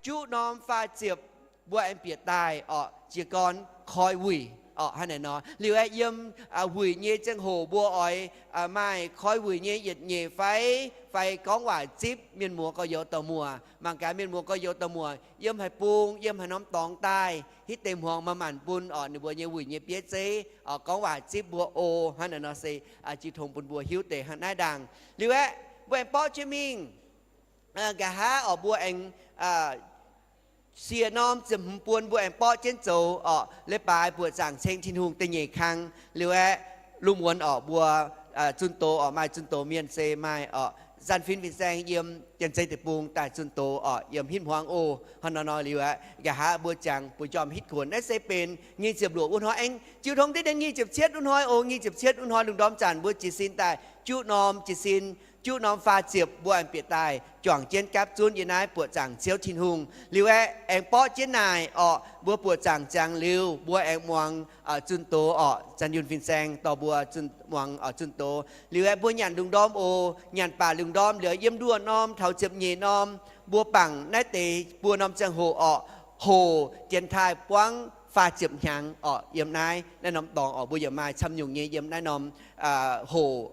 juqv norm faah ziepc mbuo aengx bieqc daaih orqc, jiez gorn koi wuic orqc, hnangv naaiv nor. Liuz aeqv, yiem wuic nyei ziangh hoc mbuo oix maaih koi wuic nyei yietc nyeic fai, fai gorngv waac zipv mienh muoz gorx-youz dorh muoc. Mangc gaax mienh muoz gorx-youz dorh muoc yiem haaix bung, yiem haaix norm dorngx daaih, hitv deix hmuangx maaih maanc bun orqc ninh mbuo nyei wuic nyei bieiv zeiv orqc, gorngv waac zipv mbuo oc. Hnangv naaiv nor se jiu tong bun mbuo hiuv deix hnangv naaiv ndaangc. Liuz aeqv, mbuo aengx borqv jienv mingh nqa'haav orqc, mbuo aengx siec norm ziepc hmz buon mbuo aengx borqv jienv zoux orqc, leiz-baaix buoqc zaangc ceng Tin-Hungh da'nyeic kang. Liuz aeqv, lungh muonz orqc mbuo zunh doz orqc, maaih zunh doz mienh se maaih orqc, Zanc Fin Fin-Saeng yiem Janx-Zei Deic-Bung daaih zunh doz orqc, yiem hitv hmuangx oc. Hnangv nor nor liuz aeqv, nqa'haav mbuo jangx bueix njormh hitv kuonx. Naaiv se benx nyic ziepc luoqc wuov hnoi aengx jiu tong diqv dien nyic ziepc cietv wuov hnoi oc. Nyic ziepc cietv wuov hnoi lungh ndorm zanc mbuo jiez sin daaih juqv norm, jiez sin juqv norm faah ziepc mbuo aengx bieqc daaih juangc jienv gapv zunv yie naaiv buoqc zaangc Ziouv Tin-Hungh. Liuz aeqv, aengx borqv jienv naaic orqc, mbuo buoqc zaangc ziangx liuz mbuo aengx muangx zunh doz orqc, Zanc Yun Fin-Saeng dorh mbuo muangx zunh doz. Liuz aeqv, mbuo nyanc lungh ndorm oc, nyanc baac lungh ndorm liuz yiem nduoh norm taux ziepc nyeic norm, mbuo bangc naaiv deix buo norm ziangh hoc orqc, hoc dienx taaih buangv faah ziepc hnyangx orqc. Yiem naaiv, naaiv norm dorngx orqc, mbuo yaac maaih camv nyungc nyei yiem naaiv norm hoc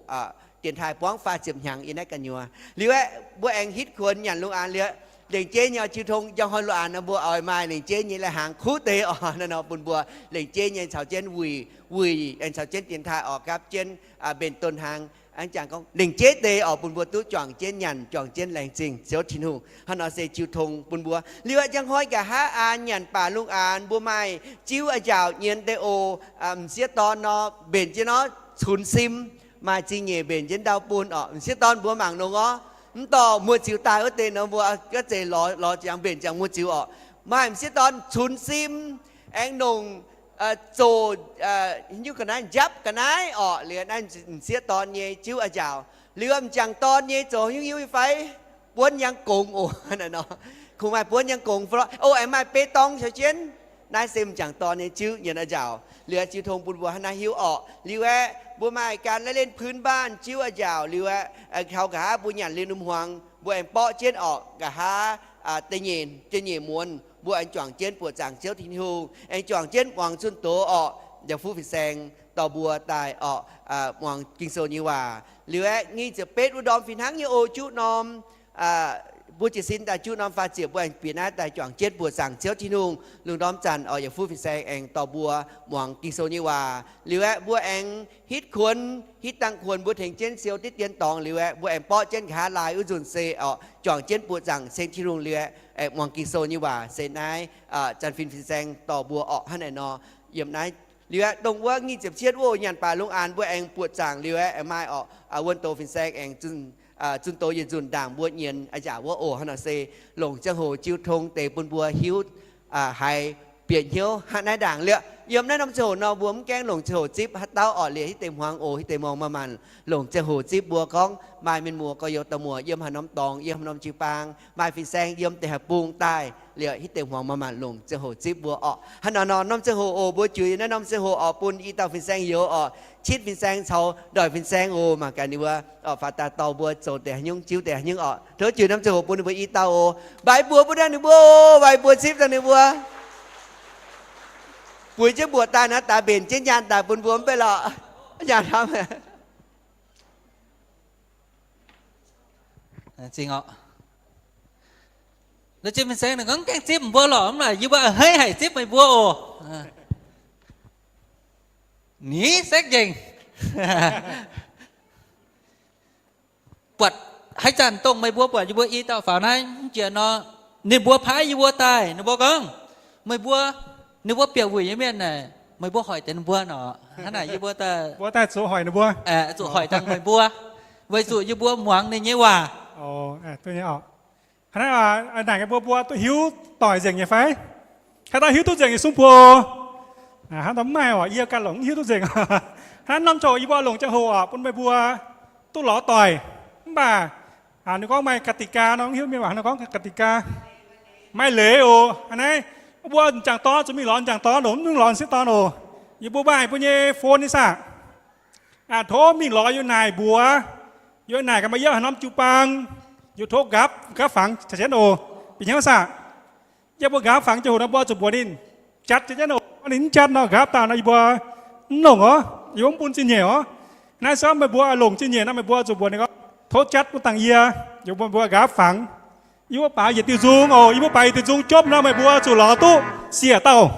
dienx taaih buangv faah ziepc hnyangx yiem naaiv gu'nyuoz. Liuz aeqv, mbuo aengx hitv kuonx nyanc lungh aanx liuz, lengc jeiv nyei jiu tong njang hnoi lungh aanx nor mbuo oix maaih lengc jeiv nyei lai-hnaangx kuv deix orqc. Naaiv nor bun mbuo lengc jeiv nyei caux jienv wuic, wuic aengx caux jienv dienx taaih orqc, gapv jienv mbenc donv hnaangx. Aengx jangx gorngv lengc jeiv deix orqc, bun mbuo duqv juangc jienv nyanc, juangc jienv laengz zingh Ziouv Tin-Hungh. Hnangv nor se jiu tong bun mbuo. Liuz aeqv, njang hnoi nqa'haav aanx nyanc baac lungh aanx mbuo maaih jiuv a'njaauc nyienz deix oc. M'sieqv dorn nor mbenc jienv nor cunx sim, maaih zingh nyeic mbenc jienv ndau bun orqc. M'sieqv dorn mbuo mangc longx orv. Mv dorh muoz-ziux daaih wuov deix nor mbuo ga'zeix lorz, lorz ziangx mbenc ziangx muoz-ziux orqc. Maaih m'sieqv dorn cunx sim, aengx longc zoh, hiuv ga'naaiv njapv ga'naaiv orqc, liuz naaiv m'sieqv dorn nyei jiuv a'njaauc. Liuz m'jangc dorn nyei zoux hiuv hiuv fai buonv yangh gongx oc. Kungx maaih buonv yangh gongx fai lorqc oc, aengx maaih beiv dorng caux jienv. Naaiv se m'jangc dorn nyei jiuv nyienz a'njaauc. Liuz jiu tong bun mbuo hnangv naaiv hiuv orqc. Liuz aeqv, mbuo maaih gan la'lenh พื้นบ้าน jiuv a'njaauc. Liuz aeqv, taux nqa'haav mbuo nyanc liuz ndunh hmuangx mbuo aengx borqv jienv orqc, nqa'haav da'nyeic, da'nyeic muonz mbuo aengx juangc jienv buoqc zaangc Ziouv Tin-Hungh, aengx juangc jienv muangx zunh doz orqc, yaac fuqv fin-saeng dorh mbuo daaih orqc, muangx Ging-Sou nyei waac. Liuz aeqv, nyic ziepc betv wuov ndorm fih hnangv nyei oc, juqv norm mbuo jiez sin daaih juqv norm faah ziepc mbuo aengx bieqc naaiv daaih juangc jienv buoqc zaangc Ziouv Tin-Hungh. Lungh ndorm zanc orqc, yaac fuqv fin-saeng aengx dorh mbuo muangx Ging-Sou nyei waac. Liuz aeqv, mbuo aengx hitv kuonx, hitv dangh kuonx mbuo tengx jienv siou diqv dien dorngx. Liuz aeqv, mbuo aengx borqv jienv nqa'haav laai wuov nzunc se orqc, juangc jienv buoqc zaangc ceng Tin-Hungh. Liuz aeqv, muangx Ging-Sou nyei waac se naaiv, Zanc Fin fin-saeng dorh mbuo orqc, hnangv naaiv nor. Yiem naaiv liuz aeqv, dongh wuov nyic ziepc cietv wuov nyanc baac lungh aanx mbuo aengx buoqc zaangc. Liuz aeqv, aengx maaih orqc, wuon doz fin-saeng aengx zunh doz yietc nzunc ndaangc mbuo nyienz a'njaauc wuov oc. Hnangv nor se longc ziangh hoc jiu tong deix bun mbuo hiuv haiz bieqc hnyouv hnangv naaiv ndaangc liuz. Yiem naaiv norm ziangh hoc nor mbuo mv gaengh longc ziangh hoc zipv haaix dauh orqc, liuz hitv deix hmuangx oc, hitv deix muangx maaih maanc longc ziangh hoc zipv mbuo gorngv maaih mienh muoz gorx-youz dorh muoc yiem haaix norm dorngx, yiem haaix norm jiu-baang, maaih fin-saeng yiem deix haaix bung daaih, liuz hitv deix hmuangx maaih maanc longc ziangh hoc zipv mbuo orqc. Hnangv nor nor norm ziangh hoc oc, mbuo jiu yiem naaiv norm ziangh hoc orqc, bun i dauh fin-saeng youz orqc, citv fin-saeng caux ndoic fin-saeng oc. Mangc gaax ninh mbuo orqc, faaux daaih dorh mbuo zoux deix haaix nyungc, ziuv deix haaix nyungc orqc. Tov jiu norm ziangh hoc bun ninh mbuo i dauh oc. Mbaix mbuox bun dangh ninh mbuo oc, mbaix mbuox zipv dangh ninh mbuo. Bueix jienv mbuoqc daaih naaiv daaih mbenc jienv nyaanh daaih bun mbuo mv bei lorqc. Nyaanh hnamv. Zingh orqc. La'zinh fin-saeng ninh gorngv gaengh zipv mbuo lorqc, mv baac yie mbuo a'hneiv haic zipv meih mbuo oc. Ni sekv nzengc. Buatc haaix zanc dongh meih mbuo buatc yie mbuo i dauh faaux naaiv mv jiex nor, ninh mbuo paaiv yie mbuo daaih, ninh mbuo gorngv, meih mbuo, ninh mbuo bieqc wuic nyei mienh naaic, meih mbuo hoic deix ninh mbuo nor, hnangv naaic yie mbuo daaih, mbuo daaih zuqc hoic ninh mbuo, zuqc hoic dangh meih mbuo, weic zuqc yie mbuo muangx ninh nyei waac. Hnangv naaiv naaic mbuo, mbuo duqv hiuv doic nzengc nyei fai? Haaix dauh hiuv duqv nzengc nyei sung buo. Hnangv dauh mv maaih oc, yie ganh longc mv hiuv duqv nzengc. Hnangv naaiv norm ziangh hoc yie mbuo longc ziangh hoc oc, bun meih mbuo duqv lorz doic. Mv baac ninh gorngv maaih กติกา nor, mv hiuv mienh waac ninh gorngv กติกา. Maaih leiz oc. Hnangv naaiv, mbuo m'jangc dorn zuqc mingh lorz m'jangc dorn oc, mv dungx lorz m'sieqv dorn oc. Yie mbuo maaih mbuo nyei phone nyei saah? Tov mingh lorz yie naaic mbuox. Yie naaic gaax maaih yiem haaix norm jiu-baang, yie tov nqapv, nqapv fangx caux jienv oc. Bieqc hnyouv saah? Yie mbuo nqaapv fangx ziangh hoc nor mbuo oix zuqc mbuox ninh, jatv jienv jienv oc. Gorngv ninh mv jatv nor, nqaapv daaih nor yie mbuo mv longc oc. Yie mbuo mv bun zingh nyeic oc. Naaiv se gorngv meih mbuo longc zingh nyeic nor, meih mbuo zuqc mbuox ninh gorngv, tov jatv bun dangh yie. Yie mbuo, mbuo nqaapv fangx. Yie mbuo baaix yietc diuh nzung oc. Yie mbuo baaix yietc diuh nzung jopv nor, meih mbuo zuqc lorz duqv siec dauh.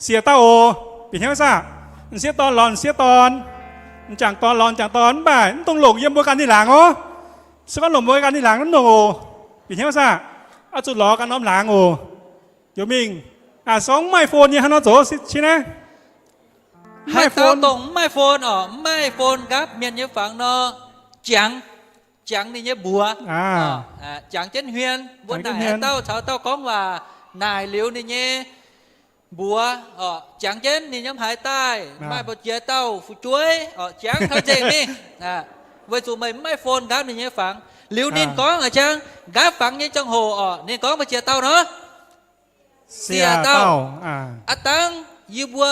Siec dauh oc. Bieqc hnyouv saah? M'sieqv dorn lorz m'sieqv dorn, m'jangc dorn lorz m'jangc dorn, mv baac mv dungx longc yiem mbuo ganh ninh laangz oc. Se gorngv longc mbuo ganh ninh laangz mv longc oc. Bieqc hnyouv saah? Oix zuqc lorz ganh norm laangz oc. Youz mingh, se gorngv mv maaih phone nyei hnangv nor zoux qiex naaiv. Haaix dauh dongh mv maaih phone oc, mv maaih phone nqaapv mienh nyei fangx nor, jangx, jangx ninh nyei mbuox. Jangx jienv hmien, mbuo naaic haaix dauh caux dauh gorngv waac, naaic liuz ninh nyei mbuox oc, jangx jienv ninh nyei haaix daaih, maaih mbu'ziex dauh fu'jueiv oc, jangx taux nzengc mingh. Weic zuqc meih mv maaih phone nqaapv ninh nyei fangx. Liuz ninh gorngv a'jang nqaapv fangx nyei ziangh hoc oc, ninh gorngv mbu'ziex dauh nor, siec dauh. Aav dangv yie mbuo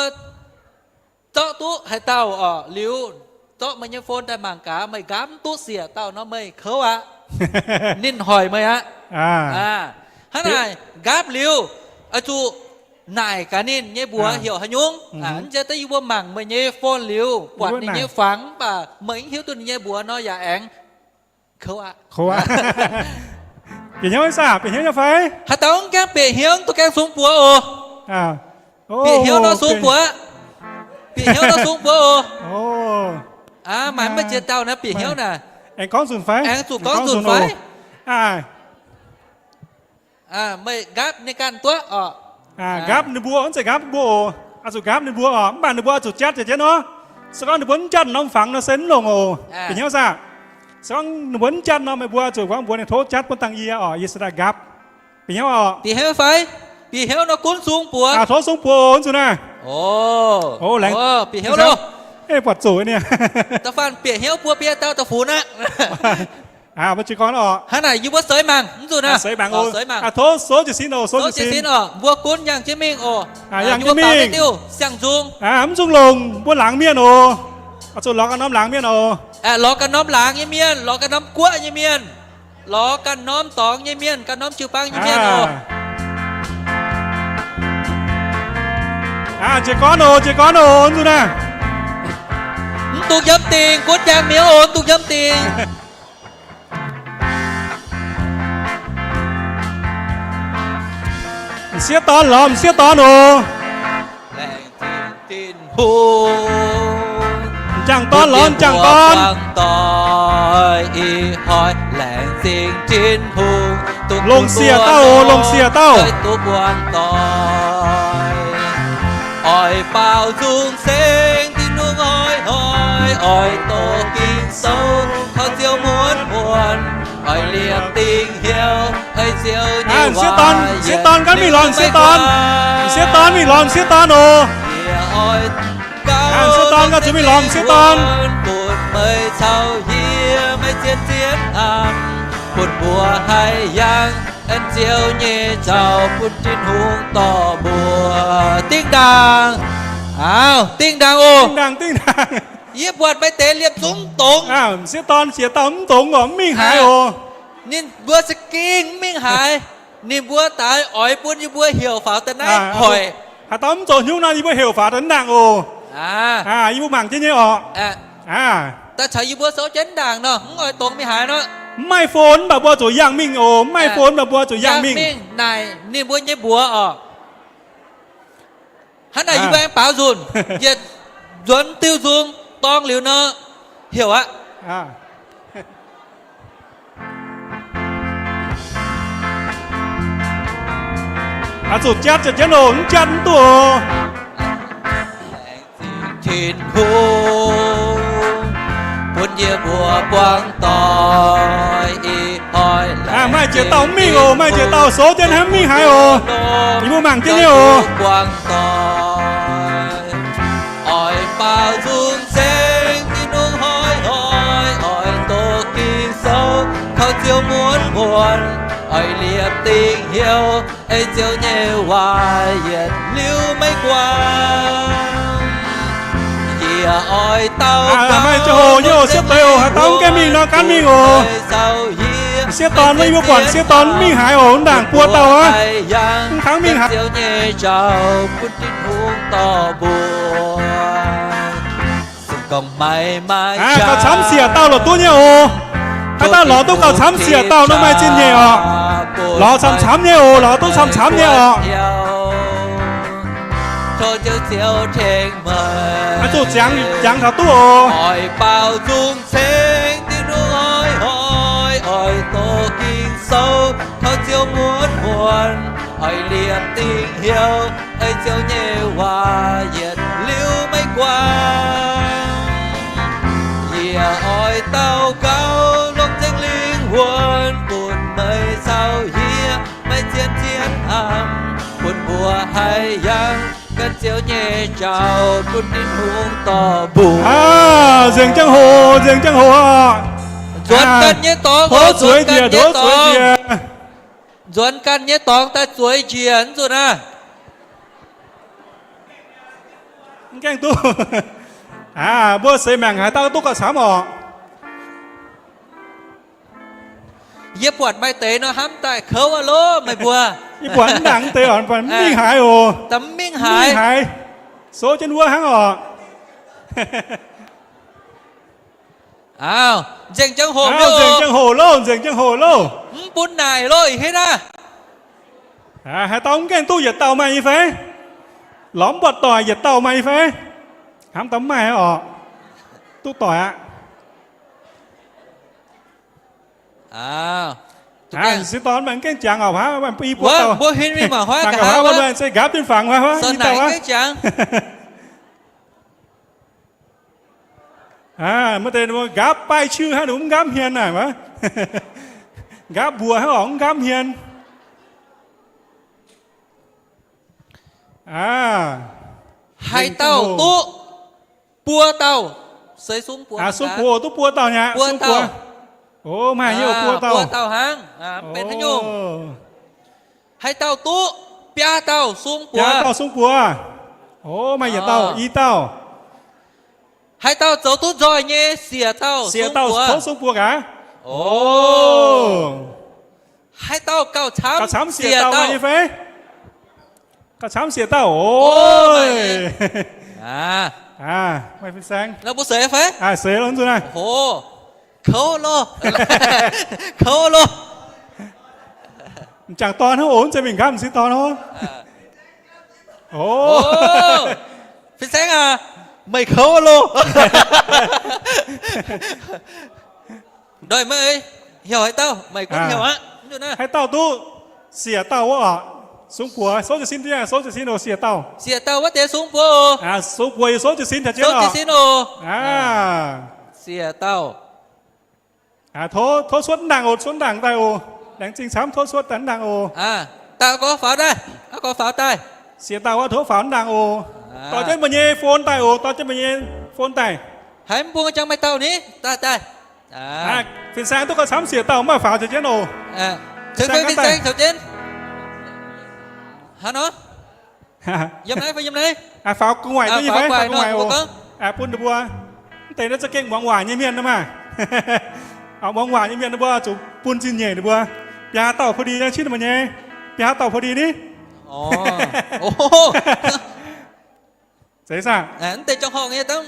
zorqv duqv haaix dauh oc, liuz zorqv meih nyei phone daaih mangc gaax, meih nqaapv mv duqv siec dauh nor meih kouv aqv. Ninh hoic meih aqv. Hnangv naaic nqaapv liuz, oix zuqc naaic gaax ninh nyei mbuox heuc haaix nyungc. Mv zeiz daaih yie mbuo mangc meih nyei phone liuz buatc ninh nyei fangx mv baac meih mv hiuv duqv ninh nyei mbuox nor yaac aengx kouv aqv. Bieqc hnyouv saah? Bieqc hnyouv nyei fai? Haaix dauh mv gaengh bieqc hnyouv, duqv gaengh sung buoz oc. Bieqc hnyouv nor sung buoz. Bieqc hnyouv nor sung buoz oc. Maaih mv baac ziex dauh naaiv bieqc hnyouv naaic. Aengx gorngv nzunc fai? Aengx zuqc gorngv nzunc fai? Meih nqaapv ninh ganh duqv oc. Nqaapv ninh mbuo, mv zeiz nqaapv mbuo oc. Oix zuqc nqaapv ninh mbuo oc. Mv baac ninh mbuo oix zuqc jatv jienv jienv nor. Se gorngv ninh mbuo mv jatv norm fangx nor se mv longc oc. Bieqc hnyouv saah? Se gorngv ninh mbuo mv jatv nor, meih mbuo oix zuqc gorngv mbuox ninh tov jatv bun dangh yie oc, yie se daaih nqaapv. Bieqc hnyouv oc. Bieqc hnyouv fai? Bieqc hnyouv nor gunv sung buoz. Tov sung buoz oc, nzunc naaiv. Laengz, bieqc hnyouv loh. Buatc zuqc nyei. Da'faanh bieqc hnyouv buo biei dauh da'funx aqv. Mbuo jiez gorn oc. Hnangv naaic yie mbuo seix mangc, mv zuqc naaiv. Seix mangc oc. Tov sou jiez sin oc, sou jiez sin oc. Mbuo gunv yangh jienv mingh oc. Yangh jienv mingh. Diuh siang-nzung. Mv zungh longc mbuo laangz mienh oc. Oix zuqc lorz ganh norm laangz mienh oc. Lorz ganh norm laangz nyei mienh, lorz ganh norm guoqv nyei mienh, lorz ganh norm dorngx nyei mienh, ganh norm jiu-baang nyei mienh oc. Jiez gorn oc, jiez gorn oc, nzunc naaiv. Mv dungx yiem dingc, gunv yangh mingh oc, mv dungx yiem dingc. M'sieqv dorn lorz m'sieqv dorn oc. M'jangc dorn lorz m'jangc dorn. Longc siec dauh oc, longc siec dauh. M'sieqv dorn, m'sieqv dorn, ganh mingh lorz m'sieqv dorn. M'sieqv dorn mingh lorz m'sieqv dorn oc. M'sieqv dorn, ganh zuqc mingh lorz m'sieqv dorn. Dingh ndaangc. Aav, dingh ndaangc oc. Dingh ndaangc, dingh ndaangc. Yie buatc meih deix liemh zungv mv dongz. M'sieqv dorn siec dauh mv dongz oc, mv mingh haaix oc. Ninh mbuo za'gengh mv mingh haaix. Ninh mbuo daaih oix bun yie mbuo heuc faaux daaih naaiv hoic. Haaix dauh mv zoux haaix nyungc nor, yie mbuo heuc faaux daaih naaiv ndaangc oc. Yie mbuo mangc jienv nyei oc. Daaih caux yie mbuo souv jienv ndaangc nor, mv oix dongz mingh haaix nor. Mv maaih phone mv baac mbuo zuqc yangh mingh oc. Mv maaih phone mv baac mbuo zuqc yangh mingh. Naaic ninh mbuo nyei mbuox oc. Hnangv naaic yie mbuo aengx baaux nzunc, yietc nzuonx diuh nzung dorng liuz nor, heuc aqv. Oix zuqc jatv ziepc jienv oc, mv jatv mv duqv oc. Tin-Hungh bun yie mbuo buangh doic ih hnoi. Maaih njiec dauh mv mingh oc, maaih njiec dauh souv jienv hnangv mv mingh haaix oc. Yie mbuo mangc jienv nyei oc. Buangh doic, oix baaux nzung ceng Tin-Hungh hnoi hnoi, oix doqc Ging-Sou kaux Ziouv muonz muonz, oix liepc dingc hnyouv ei Ziouv nyei waac yietc liuz maiv guangc. Yie oix daux gaux, maaih ziangh hoc nyei oc, siepv deix oc, haaix dauh mv gaengh mingh nor gaanv mingh oc. Sieqv dorn, mbuo yie mbuo buatc sieqv dorn mingh haaix oc, ndaangc buo dauh aqv. Mv kangv mingh haaix. Aa, gauh camv siec dauh lorz duqv nyei oc. Haaix dauh lorz duqv gauh camv siec dauh nor maaih zingh nyeic oc. Lorz camv-camv nyei oc, lorz duqv camv-camv nyei oc. Aa, zuqc ziangx, ziangx taux duqv oc. Aa, nzengc ziangh hoc, nzengc ziangh hoc oc. Nzuonx ganh nyei dorngx, tov zueiz njiec, tov zueiz njiec. Nzuonx ganh nyei dorngx daaih zueiz njiec, mv zuqc naaiv. Mv gaengh duqv. Aa, mbuo seix mangc haaix dauh duqv gauh camv oc. Yie buatc maaih deix nor hnamv daaih kouv aqv loh meih mbuo. Yie buatc mv nangc deix oc, buatc mv mingh haaix oc. Mv mingh haaix. Souv jienv wuov hnangv oc. Aa, nzengc ziangh hoc, nzengc ziangh hoc loh, nzengc ziangh hoc loh. Mv bun naaic loh, ih hnangv naaiv. Haaix dauh mv gaengh duqv yietc dauh maaih nyei fai? Lorz mv buatc doic yietc dauh maaih nyei fai? Hnamv daaih mv maaih oc. Duqv doic aqv. Sieqv dorn mangc gaengh jangx oc, mbuo huin mingh mangc huaav, mangc gaax huaav, se nqaapv jienv fangx huaav, i dauh aqv. Maaih deix nqaapv baaih ciuh hnangv, ninh mv nqaapv hmien naaic. Nqaapv mbuoqc hnangv oc, mv nqaapv hmien. Haaix dauh duqv buo dauh, seix sung buoz, sung buoz duqv buo dauh nyei, sung buoz. O, maaih nyei, buo dauh. Buo dauh hnangv, benx haaix nyungc? Haaix dauh duqv biaa dauh sung buoz? Biaa dauh sung buoz. O, maaih yietc dauh, i dauh. Haaix dauh zoux duqv nzoih nyei, siec dauh, siec dauh tov sung buoz gaax. O, haaix dauh gauh camv, gauh camv siec dauh nyei fai? Gauh camv siec dauh, o. Maaih fin-saeng. Mbuo seix fai? Seix loh, nzunc naaiv. Kouv loh. Kouv loh. M'jangc dorn hnangv oc, mv zeiz mingh nqaapv m'sieqv dorn hnangv. O, fin-saeng aac, meih kouv loh. Ndoih meih heuc haaix dauh? Meih gunv heuc aqv. Haaix dauh duqv siec dauh wuov oc, sung buoz souv jiez sin, souv jiez sin oc, siec dauh. Siec dauh wuov deix sung buoz oc. Sung buoz yaac souv jiez sin taux jienv oc. Siec dauh. Tov, tov cuotv ndaangc oc, cuotv ndaangc daaih oc. Laengz zingh camv, tov cuotv daaih ndaangc oc. Daaih gorx faaux daaih, gorx faaux daaih. Siec dauh wuov tov faaux ndaangc oc. Dorh jienv meih nyei phone daaih oc, dorh jienv meih nyei phone daaih. Haiz mv bung jangx maaih dauh ni, daaih daaih. Fin-saeng duqv gauh camv siec dauh, mv baac faaux caux jienv oc. Ceng fin-saeng caux jienv. Hnangv nor. Yiem naaiv fai yiem naaiv? Faaux gu'nguaaic duqv nyei fai? Faaux gu'nguaaic oc. Bun ninh mbuo mv deix naaiv za'gengh muangx waac nyei mienh nor maah. Muangx waac nyei mienh ninh mbuo zuqc bun zingh nyeic ninh mbuo. Biaa dauh พอดี nyei, cingv meih nyei. Biaa dauh พอดี ni. Zeiz saah? Mv deix jangx horngh nyei dangv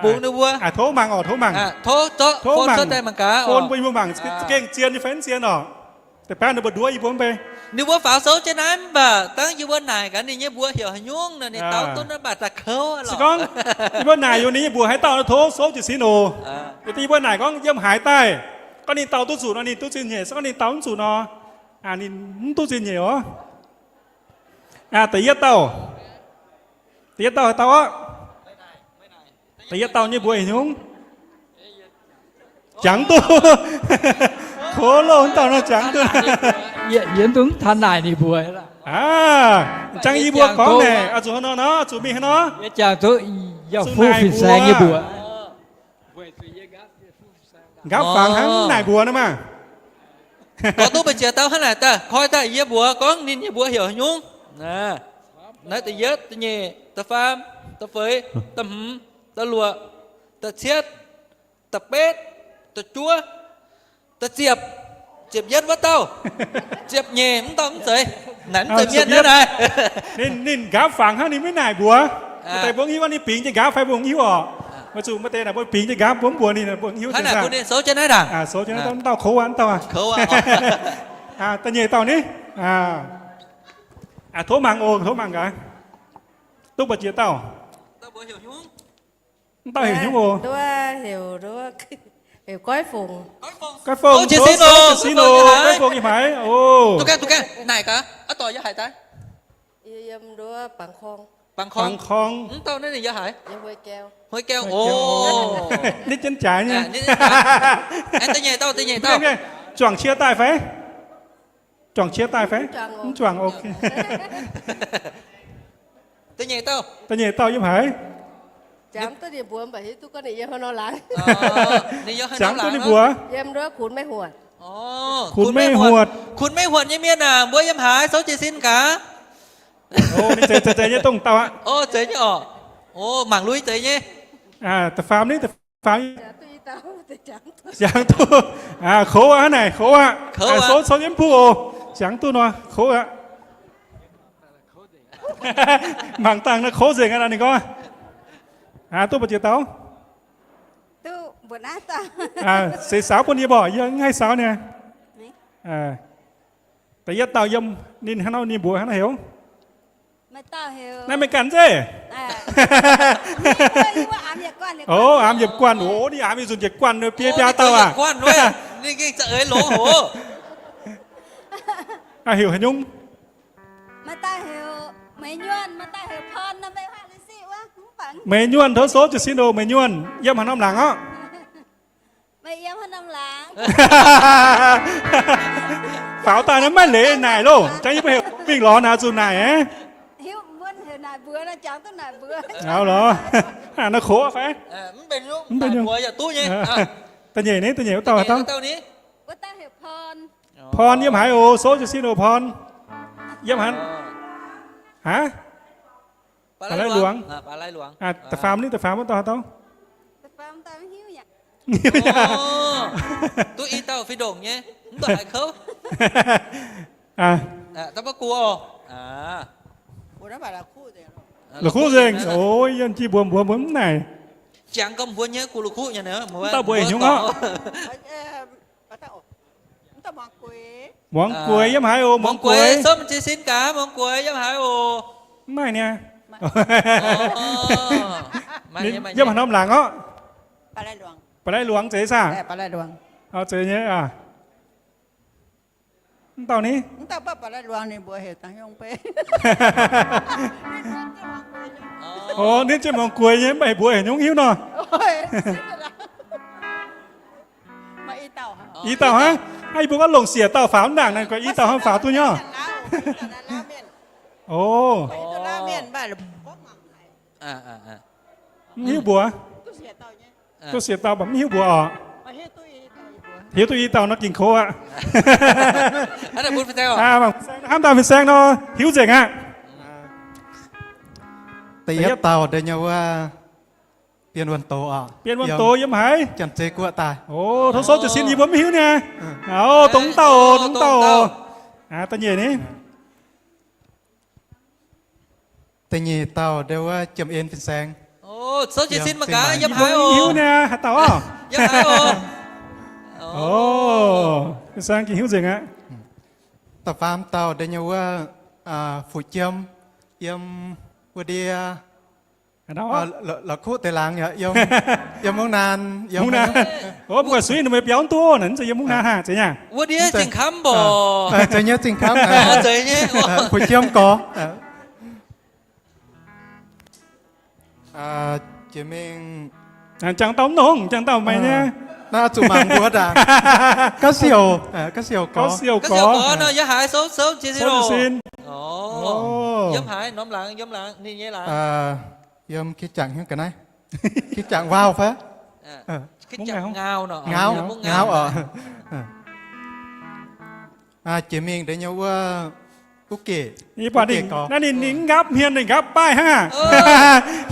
bungx ninh mbuo. Tov mangc oc, tov mangc. Tov zorqv phone cuotv daaih mangc gaax. Phone mbuo yie mbuo mangc za'gengh zien nyei fai mv zien oc. Deix baeqv ninh mbuo nduov yie mbuo mv bei. Ninh mbuo faaux sou jienv naaiv mv baac dangv yie mbuo naaic gaax ninh nyei mbuox heuc haaix nyungc nor, ninh dau duqv naaiv mbatc daaih kouv loh. Se gorngv yie mbuo naaic yie ninh nyei mbuox haaix dauh nor, tov souv jiez sin oc. Yie mbuo naaic gorngv yiem haaix daaih, gorngv ninh dau duqv zuqc nor ninh duqv zingh nyeic, se gorngv ninh dau mv zuqc nor ninh mv duqv zingh nyeic oc. Da'yietv dauh, da'yietv dauh haaix dauh oc? Da'yietv dauh nyei mbuox haaix nyungc? Jangx duqv. Kouv loh, dauh nor jangx duqv. Yie mv dungx taux naaic ninh mbuox. Jangx yie mbuo gorngv naaic, zuqc haaix nor nor, zuqc mingh haaix nor? Yie jangx duqv yaac fuqv fin-saeng nyei mbuox. Nqaapv fangx hnangv naaic mbuox nor maah. Gorngv duqv mbu'ziex dauh hnangv naaic daaih, koi daaih yie mbuox gorngv ninh nyei mbuox heuc haaix nyungc. Naaiv da'yietv, da'nyeic, da'faam, da'feix, da'hmz, da'luoqc, da'cietv, da'betv, da'juov, da'ziepc, Ziepc yietv wuov dauh. Ziepc nyeic mv dauh mv zeiz. Naaic mv zeiz mienh naaiv naaic. Ninh, ninh nqaapv fangx hnangv ninh maiv naaic mbuox. Maaih deix mbuo mv hiuv ninh bingx jienv nqaapv fai mbuo mv hiuv orqc. Weic zuqc maaih deix naaic mbuo bingx jienv nqaapv mbuo mv mbuox ninh, mbuo mv hiuv. Hnangv naaic bun ninh souv jienv naaiv ndaangc. Souv jienv naaiv dauh, mv dauh kouv aqv, mv dauh aqv. Da'nyeic dauh ni. Tov mangc oc, tov mangc gaax. Duqv mbu'ziex dauh? Mv dauh heuc hnyungv oc. Heuc Goiv Fongc. Goiv Fongc, tov souv jienv sin oc. Goiv Fongc yiem haaix oc? Naaic gaax, aa, doic yiem haaix daaih? Yiem nduov Bangkok. Bangkok. Mv dauh naaiv ninh yiem haaix? Huei Gaeqv. Nitv jienv jaaix nyei. Da'nyeic dauh, da'nyeic dauh. Juangc qiex daaih fai? Juangc qiex daaih fai? Mv juangc, ok. Da'nyeic dauh yiem haaix? Jangx duqv ninh mbuox, mv baac hiuv duqv gorngv ninh yiem haaix norm laangz. Jangx duqv ninh mbuox. Yiem nduov Kunx Meiv Huotc. Kunx Meiv Huotc. Kunx Meiv Huotc nyei mienh aac, mbuo yiem haaix? Souv jiez sin gaax. Ninh zeiz, zeiz nyei dongh dauh aqv. Zeiz nyei orqc. Mangc lui zeiz nyei. Da'faam ni, da'faam. Jangx duqv. Kouv aqv naaic, kouv aqv. Souv, souv jienv mv buv oc. Jangx duqv nor, kouv aqv. Mangc dangh naaiv kouv nzengc aqv ninh gorngv. Duqv mbu'ziex dauh? Seix saux bun yie mborqc, yie mv haih saux niaa. Da'yietv dauh yiem, ninh hnangv nor ninh mbuox hnangv heuc. Naaiv meih ganh zeiv? O, aamx Yietc Guanh. O, ninh aamx yietc nzunc Yietc Guanh, biei biaa dauh aac. Heuc haaix nyungc? Meih Nyuonh, tov souv jiez sin oc, Meih Nyuonh. Yiem haaix norm laangz orqc? Faaux daaih naaiv maiv leiz naaic loh, jangx yie mbuo heuc mingh lorz naaic zuqc naaic aqv. Aux lorz, naaiv kouv fai? Mv benx nyungc. Da'nyeic ni, da'nyeic wuov dauh haaix dauh? Porn yiem haaix oc? Souv jiez sin oc, Porn. Yiem haaix? Haaix? Baaix Lai Luangz. Da'faam ni, da'faam wuov dauh haaix dauh? Duqv i dauh fih ndongc nyei, mv duqv haiz kouv. La'kuqv nzengc. O, yie ji mbuox mbuox mbuo mv naaic. Jangx gorngv mbuo nyei gu la'kuqv nyei, mv dauh mbuo heuc hnyungv aqv. Muangx Gueix yiem haaix oc? Muangx Gueix, souv jiez sin gaax, Muangx Gueix yiem haaix oc? Mv maaih niaa. Yiem haaix norm laangz orqc? Baaix Lai Luangz zeiz saah? Zeiz nyei aac. Mv dauh ni? O, nitv jienv Muangx Gueix nyei, mv baac mbuox heuc hnyungv hiuv nor. I dauh hnangv. Hnangv yie mbuo gorngv longc siec dauh faaux mv ndaangc naaic, guaix i dauh hnangv faaux duqv nyei. O, mv hiuv mbuox. Duqv siec dauh mv hiuv mbuox orqc. Hiuv duqv i dauh nor ging kouv aqv. Hnamv dauh fin-saeng nor hiuv nzengc aqv. Da'yietv dauh deix nyei wuov, Bienh Wuonh Doz oc. Bienh Wuonh Doz yiem haaix? Janx-Zei Guoqv daaih. O, tov souv jiez sin, yie mbuo mv hiuv niaa. O, dongh dauh, dongh dauh. Da'nyeic ni? Da'nyeic dauh deix wuov, Jiem En fin-saeng. Souv jiez sin mangc gaax, yiem haaix oc? Hiuv niaa, haaix dauh oc? Yiem haaix oc? O, fin-saeng gengh hiuv nzengc aqv. Da'faam dauh deix nyei wuov, Fuqv Jiem, yiem wuov ndiev, la'kuqv deix laangz, yiem Mungv Naan. Mungv Naan. O, mbuo suiv ninh mbuo biauv duqv naaic, mv zeiz yiem Mungv Naan hnangv, zeiz nyei. Wuov ndiev Zingh Kamv mborqc. Zeiz nyei, Zingh Kamv. Fuqv Jiem gorx. Jiex mingh, jangx dauh mv nongc, jangx dauh maaih nyei. Naaiv zuqc mangc mbuo ndaangc. Gaav siouc, gaav siouc gorx. Gaav siouc gorx nor, yiem haaix, souv, souv jiez sin. Yiem haaix norm laangz, yiem laangz, ninh nyei laangz. Yiem Kih Jangc hiuv ga'naaiv. Kih Jangc Waauh fai? Kih Jangc Ngaauv nor. Ngaauv, Ngaauv oc. Jiex mingh deix nyei wuov, Gu Geh. Naaiv ninh, ninh nqaapv hmien, ninh nqaapv baaih hnangv aqv.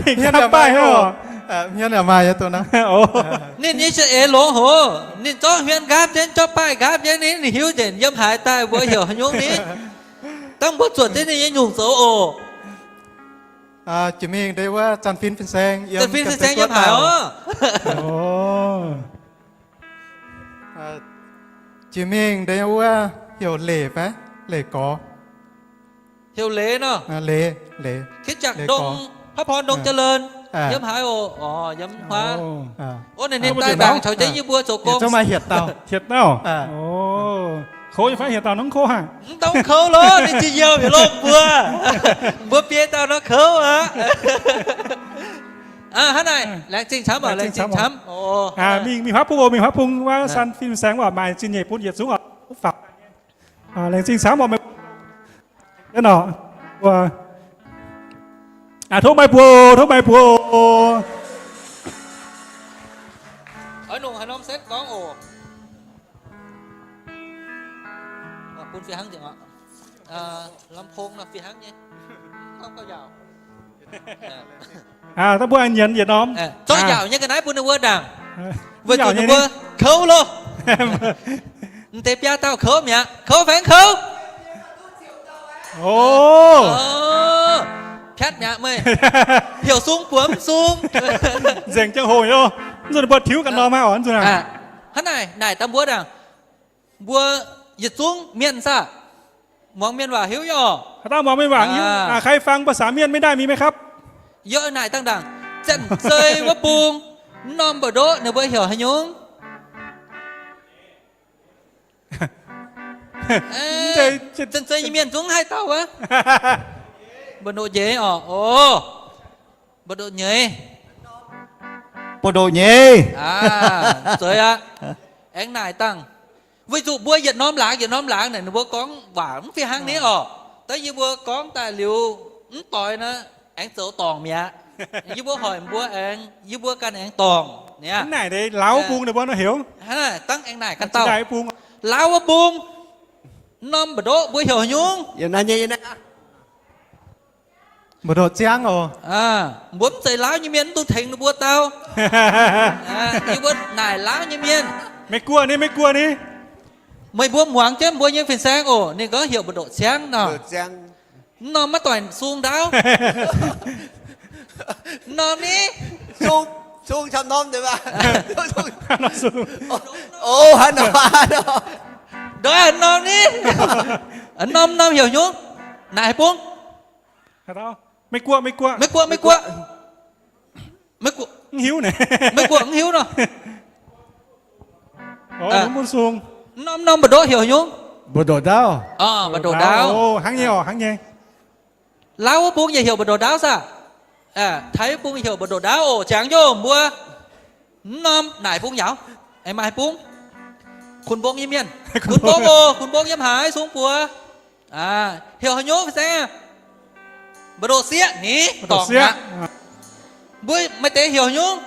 Ninh nqaapv baaih hnangv oc. Hmien yaac maaih nyei dongh naaiv. Ninh nyei za'eix longx hoc. Ninh zorqv hmien nqaapv jienv, zorqv baaih nqaapv jienv, ninh hiuv nzengc yiem haaix daaih mbuo heuc haaix nyungc ni. Dangh mbuo zuotc jienv ninh nyei nyungc zoux oc. Jiex mingh ndeic wuov Zanc Fin fin-saeng, Zanc Fin fin-saeng yiem haaix oc? Jiex mingh ndeic wuov heuc Leic fai? Leic Gorx. Heuc Leic nor. Leic, Leic. K'eih jangc Dong, Pa'porn Dong Ja'leun, yiem haaix oc? Orqc, yiem huaav. Ov, ninh daaih ndaangc caux jienv yie mbuo zoux gong. Zungv maaih hietc dauh. Hietc dauh. Kouv nyei fai hietc dauh nongv kouv haic? Mv dungx kouv lorqc, ninh ziex youh yietc lomh mbuo. Mbuo biei dauh nor kouv aqv. Hnangv naaic, laengz zingh camv oc, laengz zingh camv. Mingh, mingh huaav bung oc, mingh huaav bung wuov Zanc Fin fin-saeng oc, maaih zingh nyeic bun yietc zungv oc. Laengz zingh camv oc, meih. Tov meih mbuo, tov meih mbuo. Dangh mbuo nyienz yietc norm. Zorqv yaauc nyei ga'naaiv bun ninh mbuo ndaangc. Weic zuqc ninh mbuo kouv loh. M'deix biaa dauh kouv mi'aqv. Kouv fai mv kouv? Piatv mi'aqv meih. Heuc sung buoz mv sung. Nzengc ziangh hoc nyei loh. Mv zuqc ninh mbuo tiuv ganh norm aqv oc, mv zuqc aqv. Hnangv naaic, naaic dangh mbuo ndaangc. Mbuo yietc zungv mienh saah? Muangx mienh waac hiuv nyei oc. Haaix dauh muangx mienh waac hiuv? ใครฟังภาษาเมียนไม่ได้ มีไหมครับ? Yie naaic dangh ndaangc, Janx-Zei wuov bung, mv norm mbu'ndoqv ninh mbuo heuc haaix nyungc? Janx-Zei nyei mienh zungv haih dauh wuov. Mbu'ndoqv nyeiz oc. Mbu'ndoqv nyeiz. Mbu'ndoqv nyeiz. Zueiz aqv. Aengx naaic dangh. Weic zuqc mbuo yietc norm laangz yietc norm laangz naaic ninh mbuo gorngv waac mv fih hnangv ni oc. Daaih yie mbuo gorngv daaih liuz mv doix nor, aengx zoux dorngc mi'aqv. Yie mbuo hoic mbuo aengx, yie mbuo ganh aengx dorngc. Naaic Laauv bung ninh mbuo nor heuc. Dangh aengx naaic ganh dauh. Laauv wuov bung, norm mbu'ndoqv mbuo heuc haaix nyungc? Mbu'ndoqv ziangv oc. Mbuo mv zeiz Laauv nyei mienh, mv dungx tengx ninh mbuo dau. Yie mbuo naaic Laauv nyei mienh. Meih guoqv ni, meih guoqv ni. Meih mbuo muangx jienv mbuo nyei fin-saeng oc. Ninh gorngv heuc mbu'ndoqv ziangv nor. Mv norm maiv doic sung ndaauv. Mv norm ni. Sung camv norm deix maah. Ov, hnangv nor. Ndov, mv norm ni. Mv norm, mv norm heuc nyungc? Naaic haaix bung? Meih guoqv, meih guoqv, meih guoqv, meih guoqv. Mv hiuv naaic. Meih guoqv mv hiuv nor. Mv norm, mv norm mbu'ndoqv heuc haaix nyungc? Mbu'ndoqv ndaauv. Mbu'ndoqv ndaauv. Hnangv nyei oc, hnangv nyei. Laauv wuov bung yaac heuc mbu'ndoqv ndaauv saah? Taiv wuov bung heuc mbu'ndoqv ndaauv oc. Jangx njoh mbuo. Mv norm naaic bung yaac, aengx maaih bung. Kun Mbong nyei mienh. Kun Mbong oc, Kun Mbong yiem haaix sung buoz? Heuc haaix nyungc fin-saeng? Mbu'ndoqv sieqv ni, dorngc aqv. Mbuo maaih deix heuc haaix nyungc?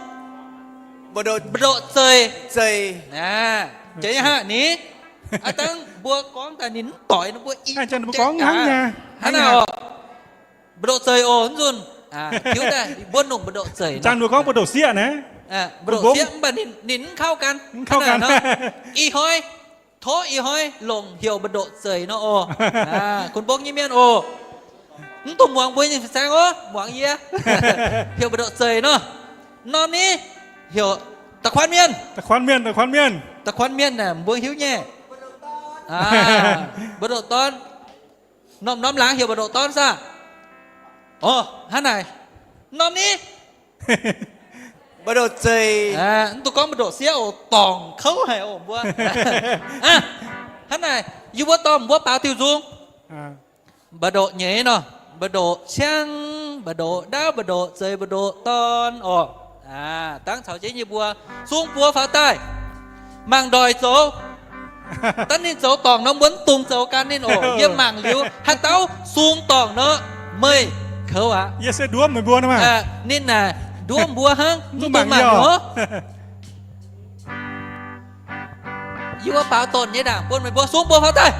Mbu'ndoqv zeiz. Jiex nyei haic ni. Aav dangh mbuo gorngv daaih ninh mv doic nor mbuo i gorngv hnangv nyei. Hnangv naaic oc. Mbu'ndoqv zeiz oc, mv nzunc. Tiuv daaih mbuo nongc mbu'ndoqv zeiz. Jangx mbuo gorngv mbu'ndoqv sieqv naaic. Mbu'ndoqv sieqv mv baac ninh mv kauv gan. Mv kauv gan. Ih hnoi tov ih hnoi longc heuc mbu'ndoqv zeiz nor oc. Kun Mbong nyei mienh oc. Mv dungx muangx mbuo nyei fin-saeng oc, muangx yie. Heuc mbu'ndoqv zeiz nor. Norm ni heuc da'kuanv mienh. Da'kuanv mienh, da'kuanv mienh. Da'kuanv mienh naaic mbuo hiuv nyei. Mbu'ndoqv dorn. Norm, norm laangz heuc mbu'ndoqv dorn saah? Oc, hnangv naaic. Norm ni. Mbu'ndoqv zeiz. Mv dungx gorngv mbu'ndoqv sieqv oc, dorngc kouv haic oc mbuo. Hnangv naaic, yie mbuo dorh mbuo baaux diuh nzung. Mbu'ndoqv nyeiz nor, mbu'ndoqv ciangv, mbu'ndoqv ndaauv, mbu'ndoqv zeiz, mbu'ndoqv dorn oc. Dangv caux jienv yie mbuo sung buoz faaux daaih, mangc ndoic zoux. Dangv ninh zoux dorngc nor, mbuo mv dungx zoux gan ninh oc. Yie mangc liuz haaix dauh sung dorngc nor, meih kouv aqv. Yie se nduov meih mbuo nor maah. Ninh naaic nduov mbuo hnangv, mv dungx mangc oc. Yie mbuo baaux donh nyei ndaangc bun meih mbuo sung buoz faaux daaih.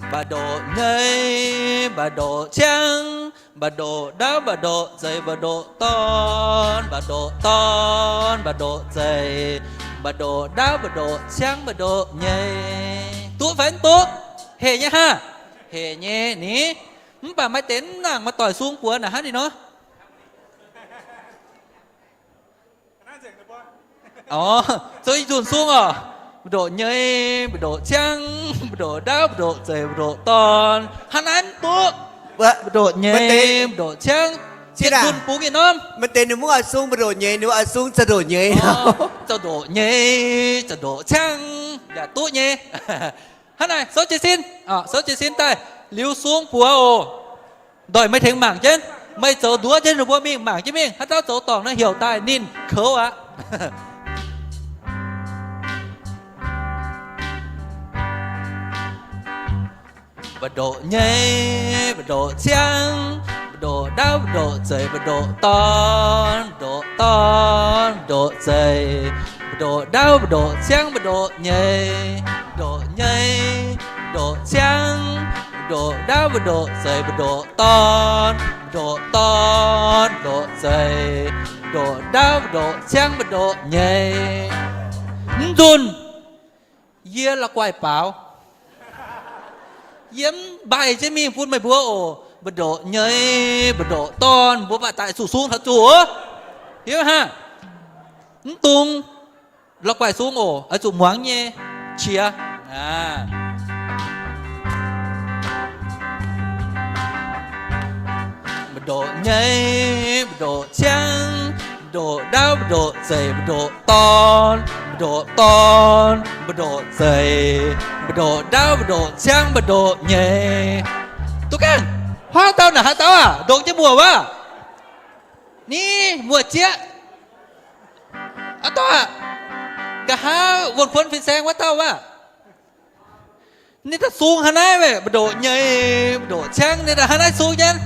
Mbu'ndoqv nyeiz, mbu'ndoqv ciangv, Mba'ndoqc ndaauv mba'ndoqc zeiz mba'ndoqc dorn, mba'ndoqc dorn mba'ndoqc zeiz, mba'ndoqc ndaauv mba'ndoqc ciangv mba'ndoqc nyei. Duqv fai mv duqv? Hec nyei haah? Hec nyei ni. Mv baac maaih deix mv nangc, maaih doic sung buoz naaic hnangv ninh nor. Orv, zoux ih nzunc sung oc. Mba'ndoqc nyei, mba'ndoqc ciangv, mba'ndoqc ndaauv, mba'ndoqc zeiz, mba'ndoqc dorn. Hnangv naaiv mv duqv. Mba'ndoqc nyei, mba'ndoqc ciangv. Zienh nzunc bungx yietc norm. Maaih deix ninh mv oix sung mba'ndoqc nyei, ninh oix sung za'ndoqc nyei. Za'ndoqc nyei, za'ndoqc ciangv yaac duqv nyei. Hnangv naaic souv jiez sin, souv jiez sin daaih liuz sung buoz oc. Ndoih meih tengx mangc jienv, meih zoux nduov jienv ninh mbuo mingh, mangc jienv mingh, haaix dauh zoux dorngc nor heuc daaih ninh kouv aqv. Mba'ndoqc nyei, mba'ndoqc ciangv, mba'ndoqc ndaauv, mba'ndoqc zeiz, mba'ndoqc dorn, mba'ndoqc dorn, mba'ndoqc zeiz, mba'ndoqc ndaauv, mba'ndoqc ciangv, mba'ndoqc nyei, mba'ndoqc nyei, mba'ndoqc ciangv, mba'ndoqc ndaauv, mba'ndoqc zeiz, mba'ndoqc dorn, mba'ndoqc dorn, mba'ndoqc zeiz, mba'ndoqc ndaauv, mba'ndoqc ciangv, mba'ndoqc nyei. Mv nzunc yie la'guaih baaux. Yie mv mbaih jienv mingh bun meih mbuo oc. Mba'ndoqc nyei, mba'ndoqc dorn, mbuo mv baac daaih zuqc sung taux zuqc. Hiuv hnangv. Mv dungx la'guaih sung oc, oix zuqc muangx nyei qiex. Mba'ndoqc nyei, mba'ndoqc ciangv, mba'ndoqc ndaauv, mba'ndoqc zeiz, mba'ndoqc dorn, mba'ndoqc dorn, mba'ndoqc zeiz, mba'ndoqc ndaauv, mba'ndoqc ciangv, mba'ndoqc nyei. Duqv gaengh. Haaix dauh naaic, haaix dauh aah? Ndongc jienv muoc wuov. Ni, muoc zieqv. Aav dauh aah, nqa'haav wuonh kuonx fin-saeng wuov dauh wuov. Ninh daaih sung hnangv naaiv, mba'ndoqc nyei, mba'ndoqc ciangv, ninh daaih hnangv naaiv sung jienv.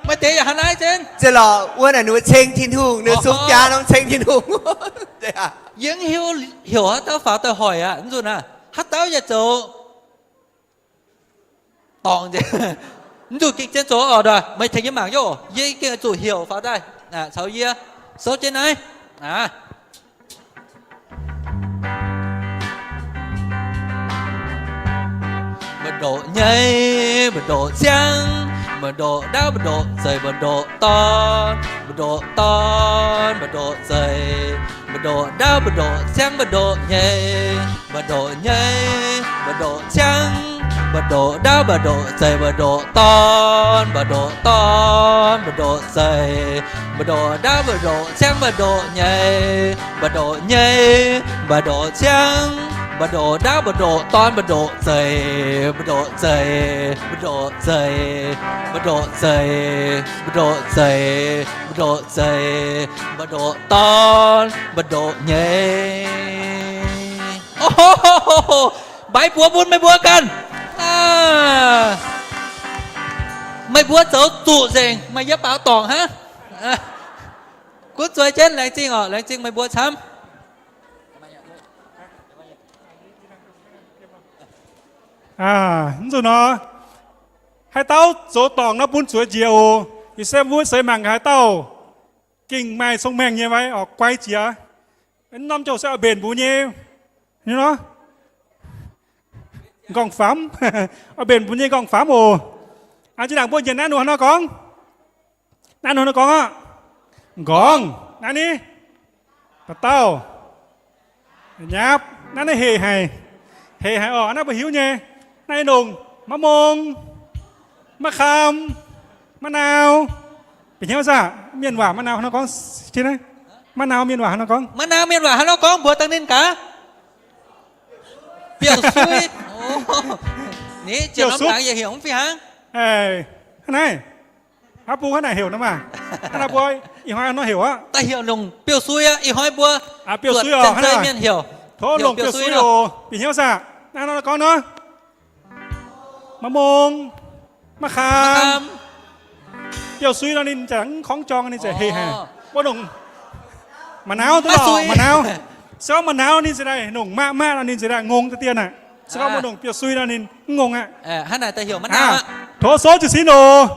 Maaih deix yaac hnangv naaiv jienv. Ziex lorqc, wuov naaic ninh mbuo ceng Tin-Hungh, ninh sung jaa nor ceng Tin-Hungh. Yie mv hiuv heuc haaix dauh faaux daaih hoic aqv. Mv nzunc aah, haaix dauh yaac zoux dorngc nzengc. Mv nzunc gengh zien zoux oc. Ndoih meih tengx yie mangc yaac oc. Yie gengh zuqc heuc faaux daaih caux yie souv jienv naaiv. Mba'ndoqc nyei, mba'ndoqc ciangv, mba'ndoqc ndaauv, mba'ndoqc zeiz, mba'ndoqc dorn, mba'ndoqc dorn, mba'ndoqc zeiz, mba'ndoqc ndaauv, mba'ndoqc ciangv, mba'ndoqc nyei, mba'ndoqc nyei, mba'ndoqc ciangv, mba'ndoqc ndaauv, mba'ndoqc zeiz, mba'ndoqc dorn, mba'ndoqc dorn, mba'ndoqc zeiz, mba'ndoqc ndaauv, mba'ndoqc ciangv, mba'ndoqc nyei, mba'ndoqc nyei, mba'ndoqc ciangv, mba'ndoqc ndaauv, mba'ndoqc dorn, mba'ndoqc zeiz, mba'ndoqc zeiz, mba'ndoqc zeiz, mba'ndoqc zeiz, mba'ndoqc zeiz, mba'ndoqc zeiz, mba'ndoqc dorn, mba'ndoqc nyei. Mbaix buoz bun meih mbuo ganh. Meih mbuo zoux zuqc nzengc, maaih yie baaux dorngc hnangv. Gunv zueiz jienv, laengz zingh oc, laengz zingh meih mbuo camv. Mv nzunc nor, haaix dauh zoux dorngc nor bun zueiz njiec oc. Ih se mbuo seix mangc haaix dauh gengh maaih cong-mengh nyei fai oix guai jiex. Norm jouh se oix mbenc mbuo nyei nqorngv-famv. Oix mbenc mbuo nyei nqorngv-famv oc. Aa, zinh ndaangc mbuo njiec naaiv nor haaix nor gorngv? Naaiv nor haaix nor gorngv aqv? Nqorngv. Naaiv ni? Ba'dauh. Nyapv. Naaiv naaiv hec haic. Hec haic oc. Naaiv mbuo hiuv nyei. Naaiv longc ma'mong, ma'kam, ma'nau. Bieqc hnyouv saah? Mienh waac ma'nau haaix nor gorngv? Ma'nau mienh waac haaix nor gorngv? Ma'nau mienh waac haaix nor gorngv? Mbuox dangh ninh gaax. Biouv-sui. Ni, biouv-sui. Hnangv naaiv. Hnangv naaiv. Hnangv bung hnangv naaic heuc nor maah. Hnangv naaiv mbuo ih hnoi nor heuc aqv. Daaih heuc longc biouv-sui aqv. Ih hnoi mbuo biouv-sui oc. Hnangv naaic mienh heuc. Tov longc biouv-sui oc. Bieqc hnyouv saah? Naaiv nor gorngv nor. Ma'mong, ma'kam. Biouv-sui nor ninh ziouc mv korngv jorng, ninh ziouc heh haic. Mbuo longc ma'nauv duqv lorqc, ma'nauv. Se gorngv ma'nauv ninh ziouc daaih longc ma'mah nor ninh ziouc daaih ngongh deix dien aqv. Se gorngv mbuo longc biouv-sui nor ninh mv ngongh aqv. Hnangv naaic daaih heuc ma'nauv aqv. Tov souv jiez sin oc.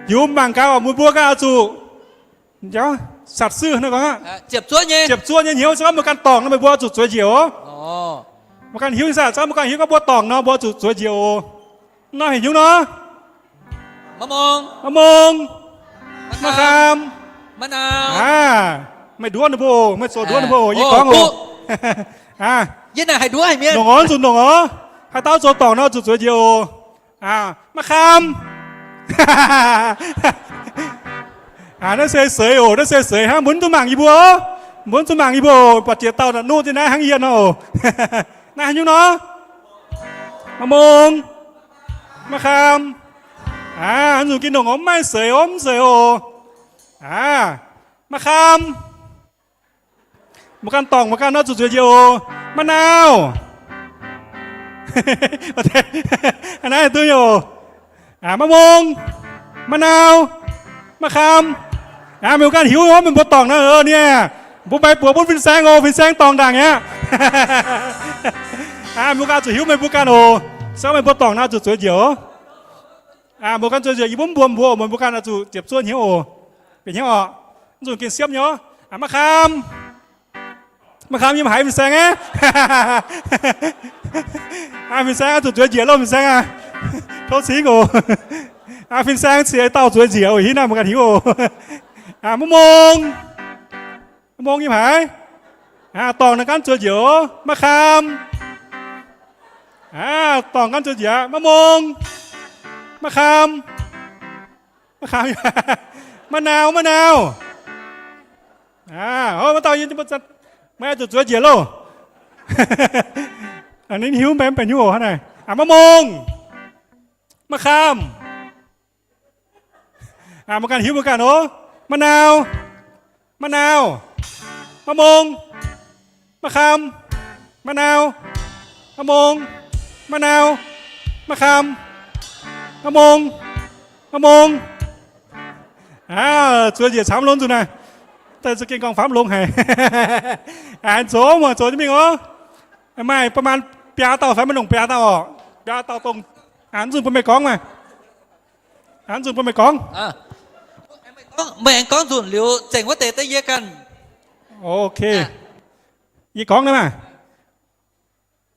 Yungz mangc gaax, meih mbuo ganh oix zuqc satc siv, ziepc zuoqv nyei hnyouv, se gorngv meih ganh dorngc nor, meih mbuo oix zuqc zueiz njiec oc. Meih ganh hiuv nyei saah? Se gorngv meih ganh hiuv gorngv mbuo dorngc nor, mbuo oix zuqc zueiz njiec oc. Nor heuc hnyouv nor? Maiv mong, maiv khaam, maiv nau. Meih nduov ninh mbuo oc, meih zoux nduov ninh mbuo oc, yie gorngv oc. Nongc oc, zuqc nongc oc. Haaix dauh zoux dorngc nor zuqc zueiz njiec oc. Maiv khaam. Naaiv se seix oc, naaiv se seix hnangv. Mbuo mv zuqc mangc yie mbuo oc. Mbuo mv zuqc mangc yie mbuo oc. Buatc jiex dauh nuqv jienv naaiv hnangv yie nor oc. Naaiv haaix nyungc nor? Maiv mong, maiv khaam. Nzunc gengh nongc oc, mv maaih seix oc, mv seix oc. Maiv khaam. Mbuo ganh dorngc mbuo ganh nor zuqc zueiz njiec oc. Maiv nau. Naaiv duqv nyei oc. Maiv mong, maiv nau, maiv khaam. Meih mbuo ganh hiuv meih mbuo dorngc nor, nie, mbuo maaih buoz bun fin-saeng oc, fin-saeng dorngc ndaangc aqv. Mbuo ganh zuqc hiuv meih mbuo ganh oc. Se gorngv meih mbuo dorngc nor zuqc zueiz njiec oc. Mbuo ganh zueiz njiec, yie mbuo mv mbuox mbuo, meih mbuo ganh oix zuqc ziepc zuoqv hnyouv oc. Bieqc hnyouv oc. Mv zuqc gengh siepv nyei oc. Maiv khaam. Maiv khaam yiem haaix fin-saeng aqv? Fin-saeng oix zuqc zueiz njiec loh, fin-saeng aac. Tov cingv oc. Fin-saeng ciex dauh zueiz njiec oc, hitv naaiv mbuo ganh hiuv oc. Maiv mong. Maiv mong yiem haaix? Dorngc naaiv ganh zueiz njiec oc. Maiv khaam. Dorngc ganh zueiz njiec. Maiv mong. Maiv khaam. Maiv khaam. Maiv nau, maiv nau. Maiv dauh yie, meih zuqc zueiz njiec loh. Ninh hiuv mv benx, mv benx hnyouv oc hnangv naaic. Maiv mong. Maiv khaam. Mbuo ganh hiuv mbuo ganh oc. Maiv nau. Maiv nau. Maiv mong. Maiv khaam. Maiv nau. Maiv mong. Maiv nau. Maiv khaam. Maiv mong. Maiv mong. Zueiz njiec camv longx nzunc naaic. Daaih za'gengh gorngv famv longx haic. Aengx zoux muoz zoux nyei mingh oc. Maaih ประมาณ biaa dauh fai maiv longc biaa dauh oc. Biaa dauh dongh. Mv nzunc bun meih gorngv maah. Mv nzunc bun meih gorngv. Meih aengx gorngv nzunc liuz, zengc wuov deix daaih yie ganh. Ok. Yie gorngv naaiv maah.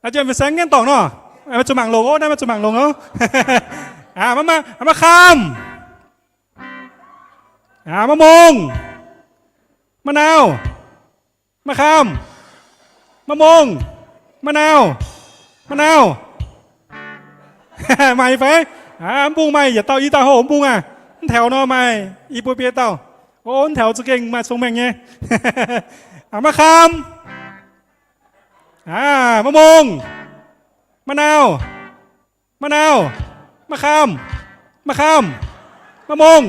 Naaiv jien fin-saeng ngenv dorngc nor. Meih zuqc mangc longx oc, naaiv meih zuqc mangc longx oc. Maiv khaam. Maiv mong. Maiv nau. Maiv khaam. Maiv mong. Maiv nau. Maiv nau. Maaih fai? Mv bung maaih yietc dauh i dauh houh mv bung aac. Mv taux nor maaih i buo biei dauh. Ov, mv taux za'gengh maaih cong-mengh nyei. Maiv khaam. Maiv mong. Maiv nau. Maiv nau. Maiv khaam. Maiv khaam. Maiv mong.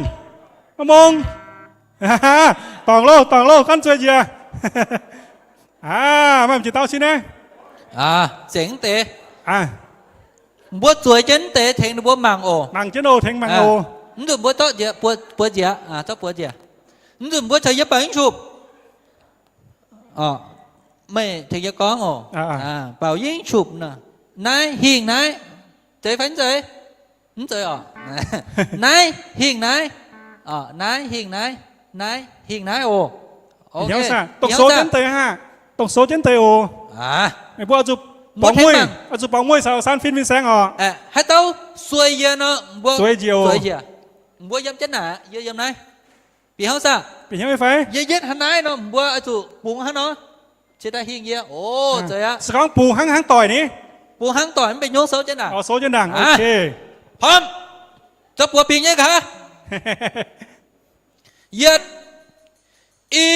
Maiv mong. Dorngc loh, dorngc loh, ganv zueiz njiec. Maaih m'jiex dauh cin naaiv. Zengc mv deix. Mbuo zueiz jienv mv deix tengx ninh mbuo mangc oc. Mangc jienv oc, tengx mangc oc. Mv nzunc mbuo zorqv njiec, buoz njiec, zorqv buoz njiec. Mv nzunc mbuo caux yie baaux hingv qupc. Meih tengx yie gorngv oc. Baaux hingv qupc nor. Naaiv hingh naaiv. Zeiz fai mv zeiz? Mv zeiz oc. Naaiv hingh naaiv. Naaiv hingh naaiv. Naaiv hingh naaiv oc. Dongh sou jienv deix haah. Dongh sou jienv deix oc. Meih mbuo oix zuqc borngz mueiz, oix zuqc borngz mueiz caux saan fin fin-saeng oc. Haaix dauh suei yie nor, mbuo zueiz njiec oc. Mbuo yiem jienv naaic, yie yiem naaiv. Bieqc hnyouv saah? Bieqc hnyouv fai? Yie yietv hnangv naaiv nor, mbuo oix zuqc bungx hnangv nor. Ciex daaih hingh yie. O, zeiz aqv. Se gorngv bungx hnangv, hnangv doic ni. Bungx hnangv doic mv benx hnyouv, sou jienv ndaangc. O, sou jienv ndaangc. Ok. Phomv. Zorqv buoz bingx nyei nqa'haav. Yietv, i,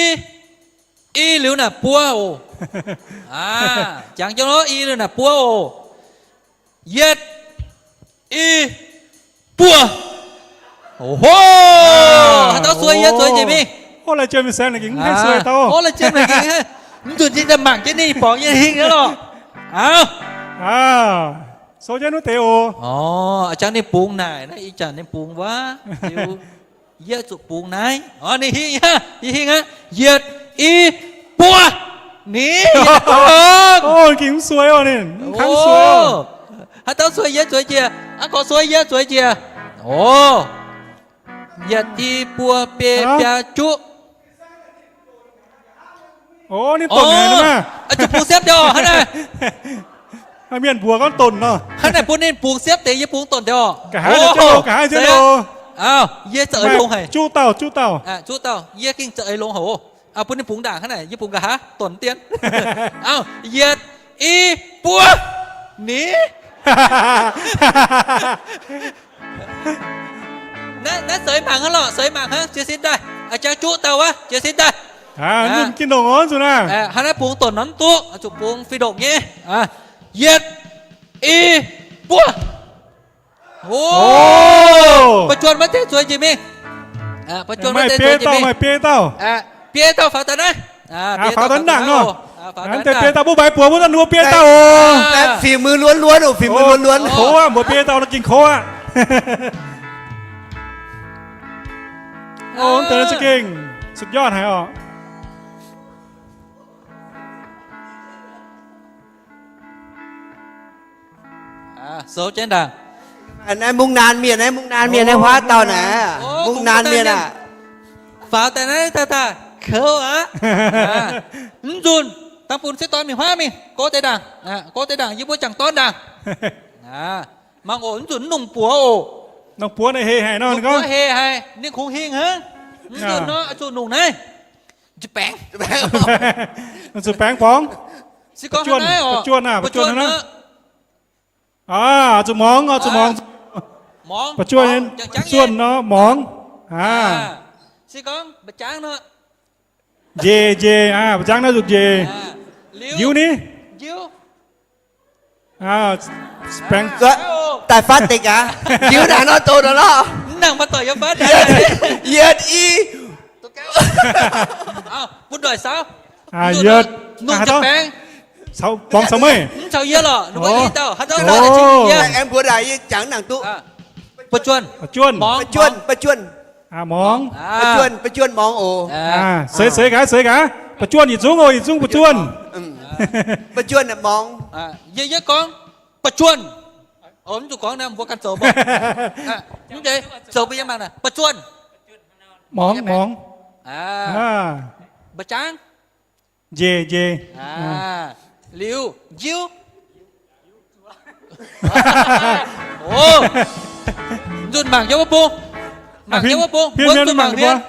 i liuz naaic buo oc. Jangx jienv lorqc, i liuz naaic buo oc. Yietv, i, buo. Oho! Haaix dauh suei yie zueiz njiec mingh. Ov, lai jiem fin-saeng naaic gengh mv haih suei dauh. Ov, lai jiem naaic gengh, mv nzunc yie daaih mangc jienv ninh borngz yie hingh nyei lorqc. Aav. Sou jienv wuov deix oc. Ov, jangx ninh bungx naaic, naaiv ih zanc ninh bungx wuov. Yie zuqc bungx naaiv. Ov, ninh hingh aqv, yie hingh aqv. Yietv, i, buo. Ni, yietv dongh. Ov, gengh mv suei oc, ninh mv kangv suei oc. A'dauh sueih yie zueiz njiec, a'gorx sueih yie zueiz njiec. O, yietc, i, buo, biei, biaa, juqv. O, ninh donc haic maah. Zuqc bungx siepv deix oc hnangv naaic. Mienh mbuox gorngv donc nor. Hnangv naaic bun ninh bungx siepv deix, yie bungx donc deix oc. Nqa'haav, nqa'haav. Auv, yie za'eix longx haic. Juqv dauh, juqv dauh. Juqv dauh, yie gengh za'eix longx haic oc. Bun ninh bungx ndaangc hnangv naaic, yie bungx nqa'haav donc dien. Auv, yietc, i, buo, ni. Naaiv seix mangc hnangv lorqc, seix mangc hnangv, jiez sin daaih. Jangx juqv dauh wuov, jiez sin daaih. Zunh ginh longx oc, zunh aav. Hnangv naaiv bungx donc nor mv duqv, zuqc bungx fih ndongc nyei. Yietc, i, buo. O, ba'juonh maiv deix zueiz njiec mingh. Ba'juonh maiv deix zueiz njiec mingh. Maaih biei dauh, maaih biei dauh. Biei dauh faaux daaih naaiv. Faaux daaih ndaangc nor. Deix biei dauh mbuo mbaix buoz mbuo daaih ninh mbuo biei dauh oc. Fim mv luonv luonv oc, fim mv luonv luonv. Kouv aqv, mbuo biei dauh nor gengh kouv aqv. O, deix za'gengh สุดยอด haic oc. Sou jienv ndaangc. Naaiv mungv naan mienh, naaiv mungv naan mienh, naaiv huaav dauh naaiv. Mungv naan mienh aac. Faaux daaih naaiv daaih daaih kouv aqv. Mv nzunc, dangh bun sieqv dorn mingh huaav mingh, go deix ndaangc, go deix ndaangc, yie mbuo jangc dorn ndaangc. Mangc oc, mv nzunc mv nungh buoz oc. Nungh buoz naaiv heh haic nor, nungh buoz heh haic, ninh kungx hingh hnangv. Mv nzunc nor, zuqc nungh naaiv. Baengx. Zuqc baengx borngz. Ba'juonh, ba'juonh aac, ba'juonh hnangv. Zuqc muangx, zuqc muangx. Ba'juonh, ba'juonh nor muangx. Njiec, njiec, ba'jangv naaiv zuqc njiec. Njiu ni. Daaih fatv deix gaax. Njiu naaic nor doz nor lorqc. Yietc, i. Yietc. Borngz caux meih. Mv caux yie lorqc. Ninh mbuo i dauh, haaix dauh i dauh cingx yie. Aengx mbuox daaih yie jangx nangc duqv. Ba'juonh. Ba'juonh. Ba'juonh. Muangx. Ba'juonh, ba'juonh muangx oc. Seix, seix gaax, seix gaax. Ba'juonh yietc zungv oc, yietc zungv ba'juonh. Ba'juonh muangx. Yie, yie gorngv ba'juonh. Mv zuqc gorngv naaiv, mbuo ganh zoux mbuo. Mv zeiz, zoux mbuo yie mangc naaic, ba'juonh. Muangx, muangx. Mba'jangv. Njiec, njiec. Liuz, njiu. Nzunc mangc jienv wuov bung. Mangc jienv wuov bung. Mbuo zuqc mangc mienh.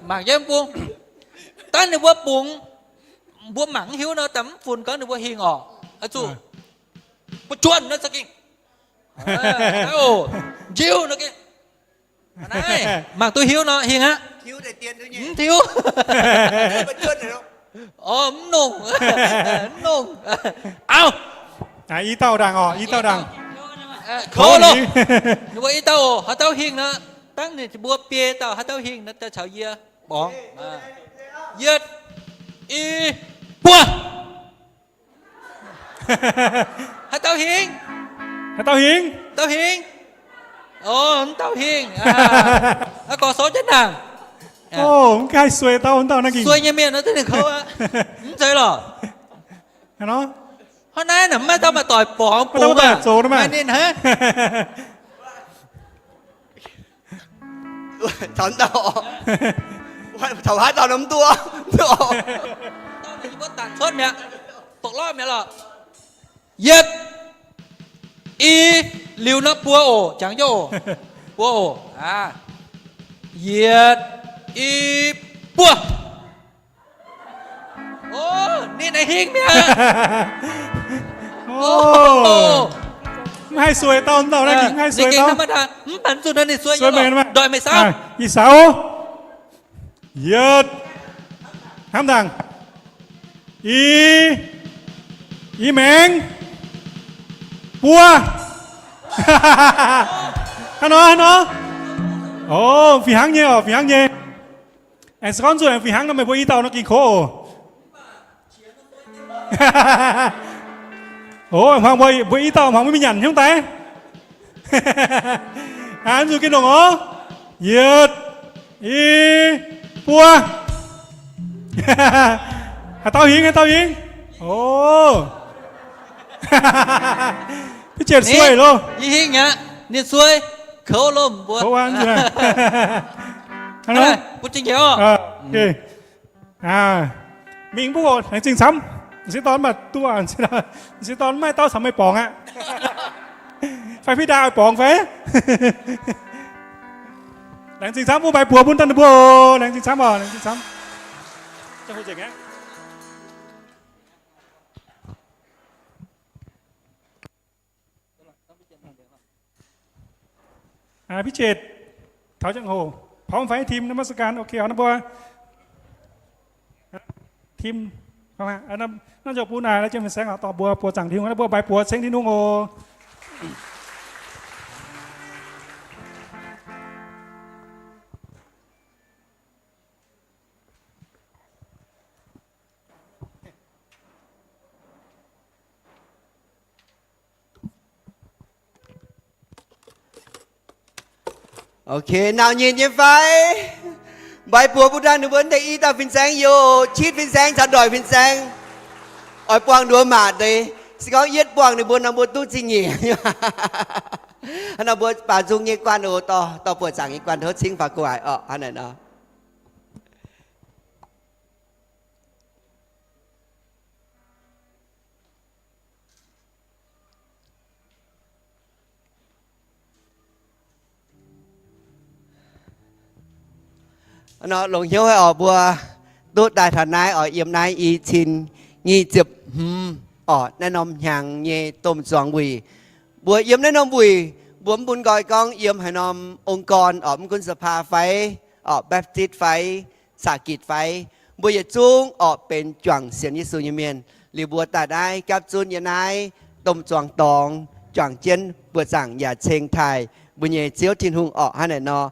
Mangc jienv wuov bung. Dangv ninh mbuo bungx, mbuo mangc mv hiuv nor, daaih mv funx gorngv ninh mbuo hingh orqc. Zuqc ba'juonh nor za'gengh, njiu nor gengh. Naaiv mangc duqv hiuv nor hingh aqv. Mv tiuv. Orv, mv nongh. Mv nongh. Auv. I dauh ndaangc orqc, i dauh ndaangc. Kouv loh. Ninh mbuo i dauh oc, haaix dauh hingh nor, dangv ninh mbuo biei dauh haaix dauh hingh nor, daaih caux yie borngz. Yietc, i, buo. Haaix dauh hingh? Haaix dauh hingh? Dauh hingh? O, mv dauh hingh. Gorx souv jienv ndaangc. O, mv haih suei dauh, mv dauh naaiv ging. Suei nyei mienh nor duqv ninh kouv aqv. Mv zeiz lorqc. Hnangv naaiv mv maaih dauh maaih doic borngz bungx aqv. Maaih ninh hnangv. Taux dauh, taux haaix dauh nor mv duqv. Dauh naaiv yie mbuo danc cuotv mi'aqv, dongh lorqv mi'aqv lorqc. Yietv, i, liuz nor buo oc, jangx jienv oc. Buo oc. Yietv, i, buo. O, ninh naaiv hingh mi'aqv. Mv haih suei dauh, dauh naaiv mv haih suei dauh. Mv baac zuqc ninh suei, ndoih meih saauv. Ih saauv. Yietv. Hnamv ndaangc. I, i maengx. Buo. Hnangv nor, hnangv nor. O, fih hnangv nyei oc, fih hnangv nyei. Aengx se gorngv nzunc aengx fih hnangv nor, meih mbuo i dauh nor ging kouv oc. O, hmuangx mbuo, mbuo i dauh hmuangx mbuo mingh nyanc hnyouv daaih. Aa, nzunc gengh longc oc. Yietv, i, buo. Haaix dauh hingh, haaix dauh hingh. O. Bic Zietc sueih loh. Yie hingh aqv, ninh sueih, kouv lomh mbuo. Mingh mbuo oc, laengz zingh camv. M'sieqv dorn mv baac duqv, m'sieqv dorn mv maaih dauh caux meih borngz aqv. Fai Bic Daaih oix borngz fai? Laengz zingh camv, mbuo mbaix buoz bun daaih ninh mbuo oc. Laengz zingh camv oc, laengz zingh camv. Bic Zietc, taux ziangh hoc, พร้อม fai? Tim นมัสการ ok, naaiv mbuo tim, naaiv nzunc bun naaic lai jiem fin-saeng oc, dorh mbuo buoz zaangc Tin-Hungh, naaiv mbuo mbaix buoz ceng Tin-Hungh oc. Ok, nau nyinh nyei fai? Mbaix buoz bun daaih ninh mbuo deix i dauh fin-saeng yoc, qitv fin-saeng caux ndoic fin-saeng. Oix buangh nduov maac deix. Se gorngv yietv buangh ninh mbuo nor mbuo duqv zingh nyeic. Hnangv nor mbuo baaux nzung nyei guanh oc, dorh, dorh buoz zaangc nyei guanh tov cingv faaux gu'nguaaic orqc, hnangv naaic nor. Nor longc hnyouv haic oc, mbuo duqv daaih taux naaiv oc, yiem naaiv i cin nyic ziepc hmz oc, naaiv norm hnyangx nyei domh zuangx wuic. Mbuo yiem naaiv norm wuic, mbuo mv bun nqoi gorngv yiem haaix norm องค์กร oc, mv gunv สภา fai oc, Baptist fai, สหกิจ fai, mbuo yietc zungv oc benx juangc sienx Yesu nyei mienh. Liuz mbuo daaih naaiv gapv zunv yiem naaiv domh zuangx dorngx juangc jienv buoz-zaangc yaac ceng taaih mbuo nyei Ziouv Tin-Hungh orqc, hnangv naaic nor.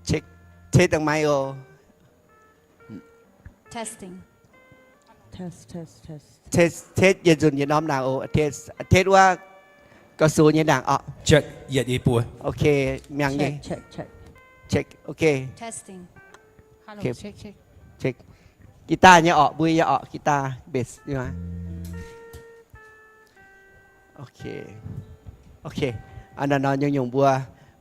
Check, check dangh maiv oc. Testing. Test, test, test. Test, test yietc nzunc yietc norm naaic oc. Test, test wuov gauh sux nyei naaic oc. Check, yietc i buo. Ok, miangh nyei. Check, check, check. Check, ok. Testing. Hello, check, check. Check. Guitar nyei oc, mbuo nyei oc, guitar, bass nyei. Ok. Ok. Aa, naaiv nor nyungc-nyungc mbuo,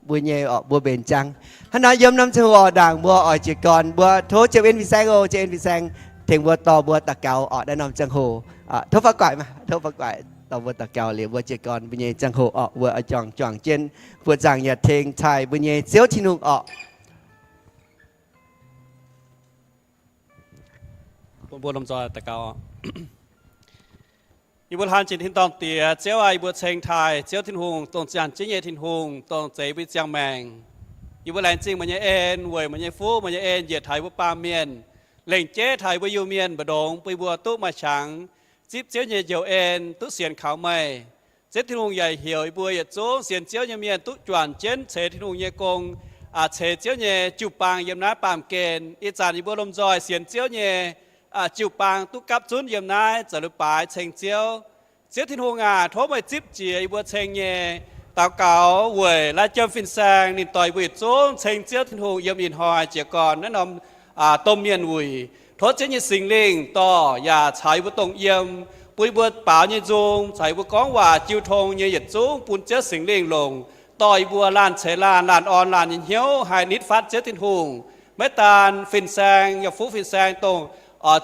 mbuo nyei oc, mbuo mbenc ziangx. Hnangv nor yiem norm ziangh hoc oc, ndaangc mbuo oix jiez gorn, mbuo tov Ziouv En fin-saeng oc, Ziouv En fin-saeng tengx mbuo dorh mbuo daux gaux oc, naaiv norm ziangh hoc. Tov faqv guaaic maah, tov faqv guaaic dorh mbuo daux gaux liuz mbuo jiez gorn mbuo nyei ziangh hoc oc, mbuo oix juangc juangc jienv buoz-zaangc yaac tengx taaih mbuo nyei Ziouv Tin-Hungh oc. Bun mbuo lomh nzoih daux gaux. Yie mbuo laanh zingh tin-dorngh Diex, Ziouv aac, yie mbuo ceng taaih Ziouv Tin-Hungh, dongh ziangh jienv nyei Tin-Hungh, dongh zeix mbuo nyei ziangh maengc. Yie mbuo laengz zingh meih nyei en, weic meih nyei fuqv, meih nyei en njiec taux yie mbuo baamh mienh, lengc jeiv taux yie mbuo Iu-Mienh mbu'ndongx, bun yie mbuo duqv maaih qangx zipv Ziouv nyei njoux en, duqv sienx kaux meih. Ziouv Tin-Hungh yaac heuc yie mbuo yietc zungv sienx Ziouv nyei mienh duqv juangc jienv ceix Tin-Hungh nyei gong, ceix Ziouv nyei jiu-baang yiem naaiv baamh gen. Ih zanc yie mbuo lomh nzoih sienx Ziouv nyei jiu-baang duqv gapv zunv yiem naaiv za'lui baaix ceng Ziouv. Ziouv Tin-Hungh aac, tov meih zipv jiex yie mbuo ceng nyei daux gaux weic lai jiem fin-saeng ninh doix yie mbuo yietc zungv ceng Ziouv Tin-Hungh yiem ih hnoi jiez gorn naaiv norm domh mienh wuic. Tov Ziouv nyei Singx Lingh dorh yaac caux yie mbuo dongh yiem, bun yie mbuo baaux nyei nzung, caux yie mbuo gorngv waac jiu tong nyei yietc zungv bun Ziouv Singx Lingh longc, dorh yie mbuo laanh ceix laanh, laanh orn laanh nyei hnyouv haih nitv fatv Ziouv Tin-Hungh. Maiv daan fin-saeng, yaac fuqv fin-saeng dongh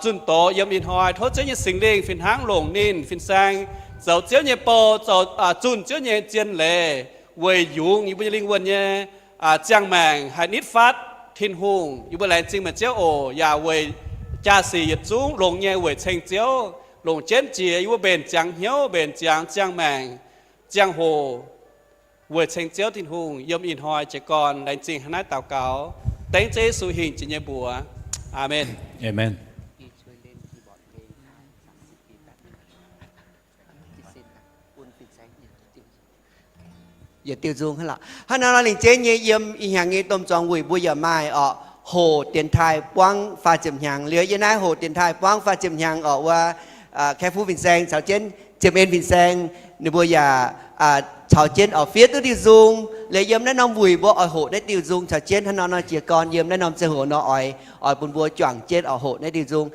zunh doz yiem ih hnoi, tov Ziouv nyei Singx Lingh fih hnangv longc ninh fin-saeng zoux Ziouv nyei bou, zoux zunh Ziouv nyei zien leiz, weic yungz yie mbuo nyei lingh wuonh nyei ziangh maengc haih nitv fatv Tin-Hungh. Yie mbuo laengz zingh meih Ziouv oc, yaac weic jaa-sic yietc zungv longx nyei weic ceng Ziouv, longc jienv jiex yie mbuo mbenc ziangx hnyouv, mbenc ziangx ziangh maengc, ziangh hoc, weic ceng Ziouv Tin-Hungh yiem ih hnoi jiez gorn. Laengz zingh hnangv naaiv daux gaux, dengv Ziouv Yesu hingh jiex nyei mbuox. Aamen. Aamen. yietc diuh nzung hnangv lorqc. Hnangv nor lingc jeiv nyei yiem ih hnyangx nyei domh zuangx wuic mbuo yaac maaih orqc, hoqc dienx taaih buangv faah ziepc hnyangx. Liuz yiem naaiv hoqc dienx taaih buangv faah ziepc hnyangx orqc wuov, Kaeqv Fuqv fin-saeng caux jienv Ziepc En fin-saeng ninh mbuo yaac caux jienv orqc fiev duqv diuh nzung. Liuz yiem naaiv norm wuic mbuo oix hoqc naaiv diuh nzung caux jienv hnangv nor nor jiez gorn yiem naaiv norm ziangh hoc nor oix, oix bun mbuo juangc jienv orqc hoqc naaiv diuh nzung.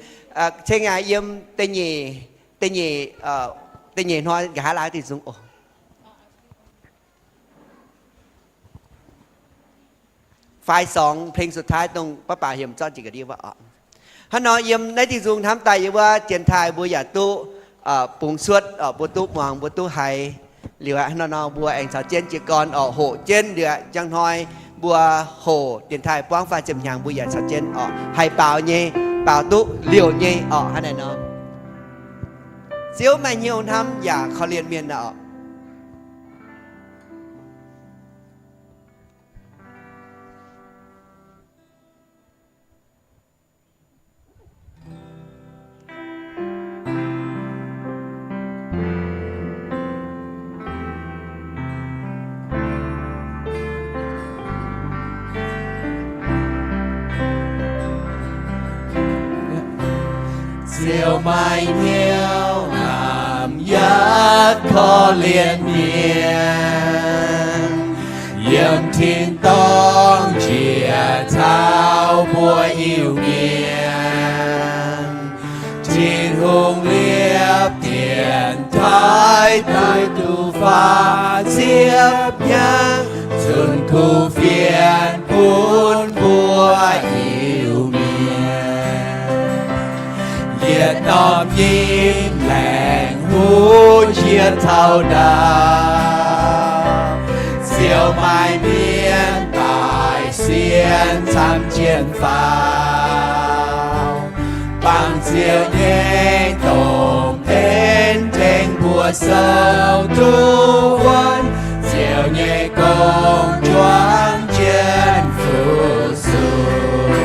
Ceng aac, yiem da'nyeic, da'nyeic, da'nyeic hnoi nqa'haav laai diuh nzung oc. Fai song เพลงสุดท้าย dongh baav baac hiemx zorqv jiex ga'ndiev wuov oc. Hnangv nor yiem naaiv diuh nzung hnamv daaih yiem wuov dienx taaih mbuo yaac duqv bungx cuotv, mbuo duqv muangx, mbuo duqv haiz. Liuz aqv, hnangv nor mbuo aengx caux jienv jiez gorn orqc hoqc jienv. Liuz aqv, njang hnoi mbuo hoqc dienx taaih buangv faah ziepc hnyangx mbuo yaac caux jienv orqc haih baaux nyei, baaux duqv liouc nyei orqc hnangv naaiv nor. Ziouv maaih hnyouv hnamv yaac korv-lienh mienh orqc. Ziouv maaih hnyouv hnamv yaac korv-lienh mienh, yiem tin-dorngh njiec taux mbuo Iu-Mienh. Tin-Hungh liepc dienx taaih daaih duqv faah ziepc hnyangx, zunh kuv fienx bun mbuo Iu-Mienh. Yietc norm nyim laengz huv njiec taux ndaauv, Ziouv maaih mienh daaih sienx camv jienv faaux. Bangc Ziouv nyei domh en tengx mbuo sou duqv wuonv, Ziouv nyei gong juangc jienv fuqv-suqv.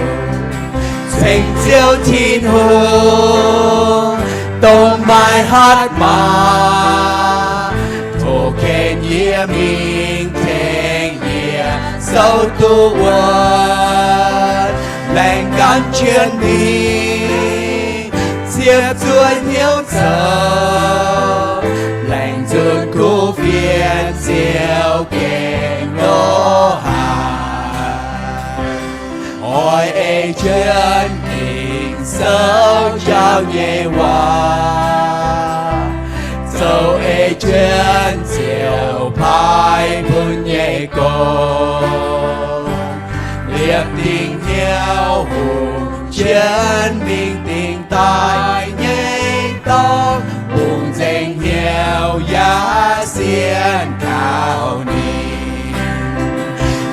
Ceng Ziouv Tin-Hungh, dongh maaih hatc maaz, tov ken yie mingh tengx yie sou duqv wuonv. Laengz gan jienv mingh, ziepc zuoqv hnyouv zoux, laengz nzunc kuv fienx Ziouv gengh lorz haic. Oix ei jienv dingc souv njaaux nyei waac, zoux ei jienv Ziouv paaiv bun nyei gong. Liepc dingc hnyouv hungx jienv mingh dingc daaih nyei dorngx, bungx nzengc hnyouv yaac sienx kaux ninh.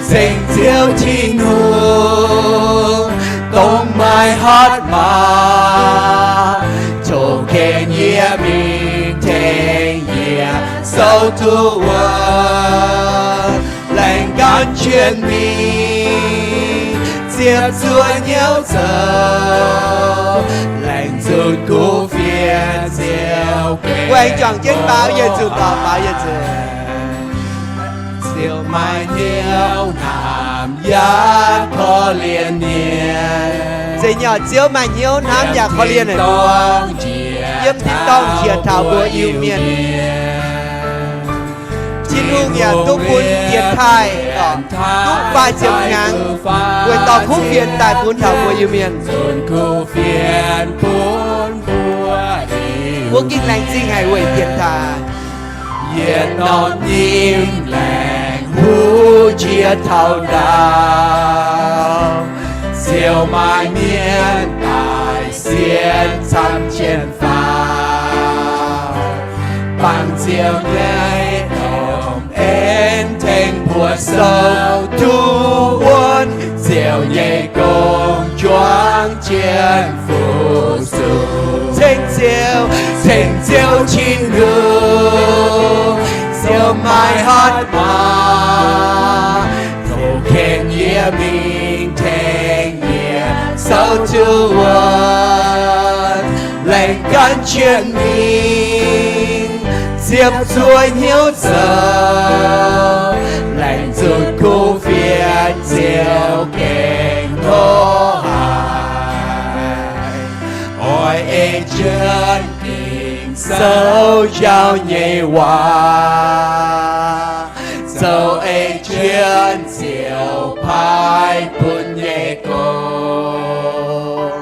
Ceng Ziouv Tin-Hungh, dongh maaih hatc maaz, tov ken yie mingh tengx yie sou duqv wuonv. Laengz gan jienv mingh, ziepc zuoqv hnyouv zoux, laengz nzunc kuv fienx Ziouv gengh. Aengx juangc jienv baaux yietc nzunc, baaux yietc nzunc. Ziouv maaih hnyouv hnamv yaac korv-lienh mienh. Zeiz nyei, Ziouv maaih hnyouv hnamv yaac korv-lienh mienh. Yiem tin-dorngh njiec taux mbuo Iu-Mienh, Tin-Hungh yaac duqv bun dienx taaih, duqv faah ziepc hnyangx, weic dorh kuv fienx daaih bun taux mbuo Iu-Mienh. Mbuo gengh laengz zingh haic weic dienx taaih. Yietc norm nyim laengz huv njiec taux ndaauv, Ziouv maaih mienh daaih sienx camv jienv faaux. Bangc Ziouv nyei domh en tengx mbuo sou duqv wuonv, Ziouv nyei gong juangc jienv fuqv-suqv. Ceng Ziouv, ceng Ziouv Tin-Hungh, Ziouv maaih hatc maaz, tov ken yie mingh tengx yie sou duqv wuonv. Laengz gan jienv mingh, ziepc zuoqv hnyouv zoux, laengz zunc kuv fienx ziouc gengh hlo haic. Oix ei jienv Ging-Sou njaaux nyei waac, zoux ei jienv ziouc paaiv bun nyei gong.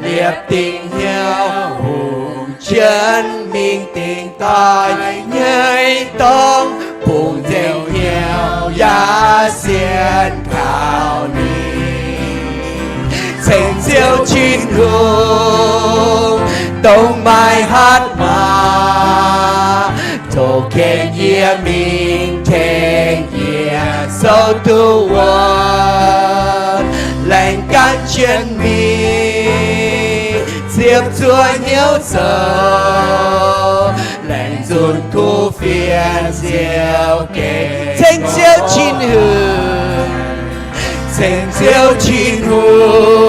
Liepc dingc hnyouv hungh jienv mingh dingc daaih nyei dorngx, bungx nzengc hnyouv yaac sienx kaux ninh. Ceng Ziouv Tin-Hungh, dongh maaih hatc maaz, tov ken yie mingh tengx yie sou duqv wuonv. Laengz gan jienv mingh, ziepc zuoqv hnyouv zoux, laengz zunc kuv fienx ziouc gengh. Ceng Ziouv Tin-Hungh, Ceng Ziouv Tin-Hungh,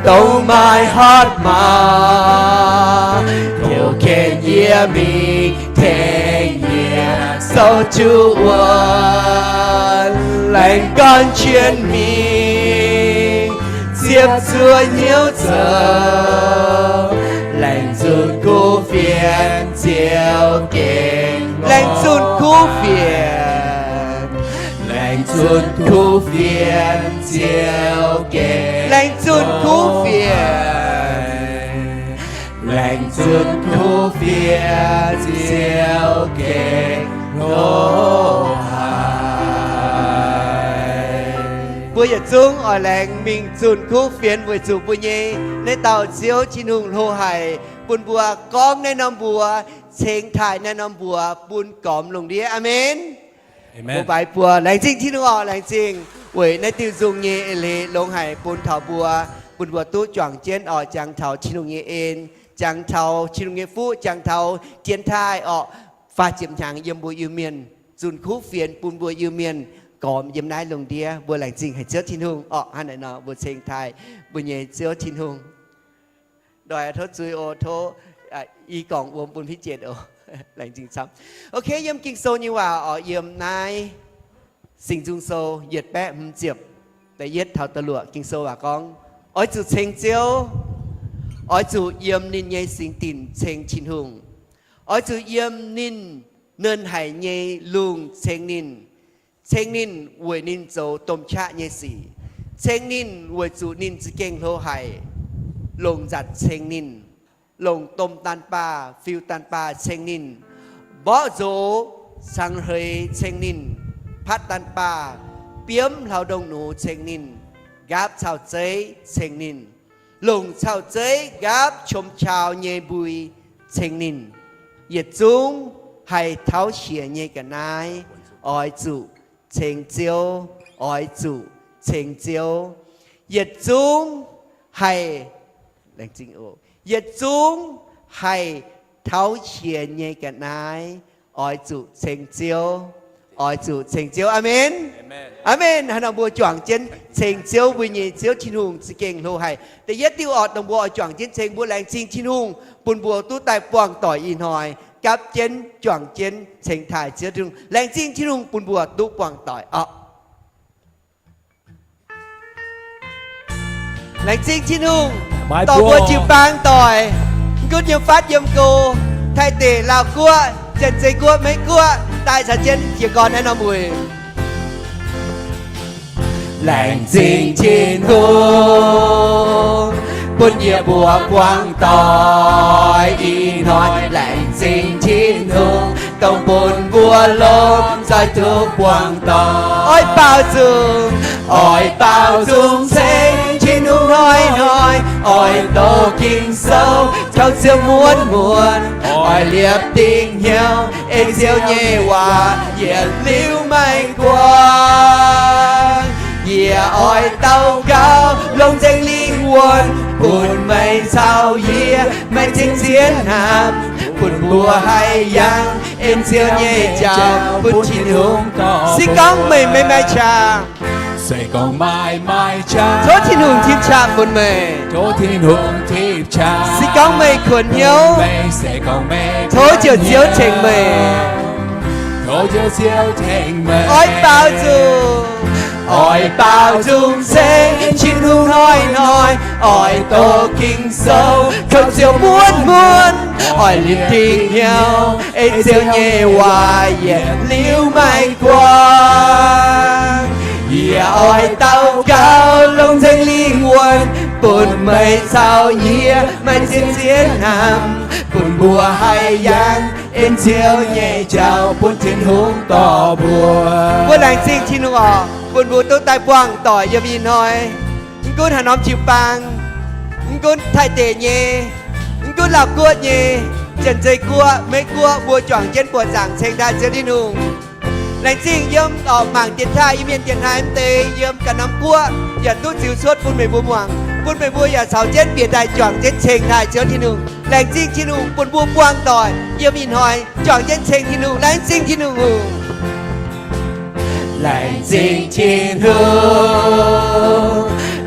dongh maaih hatc maaz, tov ken yie mingh tengx yie sou duqv wuonv. Laengz gan jienv mingh, ziepc zuoqv hnyouv zoux, laengz zunc kuv fienx ziouc gengh. Laengz zunc kuv fienx, laengz zunc kuv fienx ziouc gengh. Laengz zunc kuv fienx, laengz zunc kuv fienx ziouc gengh hlo haic. Mbuo yietc zungv oix laengz mingh zunc kuv fienx weic zuqc mbuo nyei naaiv dauh Ziouv Tin-Hungh hlo haic, bun mbuo gorngv naaiv norm mbuox, ceng taaih naaiv norm mbuox bun gormx lungh ndiev. Aamen. Mbuo baaix buo laengz zingh Tin-Hungh oc. Laengz zingh weic naaiv diuh nzung nyei eix leiz longx haic bun taux mbuo, bun mbuo duqv juangc jienv oc, jangx taux Tin-Hungh nyei en, jangx taux Tin-Hungh nyei fuqv, jangx taux dienx taaih oc, faah ziepc hnyangx yiem mbuo Iu-Mienh, zunh kuv fienx bun mbuo Iu-Mienh gormx yiem naaiv lungh ndiev. Mbuo laengz zingh haic Ziouv Tin-Hungh oc. Hnangv naaic nor mbuo ceng taaih mbuo nyei Ziouv Tin-Hungh. Ndoih tov zuiz oc, tov i gorngv wuom bun hiv jienv oc. Laengz zingh camv. Ok, yiem Ging-Sou nyei waac oc, yiem naaiv Singx Nzung Sou yietc baeqv hmz ziepc, da'yietv taux da'luoqc Ging-Sou waac gorngv, oix zuqc ceng Ziouv, oix zuqc yiem ninh nyei singx dinc ceng Tin-Hungh, oix zuqc yiem ninh nernh haic nyei lungh ceng ninh, ceng ninh weic ninh zoux domh qaqv nyei sic, ceng ninh weic zuqc ninh za'gengh hlo haic, longc nzatc ceng ninh, longc domh daanh baah, fiuv daanh baah ceng ninh, mborqv nzox cangx hleix ceng ninh, patv daanh baah, biomv hlauv-ndongh nux ceng ninh, nqaapv cau zeiv ceng ninh, longc cau zeiv nqaapv qom qau nyei mbui ceng ninh. Yietc zungv haih tauv qiex nyei ga'naaiv oix zuqc ceng Ziouv, oix zuqc ceng Ziouv. Yietc zungv haih, yietc zungv haih tauv qiex nyei ga'naaiv oix zuqc ceng Ziouv, oix zuqc ceng Ziouv. Aamen. Aamen. Hnangv nor mbuo juangc jienv ceng Ziouv, mbuo nyei Ziouv Tin-Hungh za'gengh hlo haic. Da'yietv diuh oc, dongh mbuo oix juangc jienv ceng, mbuo laengz zingh Tin-Hungh bun mbuo duqv daaih buangh doic ih hnoi gapv jienv juangc jienv ceng taaih Ziouv Tin-Hungh. Laengz zingh Tin-Hungh bun mbuo duqv buangh doic oc. Laengz zingh Tin-Hungh dorh mbuo jiu-baang doic, mv gunv yiem fatv yiem go, Taiv deic, Laauh Guoqv, Janx-Zei Guoqv, Meiv Guoqv, daaih caux jienv jiez gorn naaiv norm wuic. Laengz zingh Tin-Hungh bun yie mbuo buangh doic ih hnoi. Laengz zingh Tin-Hungh dongh bun mbuo lomh nzoih duqv buangh doic. Oix baaux nzung, oix baaux nzung ceng Tin-Hungh hnoi-hnoi. Oix doqc Ging-Sou caux Ziouv muonz-muonz. Oix liepc dingc hnyouv ei Ziouv nyei waac yietc liuz maiv guangc. Yie oix daux gaux longc nzengc lingh wuonh bun meih caux yie, meih cingx zien hnamv bun mbuo haih yangh en Ziouv nyei jauv bun Tin-Hungh dorh. Se gorngv meih maiv maaih qangx, se gorngv meih maiv maaih qangx, tov Tin-Hungh tim qaqv bun meih. Tov Tin-Hungh tim Se gorngv meih kuonx hnyouv, tov Njoux Ziouv tengx meih. Oix baaux nzung, oix baaux nzung ceng Tin-Hungh hnoi-hnoi, oix doqc Ging-Sou kouv Ziouv muonz-muonz, oix liepc dingc hnyouv ei Ziouv nyei waac yietc liuz maiv guangc. Yie oix daux gaux longc nzengc lingh wuonh bun meih caux yie maaih zien-zien hnamv, bun mbuo haih yangh en Ziouv nyei jauv bun Tin-Hungh dorh mbuo. Mbuo laengz zingh Tin-Hungh oc, bun mbuo duqv daaih buangh doic yiem ih hnoi. Mv gunv haaix norm jiu-baang, mv gunv Taiv deic nyei, mv gunv Laauv guoqv nyei, Janx-Zei guoqv, Meiv guoqv, mbuo juangc jienv buoqc zaangc ceng daaih Ziouv Tin-Hungh. Laengz zingh yiem oc mangc dienx taaih Iu-Mienh dienx taaih mv deix, yiem ganh norm guoqv yaac duqv ziux cuotv bun meih mbuo muangx, bun meih mbuo yaac caux jienv bieqc daaih juangc jienv ceng daaih Ziouv Tin-Hungh. Laengz zingh Tin-Hungh bun mbuo buangh doic yiem ih hnoi juangc jienv ceng Tin-Hungh. Laengz zingh Tin-Hungh. Laengz zingh Tin-Hungh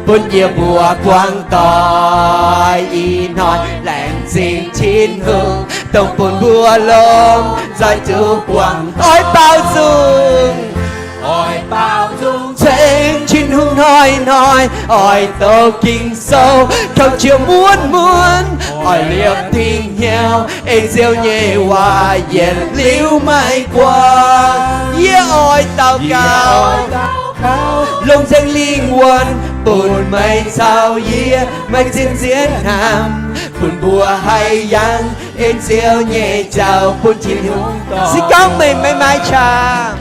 bun yie mbuo buangh doic ih hnoi. Laengz zingh Tin-Hungh dongh bun mbuo lomh nzoih duqv buangh. Oix baaux nzung, oix baaux nzung ceng Tin-Hungh hnoi-hnoi, oix doqc Ging-Sou kouv Ziouv muonz-muonz, oix liepc dingc hnyouv ei Ziouv nyei waac yietc liuz maiv guangc. Yie oix daux gaux longc nzengc lingh wuonh bun meih caux yie maaih zien-zien hnamv, bun mbuo haih yangh en Ziouv nyei jauv bun Tin-Hungh dorh. Se gorngv meih maiv maaih qaqv,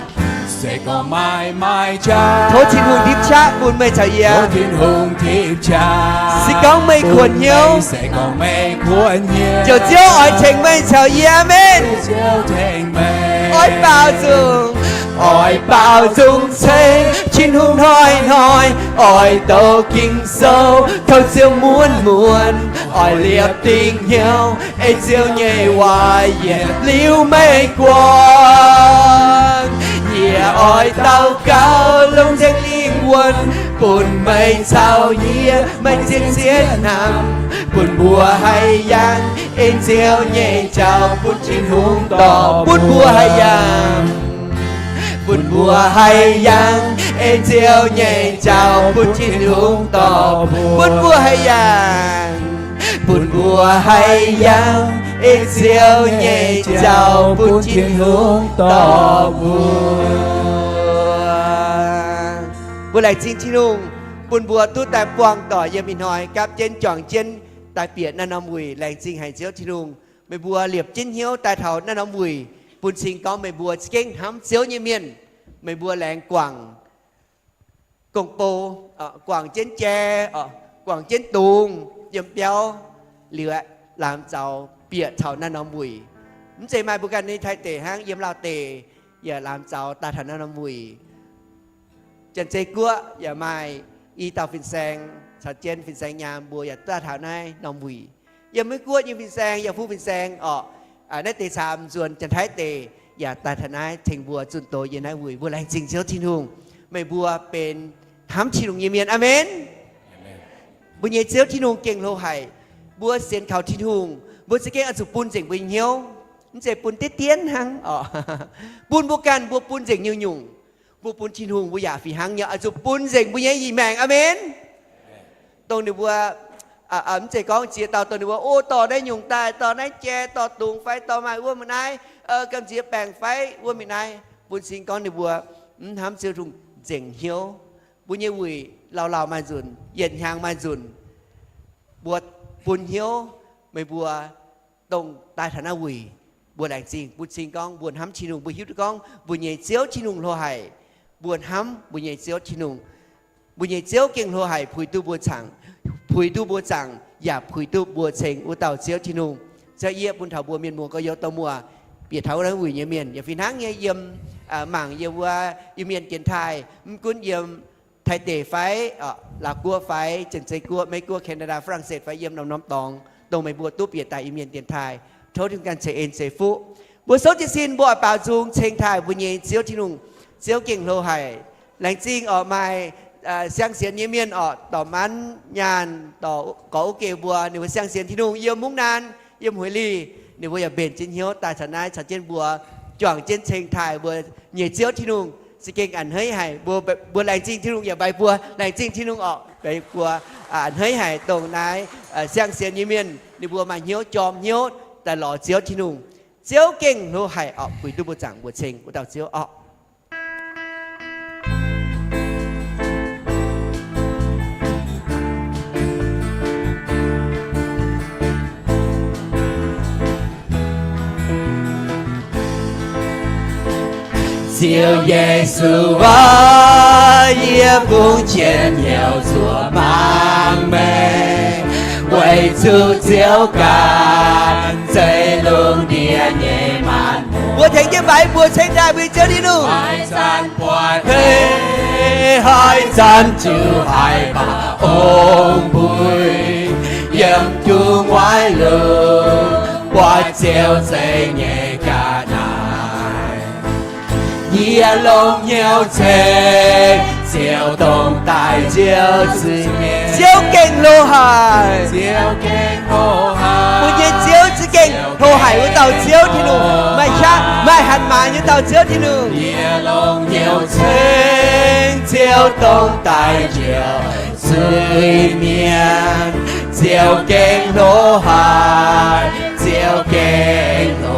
se gorngv meih maiv maaih qaqv, tov Tin-Hungh tipv qaqv bun meih caux yie. Tov Tin-Hungh tipv qaqv. Se gorngv meih kuonx hnyouv, se gorngv meih kuonx hnyouv, Njoux Ziouv oix tengx meih caux yie. Aamen. Njoux Ziouv tengx meih. Oix baaux nzung, oix baaux nzung ceng Tin-Hungh hnoi-hnoi, oix doqc Ging-Sou kouv Ziouv muonz-muonz, oix liepc dingc hnyouv ei Ziouv nyei waac yietc liuz maiv guangc. Yie oix daux gaux longc nzengc lingh wuonh bun meih caux yie maaih zien-zien hnamv, bun mbuo haih yangh en Ziouv nyei jauv bun Tin-Hungh dorh, bun mbuo haih yangh, bun mbuo haih yangh en Ziouv nyei jauv bun Tin-Hungh dorh, bun mbuo haih yangh, bun mbuo haih yangh en Ziouv nyei jauv bun Tin-Hungh dorh mbuo. Mbuo laengz zingh Tin-Hungh bun mbuo duqv daaih buangh doic yiem ih hnoi gapv jienv juangc jienv daaih bieqc naaiv norm wuic. Laengz zingh haic Ziouv Tin-Hungh, meih mbuo liepc jienv hnyouv daaih taux naaiv norm wuic, bun cing gorngv meih mbuo za'gengh hnamv Ziouv nyei mienh. Meih mbuo laengz guangc gong-bou, guangc jienv jai, guangc jienv dungz yiem biauv liuz, laamz zaux bieqc taux naaiv norm wuic. Mv zeiz maaih mbuo ganh nyei Taiv deic hnangv, yiem Laauv deic yaac laamz zaux daaih taux naaiv norm wuic. Janx-Zei Guoqv yaac maaih i dauh fin-saeng caux jienv fin-saeng nyaam mbuo yaac daaih taux naaiv norm wuic. Yiem Meiv Guoqv nyei fin-saeng yaac fuqv fin-saeng orqc, naaiv deix camv nzuonx Janx-Taiv deic yaac daaih taux naaiv tengx mbuo zunh doz yiem naaiv wuic. Mbuo laengz zingh Ziouv Tin-Hungh, meih mbuo benx hnamv Tin-Hungh nyei mienh. Aamen. Mbuo nyei Ziouv Tin-Hungh gengh hlo haic. Mbuo sienx kaux Tin-Hungh, mbuo za'gengh oix zuqc bun nzengc mbuo nyei hnyouv, mv zeiz bun diqv dien hnangv orqc. Bun mbuo ganh mbuo bun nzengc nyungc-nyungc. Mbuo bun Tin-Hungh mbuo yaac fih hnangv nyei oix zuqc bun nzengc mbuo nyei ih maengc. Aamen. Dongh ninh mbuo mv zeiz gorngv ziex dauh dongh ninh mbuo, o, dorh naaiv nyungc daaih, dorh naaiv jai, dorh dungz fai dorh maaih wuov maaih naaiv, gamh nziex baengc fai wuov maaih naaiv, bun cing gorngv ninh mbuo mv hnamv Ziouv Tin-Hungh nzengc hnyouv. Mbuo nyei wuic lauh lauh maaih nzunc, yietc hnyangx maaih nzunc. Mbuo bun hnyouv meih mbuo dongh daaih taux naaiv wuic. Mbuo laengz zingh bun cing gorngv mbuo hnamv Tin-Hungh, mbuo hiuv duqv gorngv mbuo nyei Ziouv Tin-Hungh hlo haic. Mbuo hnamv mbuo nyei Ziouv Tin-Hungh. Mbuo nyei Ziouv gengh hlo haic, puix duqv mbuo zaangc, puix duqv mbuo zaangc, yaac puix duqv mbuo ceng wuov dauh Ziouv Tin-Hungh. Ziouv, yie bun taux mbuo mienh muoz gorx-youz dorh muoc bieqc taux wuov wuic nyei mienh yaac fih hnangv nyei yiem, mangc yiem wuov Iu-Mienh dienx taaih, mv gunv yiem Taiv deic fai, Laauv Guoqv fai, Janx-Zei Guoqv, Meiv Guoqv, Canada, Faa^lang^setv fai yiem norm-norm dorngx dongh meih mbuo duqv bieqc daaih Iu-Mienh dienx taaih. Tov Tin-Hungh ganh ceix en ceix fuqv. Mbuo souv jiez sin mbuo oix baaux nzung ceng taaih mbuo nyei Ziouv Tin-Hungh. Ziouv gengh hlo haic. Laengz zingh orqc maaih siang-sienx nyei mienh orqc, dorh maanv nyaanh, dorh gorx wuov geh mbuo, ninh mbuo siang-sienx Tin-Hungh yiem mungv naanv, yiem hueix lih, ninh mbuo yaac mbenc jienv hnyouv daaih taux naaiv caux jienv mbuo, juangc jienv ceng taaih mbuo nyei Ziouv Tin-Hungh. Za'gengh a'hneiv haic, mbuo, mbuo laengz zingh Tin-Hungh yaac mbaix mbuo, laengz zingh Tin-Hungh orqc, mbaix mbuo, a'hneiv haic dongh naaiv siang-sienx nyei mienh ninh mbuo maaih hnyouv jorm hnyouv daaih lorz Ziouv Tin-Hungh. Ziouv gengh hlo haic orqc, puix duqv mbuo zaangc mbuo ceng wuov dauh Ziouv orqc. Ziouv Yesu aah, yie bungx jienv hnyouv zuoqc mangc meih, weic zuqc Ziouv ganh zeiv lungh ndiev nyei maanc. Mbuo tengx jienv mbaix mbuo ceng daaih mbuo Ziouv Tin-Hungh. Haaix zanc buatc hei, haaix zanc ziouc haiz baac ong-mbui, yiem jung waaiv lungh buatc Ziouv zeiv nyei ga'naaiv. Yie longc hnyouv ceng Ziouv dongh daaih Ziouv zuiz-mienh. Ziouv gengh hlo haic. Mbuo nyei Ziouv za'gengh hlo haic wuov dauh Ziouv Tin-Hungh, maaih qaqv maaih hatc maaz nyei dauh Ziouv Tin-Hungh. Yie longc hnyouv ceng Ziouv dongh daaih Ziouv zuiz-mienh. Ziouv gengh hlo haic, Ziouv gengh hlo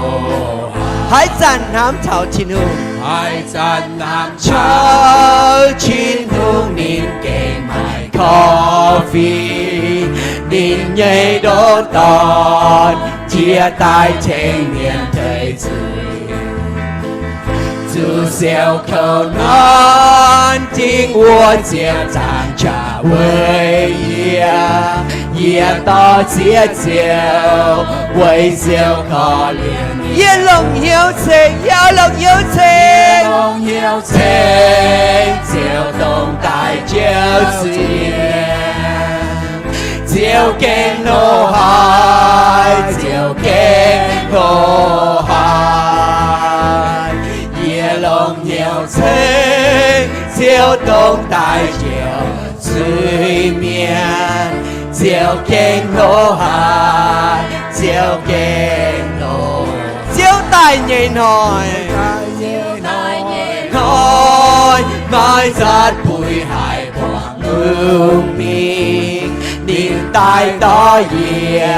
haic. Haaix zanc hnamv taux Tin-Hungh, haaix zanc hnamv taux Tin-Hungh, ninh gengh maaih korv-fingx. Ninh nyei ndoqv dorn jiex daaih tengx mienh teix zuiz. Zuqc siou kouv norm dingh wuov, Ziouv zaangc qaqv weic yie. Yie dorh ziex ziouc weic Ziouv korv-lienh. Yie longc hnyouv ceng, yie longc hnyouv ceng, longc hnyouv ceng Ziouv dongh daaih Ziouv zuiz-mienh. Ziouv gengh hlo haic, Ziouv gengh hlo haic. Yie longc hnyouv ceng Ziouv dongh daaih Ziouv zuiz-mienh. Ziouv gengh hlo haic, Ziouv gengh hlo. Ziouv daaih nyei hnoi, hnoi maiv zatc buix haic buangh lungh mingh. Ninh daaih dorh yie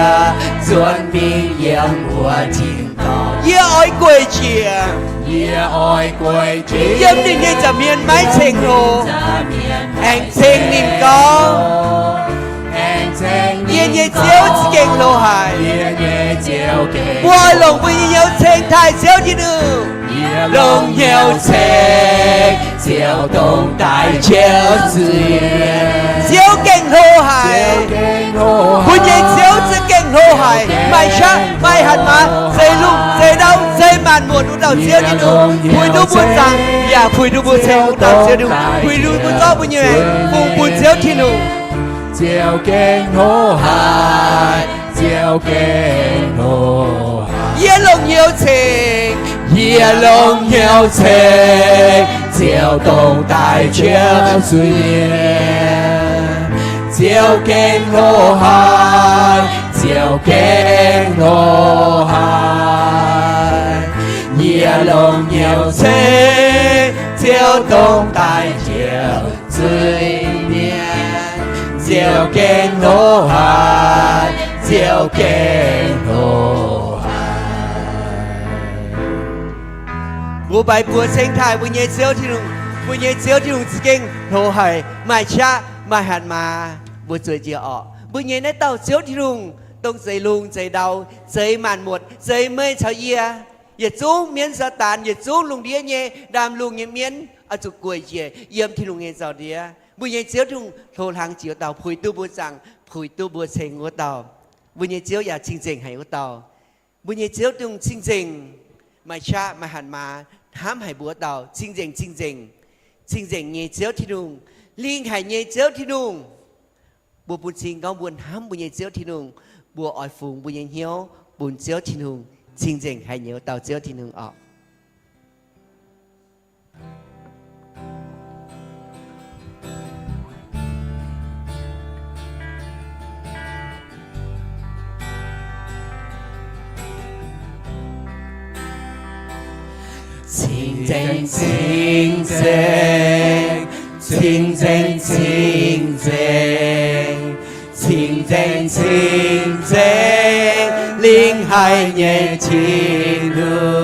nzuonx mingh yiem wuov tin-dorngh. Yie oix gueic njiec, yie oix gueic njiec yiem ninh nyei nza'hmien maiv ceng-hlo, aengx ceng ninh gorngv, yie nyei Ziouv za'gengh hlo haic. Mbuo oix longc mbuo nyei hnyouv ceng taaih Ziouv Tin-Hungh. Longc hnyouv ceng Ziouv dongh daaih Ziouv zuiz-mienh. Ziouv gengh hlo haic. Mbuo nyei Ziouv za'gengh hlo haic, maaih qaqv maaih hatc maaz, zeix lungh zeix ndau, zeix maanc muotc wuov dauh Ziouv Tin-Hungh. Puix duqv mbuo zaangc yaac puix duqv mbuo ceng wuov dauh Ziouv Tin-Hungh. Puix duqv mbuo zorqv mbuo nyei maengc fungx bun Ziouv Tin-Hungh. Ziouv gengh hlo haic, Ziouv gengh hlo haic. Yie longc hnyouv ceng, yie longc hnyouv ceng Ziouv dongh daaih Ziouv zuiz-mienh. Ziouv gengh hlo haic, Ziouv gengh hlo haic. Yie longc hnyouv ceng Ziouv dongh daaih Ziouv zuiz-mienh. Ziouv gengh hlo haic, Ziouv gengh hlo haic. Mbuo mbaix mbuo ceng taaih mbuo nyei Ziouv Tin-Hungh. Mbuo nyei Ziouv Tin-Hungh za'gengh hlo haic, maaih qaqv maaih hatc maaz. Mbuo zueiz njiec orqc. Mbuo nyei naaiv dauh Ziouv Tin-Hungh dongh zeix lungh zeix ndau, zeix maanc muotc, zeix meih caux yie, yietc zungv mienv Saadaan, yietc zungv lungh ndiev nyei ndaamv-lungh nyei mienv oix zuqc gueic njiec yiem Tin-Hungh nyei nzauh ndiev. Mbuo nyei Ziouv Tin-Hungh hlo hlang jiex wuov dauh, puix duqv mbuo zaangc, puix duqv mbuo ceng wuov dauh. Mbuo nyei Ziouv yaac cing-nzengc haic wuov dauh. Mbuo nyei Ziouv Tin-Hungh cing-nzengc, maaih qaqv maaih hatc maaz hnamv haic mbuo wuov dauh, cing-nzengc, cing-nzengc, cing-nzengc nyei Ziouv Tin-Hungh, lingh haic nyei Ziouv Tin-Hungh. Mbuo bun cing gorngv mbuo hnamv mbuo nyei Ziouv Tin-Hungh, mbuo oix fungx mbuo nyei hnyouv bun Ziouv Tin-Hungh, cing-nzengc haic nyei wuov dauh Ziouv Tin-Hungh orqc. Cing-nzengc, cing-nzengc, cing-nzengc, cing-nzengc, cing-nzengc, cing-nzengc, lingh haih nyei Tin-Hungh.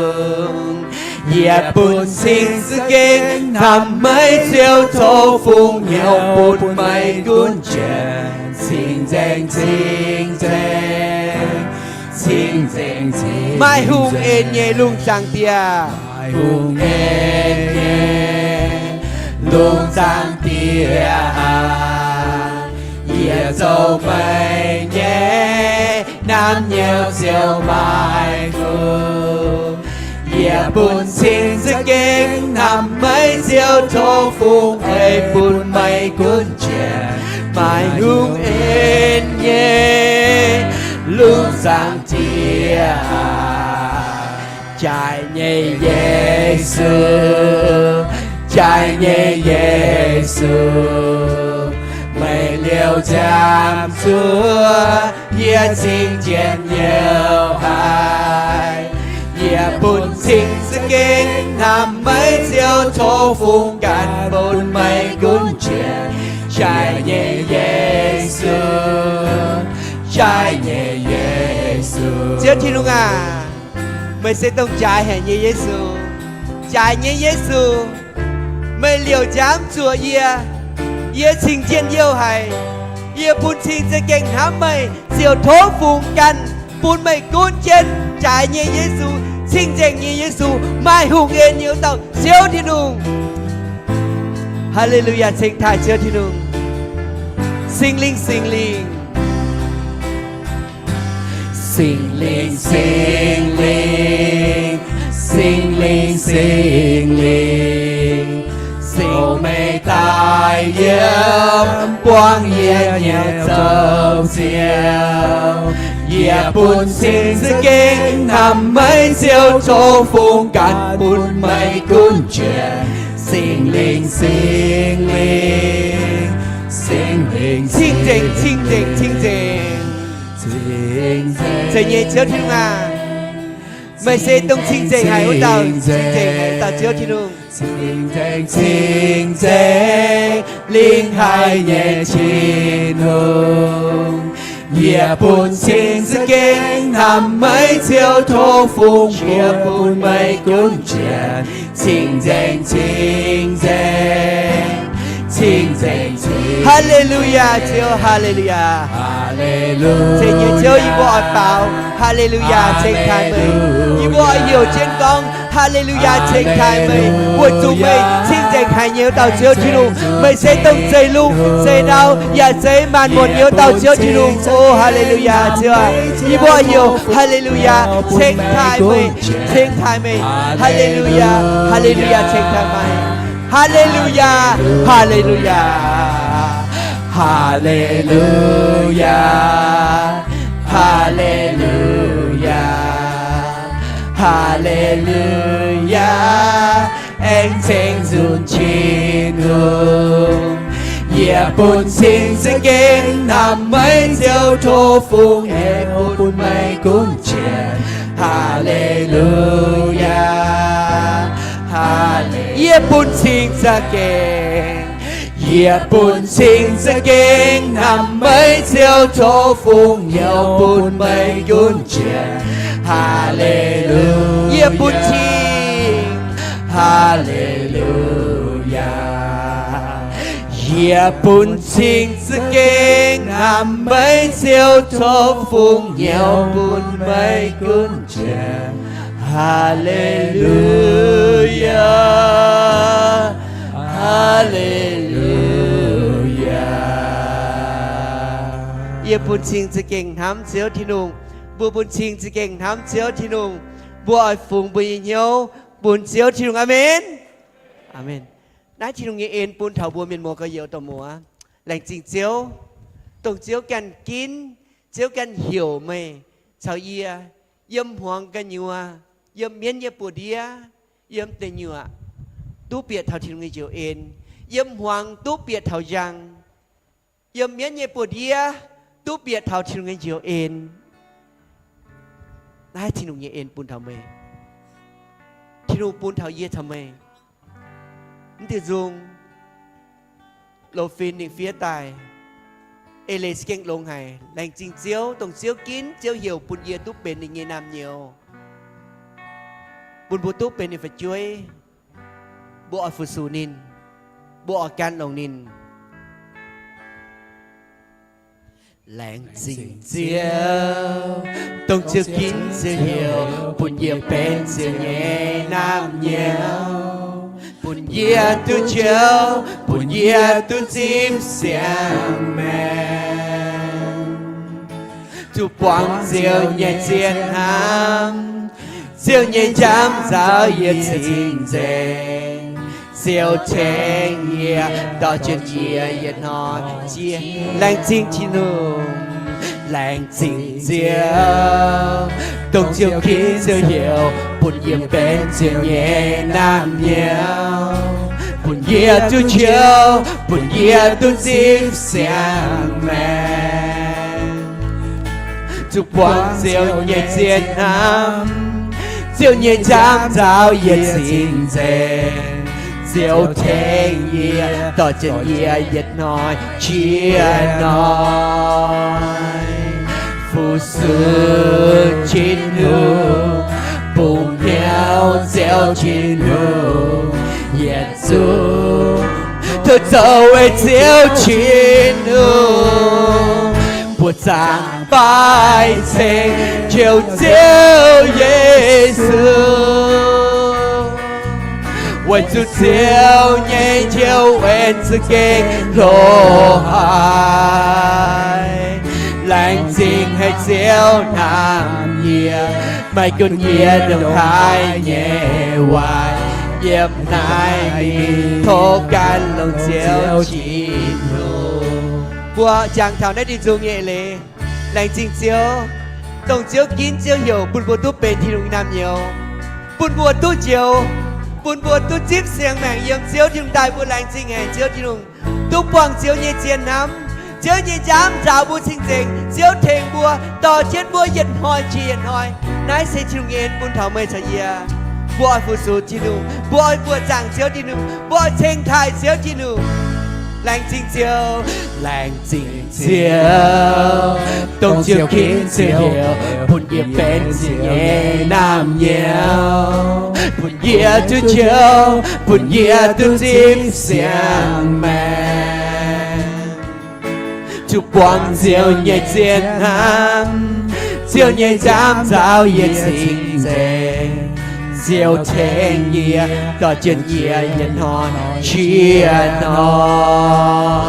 Yie bun cing za'gengh hnamv meih, Ziouv, tov fungx hnyouv bun meih gunv jiex. Cing-nzengc, cing-nzengc, cing-nzengc, cing-nzengc, maaih hungh en nyei lungh zaangc Diex. Maaih hungh en nyei lungh zaangc Diex aac, yie zoux meih nyei naamh nyouz ziouc maaih fuqv. Yie bun cing za'gengh hnamv meih, Ziouv, tov fungx eix bun meih gunv jiex. Maaih hungh en nyei lungh zaangc Diex aac, jaaix nyei Yesu, jaaix nyei Yesu, meih liouc njamv zuov yie cing jienv youh haic. Yie bun cing za'gengh hnamv meih, Ziouv, tov fungx ganh bun meih gunv jiex. Jaaix nyei Yesu, jaaix nyei Yesu. Ziouv Tin-Hungh aac, meih se dongh jaaix haic nyei Yesu, jaaix nyei Yesu. Meih liouc njamv zuoqc yie, yie cing jienv youh haic. Yie bun cing za'gengh hnamv meih, ziouc tov fungx ganh bun meih gunv jienv. Jaaix nyei Yesu, cing-nzengc nyei Yesu, maaih hungh en nyei wuov dauh Ziouv Tin-Hungh. Haa^le^lu^yaa, ceng taaih Ziouv Tin-Hungh. Singx Lingh, Singx Lingh. Singx Lingh, Singx Lingh, Singx Lingh, Singx Lingh, zoux meih daaih yiem buangv yie nyei zoux Ziouv. Yie bun cing za'gengh hnamv meih, Ziouv, tov fungx ganh bun meih gunv jiex. Singx Lingh, Singx Lingh, Singx Lingh, cing-nzengc, cing-nzengc, cing-nzengc. Cing-nzengc nyei Ziouv Tin-Hungh aac, meih se dongh cing-nzengc haic wuov dauh, cing-nzengc haic wuov dauh Ziouv Tin-Hungh. Cing-nzengc, cing-nzengc, lingh haih nyei Tin-Hungh. Yie bun cing za'gengh hnamv meih, Ziouv, tov fungx yie bun meih gunv jiex. Cing-nzengc, cing-nzengc, cing-nzengc, cing-nzengc. Haa^le^lu^yaa, Ziouv, haa^le^lu^yaa. Ceng nyei Ziouv, yie mbuo oix baaux. Haa^le^lu^yaa, ceng taaih meih. Yie mbuo oix heuc jienv gorngv, haa^le^lu^yaa, ceng taaih meih, weic zuqc meih cing-nzengc haic nyei wuov dauh Ziouv Tin-Hungh. Meih se dongh zeix lungh, zeix ndau, yaac zeix maanc muotc nyei wuov dauh Ziouv Tin-Hungh. O haa^le^lu^yaa, Ziouv aac, yie mbuo heuc haa^le^lu^yaa, ceng taaih meih, ceng taaih meih. Haa^le^lu^yaa, haa^le^lu^yaa, ceng taaih meih. Haa^le^lu^yaa, haa^le^lu^yaa, haa^le^lu^yaa, haa^le^lu^yaa, haa^le^lu^yaa. Aengx ceng nzunc Tin-Hungh, yie bun cing za'gengh hnamv meih, Ziouv, tov fungx yie bun meih gunv jiex. Haa^le^lu^yaa, haa^le, yie bun cing za'gengh. Yie bun cing za'gengh hnamv meih, Ziouv, tov fungx yie bun meih gunv jiex. Haa^le^lu, yie bun cing. Haa^le^lu^yaa. Yie bun cing za'gengh hnamv meih, Ziouv, tov fungx yie bun meih gunv jiex. Haa^le^lu^yaa, haa^le^lu^yaa. Yie bun cing za'gengh hnamv Ziouv Tin-Hungh. Mbuo bun cing za'gengh hnamv Ziouv Tin-Hungh. Mbuo oix fungx mbuo nyei hnyouv bun Ziouv Tin-Hungh. Aamen. Aamen. Naaiv Tin-Hungh nyei en bun taux mbuo mienh muoz gorx-youz dorh muoz. Laengz zingh Ziouv, dongh Ziouv ganh ginv, Ziouv ganh heuc meih caux yie, yiem hmuangx gu'nyuoz, yiem mienv nyei buoz-ndiev, yiem deic nyuoqc, duqv bieqc taux Tin-Hungh nyei njoux en, yiem hmuangx duqv bieqc taux njang, yiem mienv nyei buoz-ndiev duqv bieqc taux Tin-Hungh nyei njoux en. Naaiv Tin-Hungh nyei en bun taux meih. Tin-Hungh bun taux yie taux meih. Mv diuh nzung loz-fin ninh fiev daaih, eix leiz se gengh longx haic. Laengz zingh Ziouv, dongh Ziouv ginv Ziouv heuc bun yie duqv benx ninh nyei naamh nyouz, bun mbuo duqv benx ninh fu'jueiv. Mbuo oix fu-sux ninh, mbuo oix gan longx ninh. Laengz zingh Ziouv, dongh Ziouv ginv Ziouv heuc bun yie benx Ziouv nyei naamh nyouz, bun yie duqv njoux, bun yie duqv zipv siang-maengc, zuqc buangh Ziouv nyei zien hnamv, Ziouv nyei njamv nzaaux yie cing-nzengc. Ziouv tengx yie, dorh jienv yie yietc hnoi jiex. Laengz zingh Tin-Hungh, laengz zingh Ziouv, dongh Ziouv ginv Ziouv heuc bun yie benx Ziouv nyei naamh nyouz, bun yie duqv njoux, bun yie duqv zipv siang-maengc, zuqc buangh Ziouv nyei zien hnamv, Ziouv nyei njamv nzaaux yie cing-nzengc. Ziouv tengx yie, dorh jienv yie yietc hnoi jiex hnoi. Fu-sux Tin-Hungh, bungx hnyouv Ziouv Tin-Hungh, yietc zungv tov zoux ei Ziouv Tin-Hungh. Buoqc zaangc baaiv ceng Njoux Ziouv Yesu, weic zuqc Ziouv nyei njoux en za'gengh hlo haic. Laengz zingh haic Ziouv hnamv yie, maiv gunv yie ndongc haaix nyei waaic, yiem naaiv mingh tov gan longx Ziouv Tin-Hungh. Mbuo jangx taux naaiv dinh nzung nyei eix leiz. Laengz zingh Ziouv, dongh Ziouv ginv Ziouv heuc bun mbuo duqv benx Tin-Hungh nyei naamh nyouz, bun mbuo duqv njoux, bun mbuo duqv zipv siang-maengc yiem Ziouv Tin-Hungh daaih. Mbuo laengz zingh haic Ziouv Tin-Hungh, duqv buangh Ziouv nyei zien hnamv, Ziouv nyei njamv nzaaux mbuo cing-nzengc. Ziouv tengx mbuo, dorh jienv mbuo yietc hnoi jiex yietc hnoi. Naaiv se Tin-Hungh nyei en bun taux meih caux yie. Mbuo oix fu-sux Tin-Hungh, mbuo oix buoqc zaangc Ziouv Tin-Hungh, mbuo oix ceng taaih Ziouv Tin-Hungh. Laengz zingh Ziouv, laengz zingh Ziouv, dongh Ziouv ginv Ziouv heuc bun yie benx Ziouv nyei naamh nyouz, bun yie duqv njoux, bun yie duqv zipv siang-maengc, zuqc buangh Ziouv nyei zien hnamv, Ziouv nyei njamv nzaaux yie cing-nzengc. Ziouv tengx yie, dorh jienv yie yietc hnoi jiex hnoi.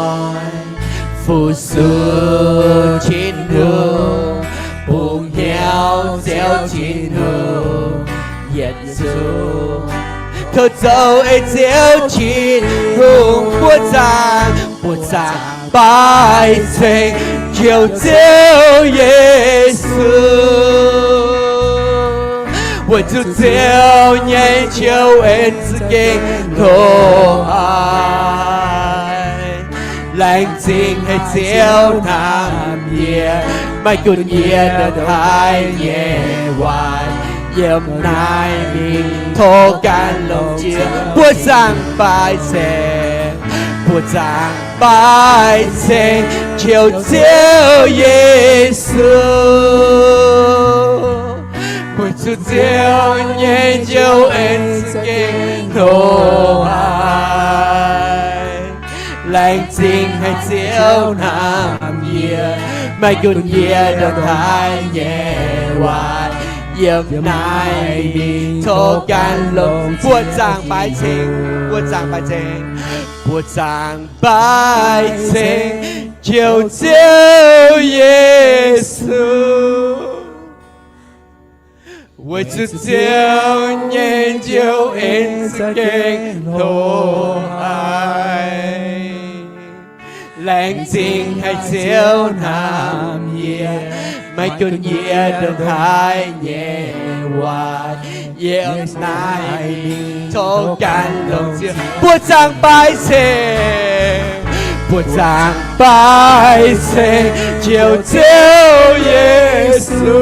Fu-sux Tin-Hungh, bungx hnyouv Ziouv Tin-Hungh, yietc zungv tov zoux ei Ziouv Tin-Hungh. Buoqc zaangc, buoqc zaangc baaiv ceng Njoux Ziouv Yesu, weic zuqc Ziouv nyei njoux en za'gengh hlo haic. Laengz zingh haic Ziouv hnamv yie, maiv gunv yie ndongc haaix nyei waaic, yiem naaiv mingh tov gan longx Ziouv. Buoqc zaangc baaiv ceng, buoqc zaangc baaiv ceng Njoux Ziouv Yesu, weic zuqc Ziouv nyei njoux en za'gengh hlo haic. Laengz zingh haic Ziouv hnamv yie, maiv gunv yie ndongc haaix nyei waaic, yiem naaiv mingh tov gan longx. Buoqc zaangc baaiv ceng, buoqc zaangc baaiv ceng, buoqc zaangc baaiv ceng Njoux Ziouv Yesu, weic zuqc Ziouv nyei njoux en za'gengh hlo haic. Laengz zingh haic Ziouv hnamv yie, maiv gunv yie ndongc haaix nyei waaic, yiem naaiv mingh tov gan longx Ziouv. Buoqc zaangc baaiv ceng, buoqc zaangc baaiv ceng Njoux Ziouv Yesu,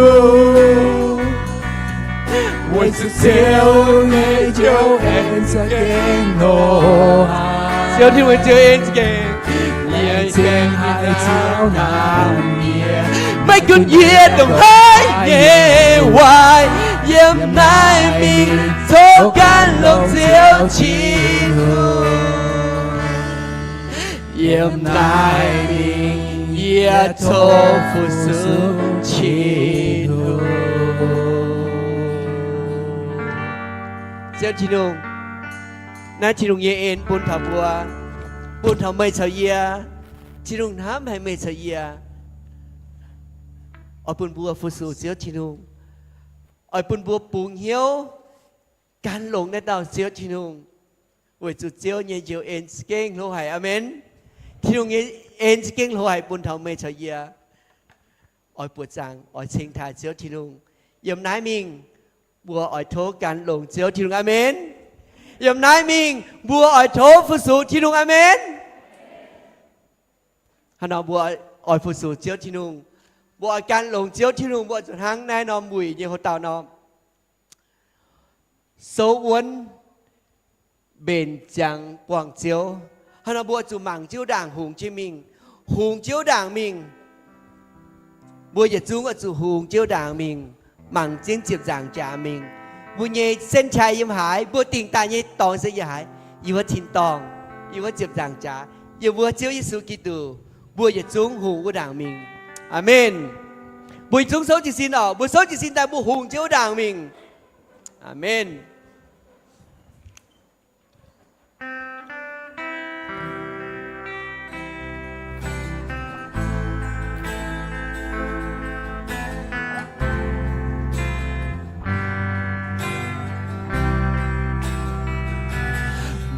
weic Ziouv nyei Ziouv en za'gengh nor haaix. Ziouv Tin-Hungh nyei Ziouv en za'gengh. Laengz zingh haic Ziouv naaiv yie. Maiv gunv yie ndongc haaix nyei waaic, yiem naaiv mingh tov gan longx Ziouv Tin-Hungh. Yiem naaiv mingh yie tov fu-sux Tin-Hungh. Ziouv Tin-Hungh, naaiv Tin-Hungh nyei en bun taux mbuo, bun taux meih caux yie. Tin-Hungh hnamv haic meih caux yie. Oix bun mbuo fu-sux Ziouv Tin-Hungh. Oix bun mbuo bungx hnyouv gan longx naaiv dauh Ziouv Tin-Hungh, weic zuqc Ziouv nyei njoux en za'gengh hlo haic. Aamen. Tin-Hungh nyei en za'gengh hlo haic bun taux meih caux yie. Oix buoqc zaangc, oix ceng taaih Ziouv Tin-Hungh. Yiem naaiv mingh mbuo oix tov gan longx Ziouv Tin-Hungh. Aamen. Yiem naaiv mingh mbuo oix tov fu-sux Tin-Hungh. Aamen. Hnangv nor mbuo oix fu-sux Ziouv Tin-Hungh, mbuo oix gan longx Ziouv Tin-Hungh, mbuo oix zuqc hnangv naaiv norm wuic nyei hoc dauh nor, souv wuonv mbenc ziangx buangh Ziouv. Hnangv nor mbuo oix zuqc mangc Ziouv ndaangc hungx jienv mingh, hungx Ziouv ndaangc mingh. Mbuo yietc zungv oix zuqc hungx Ziouv ndaangc mingh, mangc jienv ziepc nzaangc jaax mingh. Mbuo nyei เส้นชัย yiem haaix, mbuo dingc daaih nyei dorngx se yiem haaix, yiem wuov tin-dorngh, yiem wuov ziepc nzaangc jaax, yiem wuov Ziouv Yesu Giduc, mbuo yietc zungv hungx wuov ndaangc mingh. Aamen. Mbuo yietc zungv souv jiez sin oc. Mbuo souv jiez sin daaih mbuo hungx Ziouv wuov ndaangc mingh. Aamen.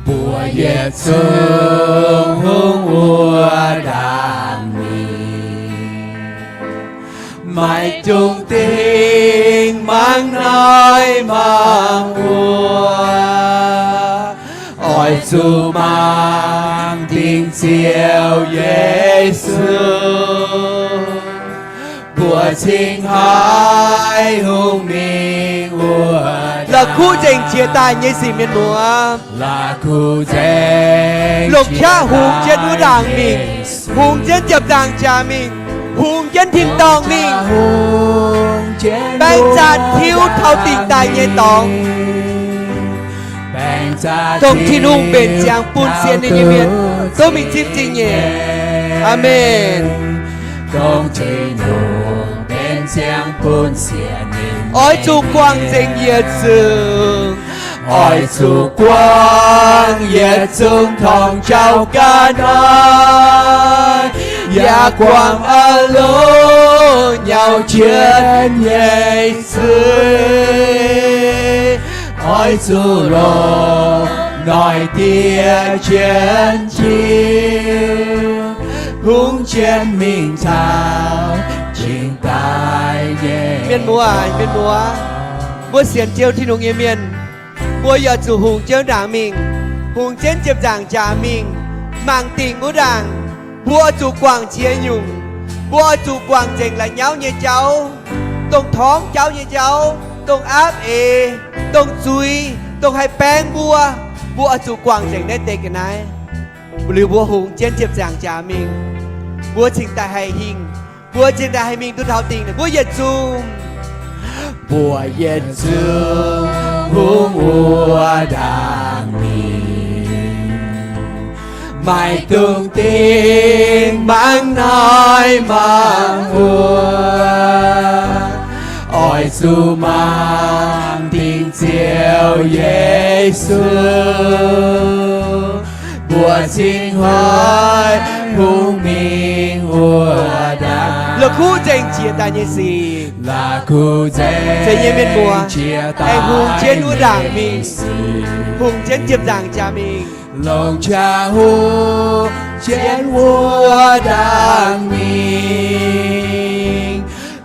Mbuo yietc zungv hungx wuov ndaangc mingh, maiv dungx dingh mangc naaiv mangc wuov, oix zuqc mangc dingc Ziouv Yesu. Mbuo cingx haiz hungx mingh wuov. La'kuqv nzengc jiex daaih nyei sic mienh muoz, longc qaqv hungx jienv wuov ndaangc mingh, hungx jienv ziepc nzaangc jaax mingh, hungx jienv tin-dorngh mingh, baeng zaatc tiuv taux dingc daaih nyei dorngx, dongh Tin-Hungh mbenc ziangx bun sienx ninh nyei mienh duqv mingh zipv zingh nyeic. Aamen. Oix zuqc guangc nzengc yietc zungv. Oix zuqc guangc yietc zungv torngv jauv ga'naaiv, yaac guangc a'hloh nyau jienv nyei zuiz. Oix zuqc longc noic diex jienv jiu, hungx jienv mingh taux cingx daaih nyei. Mienh muoz, mienh muoz, mbuo sienx Ziouv Tin-Hungh nyei mienh, mbuo yaac zuqc hungx jienv ndaangc mingh, hungx jienv ziepc nzaangc jaax mingh, mangc dingc wuov ndaangc. Mbuo oix zuqc guangc ziex nyungc. Mbuo oix zuqc guangc nzengc la'nyauv nyei jauv, dongh torngv jauv nyei jauv, dongh aapv eix, dongh zuiz, dongh haih baeng mbuo. Mbuo oix zuqc guangc nzengc naaiv deix ga'naaiv. Liuz mbuo hungx jienv ziepc nzaangc jaax mingh, mbuo cingx daaih haih hingh, mbuo cingx daaih haih mingh duqv taux dingc. Mbuo yietc zungv, mbuo yietc zungv hungx wuov ndaangc mingh, maiv dungx dingh mangc naaiv mangc wuov. Oix zuqc mangc dingc Ziouv Yesu. Mbuo cingx haiz hungx mingh wuov ndaangc. La'kuqv nzengc jiex daaih nyei sic. La'kuqv nzengc, zeiz nyei mienh muoz, aengx hungx jienv wuov ndaangc mingh, hungx jienv ziepc nzaangc jaax mingh, longc qaqv hungx jienv wuov ndaangc mingh,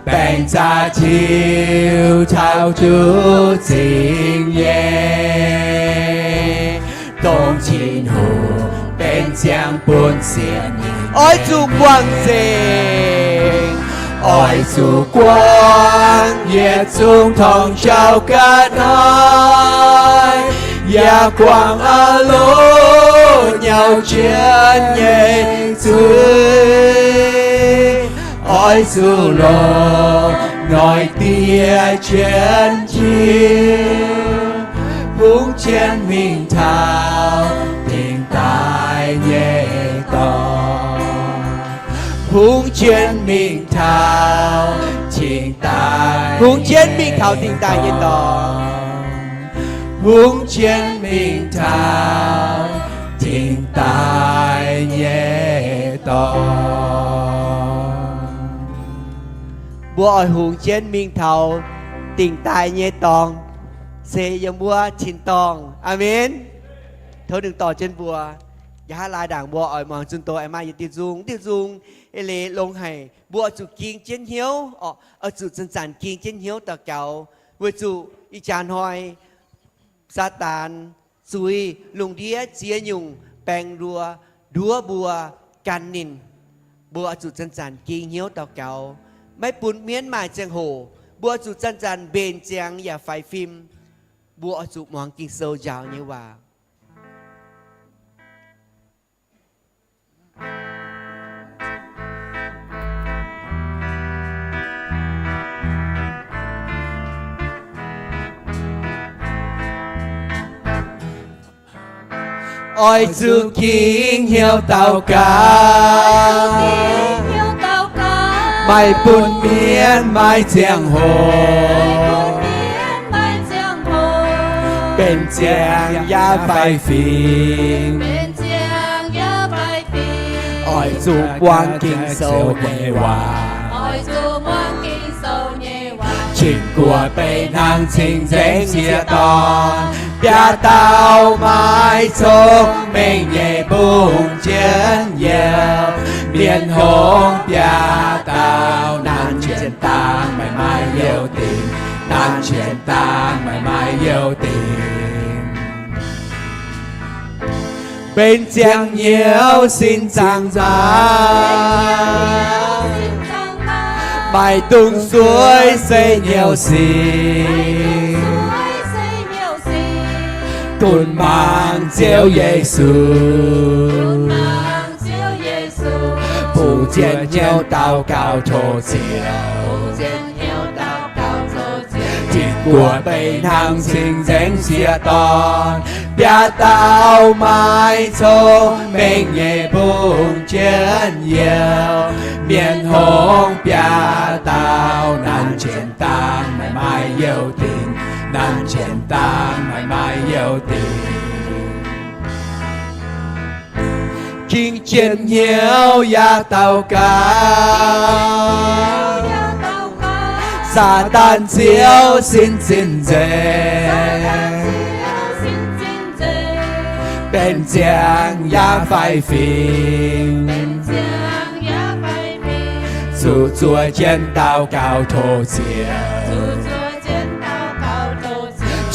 baengc zaqc tiux taux duqv zingh nyei, dongh Tin-Hungh benx ziangx bun sienx nyei. Oix zuqc guangc nzengc, oix Oix zuqc guangc yietc zungv torngv jauv ga'naaiv, yaac guangc aav loz nyauc jienv nyei zuiz. Oix zuqc longc noic dieh jienv njiec, hungx jienv mingh taux dingc daaih nyei dorngx. Hungx jienv mingh taux dingc daaih, hungx jienv mingh taux dingc daaih nyei dorngx. Hungx jienv mingh taux dingc daaih nyei dorngx. Mbuo oix hungx jienv mingh taux dingc daaih nyei dorngx, se yiem wuov tin-dorngh. Aamen. Tov ninh dorh jienv mbuo. Nqa'haav laai ndaangc mbuo oix muangx zunh doz, aengx maaih yietc diuh nzung, diuh nzung eix leiz longx haic. Mbuo oix zuqc ging jienv hnyouv, oix zuqc zanc-zanc ging jienv hnyouv daux gaux, weic zuqc ih jaax hnoi Saadaan zuiz lungh ndiev ziex nyungc baeng nduov, nduov mbuo gan ninh. Mbuo oix zuqc zanc-zanc ging hnyouv daux gaux, maiv bun mienv maaih ziangh hoc. Mbuo oix zuqc zanc-zanc mbenc ziangx yaac faix fim. Mbuo oix zuqc muangx Ging-Sou njaaux nyei waac. Oix zuqc ging hnyouv daux gaux, maiv bun mienv maaih ziangh hoc. Mbenc ziangx yaac faix fim. Oix zuqc muangx Ging-Sou nyei waac. Cing-guoqv beiv hnangv cing-nzengc sieqv dorn, biaav dauh maaih cong-mengh nyei mbungh jienv youh. Mienh hngongx biaav dauh, nanv jienv dangh maaih maaih youh dingc, nanv jienv dangh maaih maaih youh dingc. Mbenc ziangx hnyouv sin zaangc maah, maaih dungz sueiv se hnyouv sin. Dunh mangc Ziouv Yesu, bungx jienv hnyouv daux gaux tov Ziouv. Tin-guoqv beiv hnangv cing-nzengc sieqv dorn, biaav dauh maaih cong-mengh nyei mbungh jienv youh. Mienh hngongx biaav dauh, nanv jienv dangh maaih maaih youh dingc, nanv jienv dangh maaih maaih youh dingc. Ging jienv hnyouv yaac daux gaux, Saadaan ziouc sin zinh nzengc, mbenc ziangx yaac faix fim. Zuqc zuov jienv daux gaux tov Ziouv.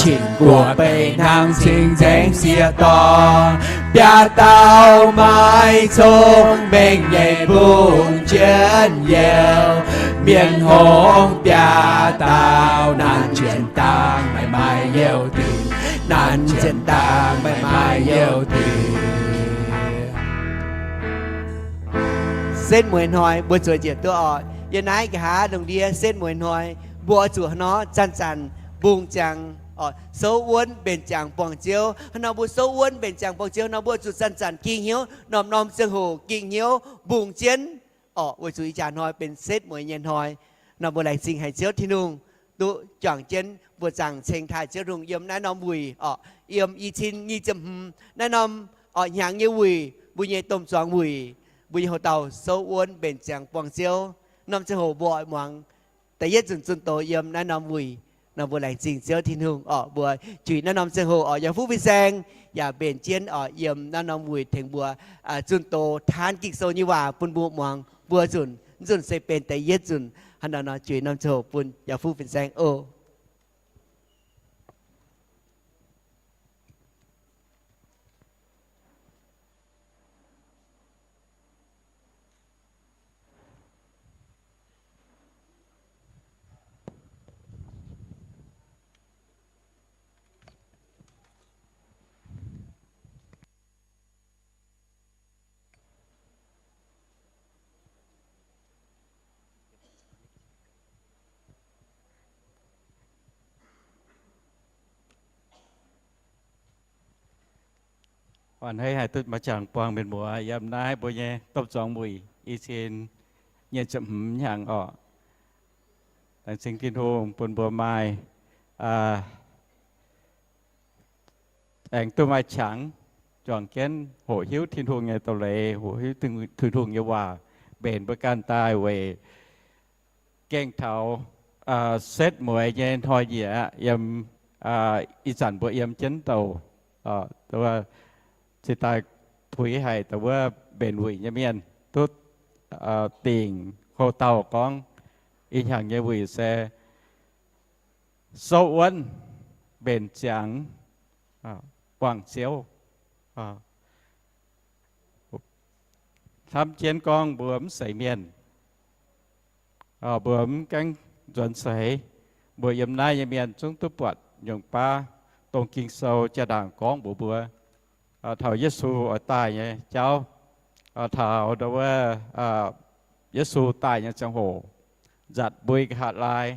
Tin-guoqv beiv hnangv cing-nzengc sieqv dorn, biaav dauh maaih cong-mengh nyei mbungh jienv youh. Mienh hngongx biaav dauh, nanv jienv dangh maaih maaih youh dingc, nanv jienv dangh maaih maaih youh dingc. Setv mueiz hnoi mbuo zueiz njiec duqv oc. Yiem naaiv nqa'haav lungh ndiev setv mueiz hnoi, mbuo oix zuqc haaix nor zanc-zanc mbungh ziangx, souv wuonv mbenc ziangx buangh Ziouv. Haaix nor mbuo souv wuonv mbenc ziangx buangh Ziouv, haaix nor mbuo oix zuqc zanc-zanc ging hnyouv, norm-norm ziangh hoc ging hnyouv mbungh jienv oc, weic zuqc ih jaax hnoi benx setv mueiz nyei hnoi. Nor mbuo laengz zingh haic Ziouv Tin-Hungh duqv juangc jienv mbuo zaangc ceng taaih Ziouv Tin-Hungh yiem naaiv norm wuic oc, yiem i cin nyic ziepc hmz naaiv norm oc hnyangx nyei wuic, mbuo nyei domh zuangx wuic, mbuo nyei houx-dauh souv wuonv mbenc ziangx buangh Ziouv. Norm ziangh hoc mbuo oix muangx da'yietv nzunc zunh doz yiem naaiv norm wuic. Nor mbuo laengz zingh Ziouv Tin-Hungh oc, mbuo juix naaiv norm ziangh hoc oc, yaac fuqv fin-saeng yaac mbenc jienv oc yiem naaiv norm wuic tengx mbuo zunh doz taanv Ging-Sou nyei waac bun mbuo muangx. Mbuo nzunc, nzunc se benx da'yietv nzunc. Hnangv naaiv nor juix norm ziangh hoc bun yaac fuqv fin-saeng oc. A'hneiv haih duqv maaih qangx buangh mienh muoz yiem naaiv mbuo nyei domh zuangx wuic i cin nyei ziepc hmz hnyangx orqc. Laengz zingh Tin-Hungh bun mbuo maaih, aengx duqv maaih qangx juangc jienv hoqc hiuv Tin-Hungh nyei doz-leiz, hoqc hiuv Tin-Hungh nyei waac, mbenc mbuo ganh daaih weic gengh taux setv mueiz nyei hnoi-nyieqc aqv. Yiem ih zanc mbuo yiem jienv douc, cingx daaih puix haic dongh wuov mbenc wuic nyei mienh duqv dingc houv dauh gorngv, ih hnyangx nyei wuic se souv wuonv, mbenc ziangx, buangh Ziouv. Hnamv jienv gorngv mbuo mv seix mienh, mbuo mv gaengh nzuonx seix, mbuo yiem naaiv nyei mienh zungv duqv buatc nyungc baav dongh Ging-Sou jaa-ndaangc gorngv mbuox mbuo, taux Yesu oix daaih nyei jauv, taux wuov Yesu daaih nyei ziangh hoc, nzatc mbui nqa'haav laai,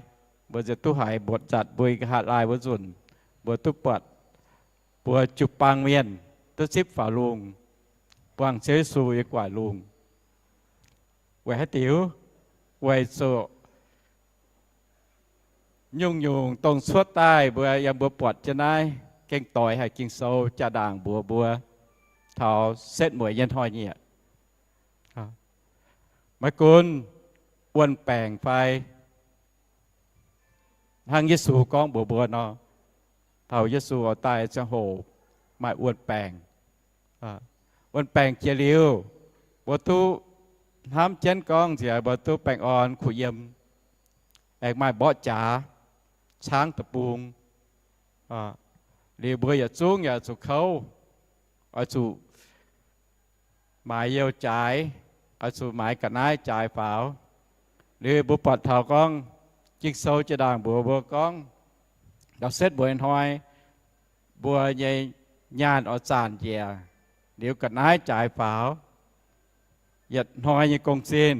mbuo ziouc duqv haiz mbotc nzatc mbui nqa'haav laai wuov nzunc, mbuo duqv buatc mbuo jiu-baang mienh duqv zipv faaux lungh, buangh Ziouv Yesu yiem gu'nguaaic lungh. Weic haaix diuc? Weic zuqc nyungc-nyungc dongh cuotv daaih mbuo yiem mbuo buatc jienv naaiv gengh doix haic Ging-Sou jaa-ndaangc mbuox mbuo taux setv mueiz nyei hnoi-nyieqc. Maiv gunv wuon-baengc fai hnangv Yesu gorngv mbuox mbuo nor, taux Yesu oix daaih ziangh hoc maaih wuon-baengc. Wuon-baengc jiex liuz, mbuo duqv hnamv jienv gorngv nziex mbuo duqv baengh orn kuh yiem, aengx maaih mborqv jaax, caangv deic-bung. Liuz mbuo yietc zungv yaac zuqc kouv, oix zuqc maaiz youh jaaix, oix zuqc maaiz ga'naaiv jaaix faaux. Liuz mbuo buatc taux gorngv Ging-Sou jaa-ndaangc mbuox mbuo gorngv, taux setv mueiz hnoi mbuo nyei nyaanh oix zaanc njiec, liuz ga'naaiv jaaix faaux, yietc hnoi nyei gong-zinh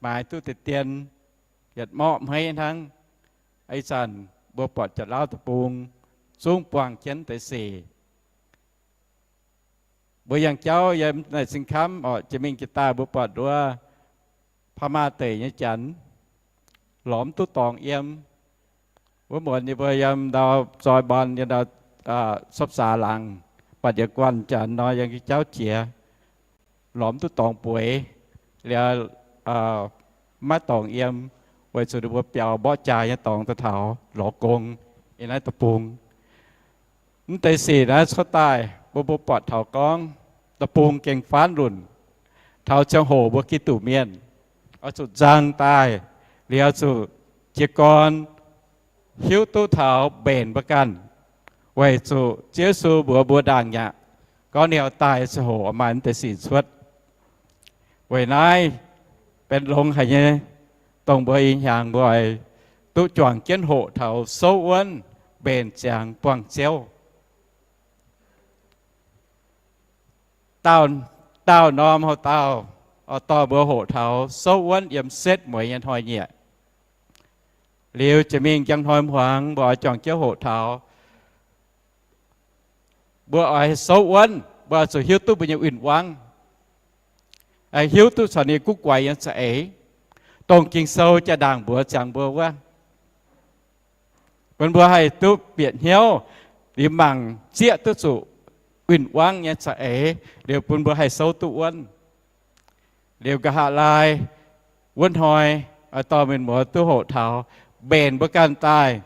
maaiz duqv deix dien, yietc morqv hmeiv hnangv. Ih zanc mbuo buatc Janx-Lauv deic-bung zungv buangh jienv deix sic. Mbuo yangh jauv yiem naaic Singx Kamv oc, jiex mingh jiex daaih mbuo buatc wuov Paa Maa Deic nyei Janx lorz mv duqv dorngx yiem. Wuov muonz yie mbuo yiem ndau zoi mbaan yiem ndau sopv saax laangz, buatc yietc guanh Janx nor yiem jauv jiex, lorz mv duqv dorngx bueix, liuz maiv dorngx yiem, weic zuqc ninh mbuo biaux mborqv jaax nyei dorngx daaih taux lorz gong yiem naaiv deic-bung. Mv deix sic naaiv cuotv daaih mbuo mbuo buatc taux gorngv deic-bung gengh faanv lunc. Taux ziangh hoc mbuo Giduc mienh oix zuqc nzang daaih, liuz oix zuqc jiez gorn hiuv duqv taux mbenc mbuo ganh, weic zuqc Ziouv Yesu mbuox mbuo ndaangc nyaqc gorngv ninh oix daaih ziangh hoc maaih mv deix sic cuotv. Weic naaiv benx longx haic nyei, dongh mbuo ih hnyangx mbuo oix duqv juangc jienv hoqc taux souv wuonv, mbenc ziangx buangh Ziouv. Daauh, daauh norm haaix dauh oix dorh mbuo hoqc taux souv wuonv yiem setv mueiz nyei hnoi-nyieqc. Liuz jiex mingh njang hnoi hmuangx mbuo oix juangc jienv hoqc taux, mbuo oix souv wuonv, mbuo oix zuqc hiuv duqv mbuo nyei win-wangv, hiuv duqv caux ninh guv guaix nyei za'eix, dongh Ging-Sou jaa-ndaangc mbuox ziangx mbuo wuov. Bun mbuo haih duqv bieqc hnyouv liuz mangc zieqv duqv zuqc win-wangv nyei za'eix, liuz bun mbuo haih souv duqv wuonv. Liuz nqa'haav laai wuov hnoi, oix dorh mienh muoz duqv hoqc taux mbenc mbuo ganh daaih,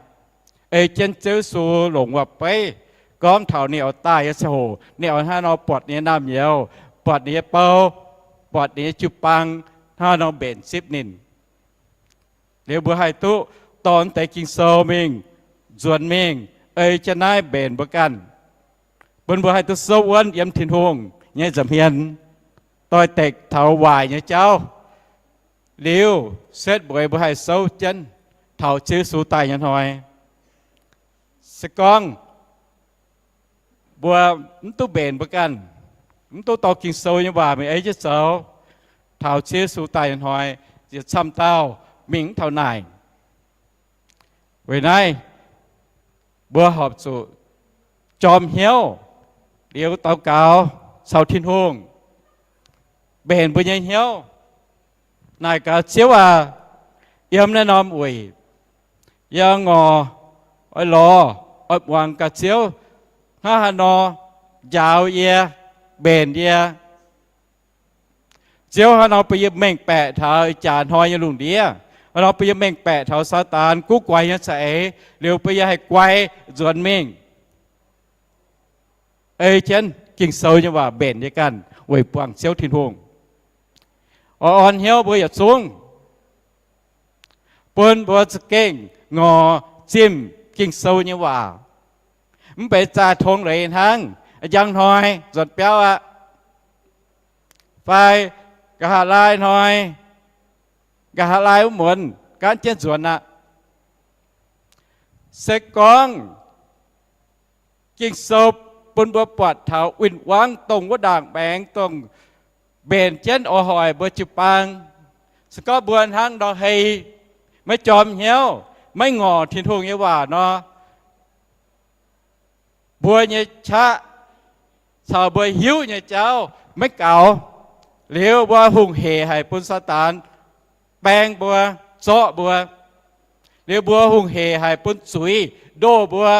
ei jienv Ziouv Yesu longc waac-beiv gorngv taux ninh oix daaih nyei ziangh hoc ninh oix hnangv nor buatc ninh nyei naamh nyouz, buatc ninh nyei bou, buatc ninh nyei jiu-baang, hnangv nor mbenc zipv ninh. Liuz mbuo haih duqv dorh deix Ging-Sou mingh, nzuonx mingh, ei jienv naaiv mbenc mbuo ganh, bun mbuo haih duqv souv wuonv yiem Tin-Hungh nyei nza'hmien, doix-dekc taux waaic nyei jauv. Liuz setv mueiz mbuo haih souv jienv taux Ziouv Yesu daaih nyei hnoi. Se gorngv mbuo mv duqv mbenc mbuo ganh, mv duqv dorh Ging-Sou nyei waac mingh ei jienv zoux, taux Ziouv Yesu daaih nyei hnoi, ziouc camv dauh mingh mv taux naaic. Weic naaiv, mbuo horpc zuqc jorm hnyouv, Liuz daux gaux caux Tin-Hungh mbenc mbuo nyei hnyouv, naaic gaax, Ziouv aac, yiem naaiv norm weic yie ngorc oix lorz, oix muangx gaax Ziouv hnangv haaix nor njaaux yie, mbenc yie. Ziouv, hnangv nor bun yie mengh baeqc taux ih jaax hnoi nyei lungh ndiev. Hnangv nor bun yie mengh baeqc taux Saadaan guv guaix nyei za'eix, liuz bun yie haih guai nzuonx mingh. Ei jienv Ging-Sou nyei waac mbenc nyei ganh weic buangh Ziouv Tin-Hungh. Oix orn hnyouv mbuo yietc zungv, bun mbuo za'gengh ngorc zimh Ging-Sou nyei waac. Mv benx zaah tong leiz hnangv, njang hnoi nzuonx biauv aqv, fai nqa'haav laai hnoi, nqa'haav laai wuov muonz gaanv jienv nzuonx aqv. Se gorngv Ging-Sou bun mbuo buatc taux win-wangv dongh wuov ndaangc maengx dongh mbenc jienv oix hoic mbuo jiu-baang, se gorngv mbuo hnangv nor hei, maiv jorm hnyouv, maiv ngorc Tin-Hungh nyei waac nor, mbuo nyei qaqv caux mbuo hiuv nyei jauv maiv gaux. Liuz mbuo hungh hec haic bun Saadaan baeng mbuo, zorqv mbuo. Liuz mbuo hungh hec haic bun zuiz ndoh mbuo,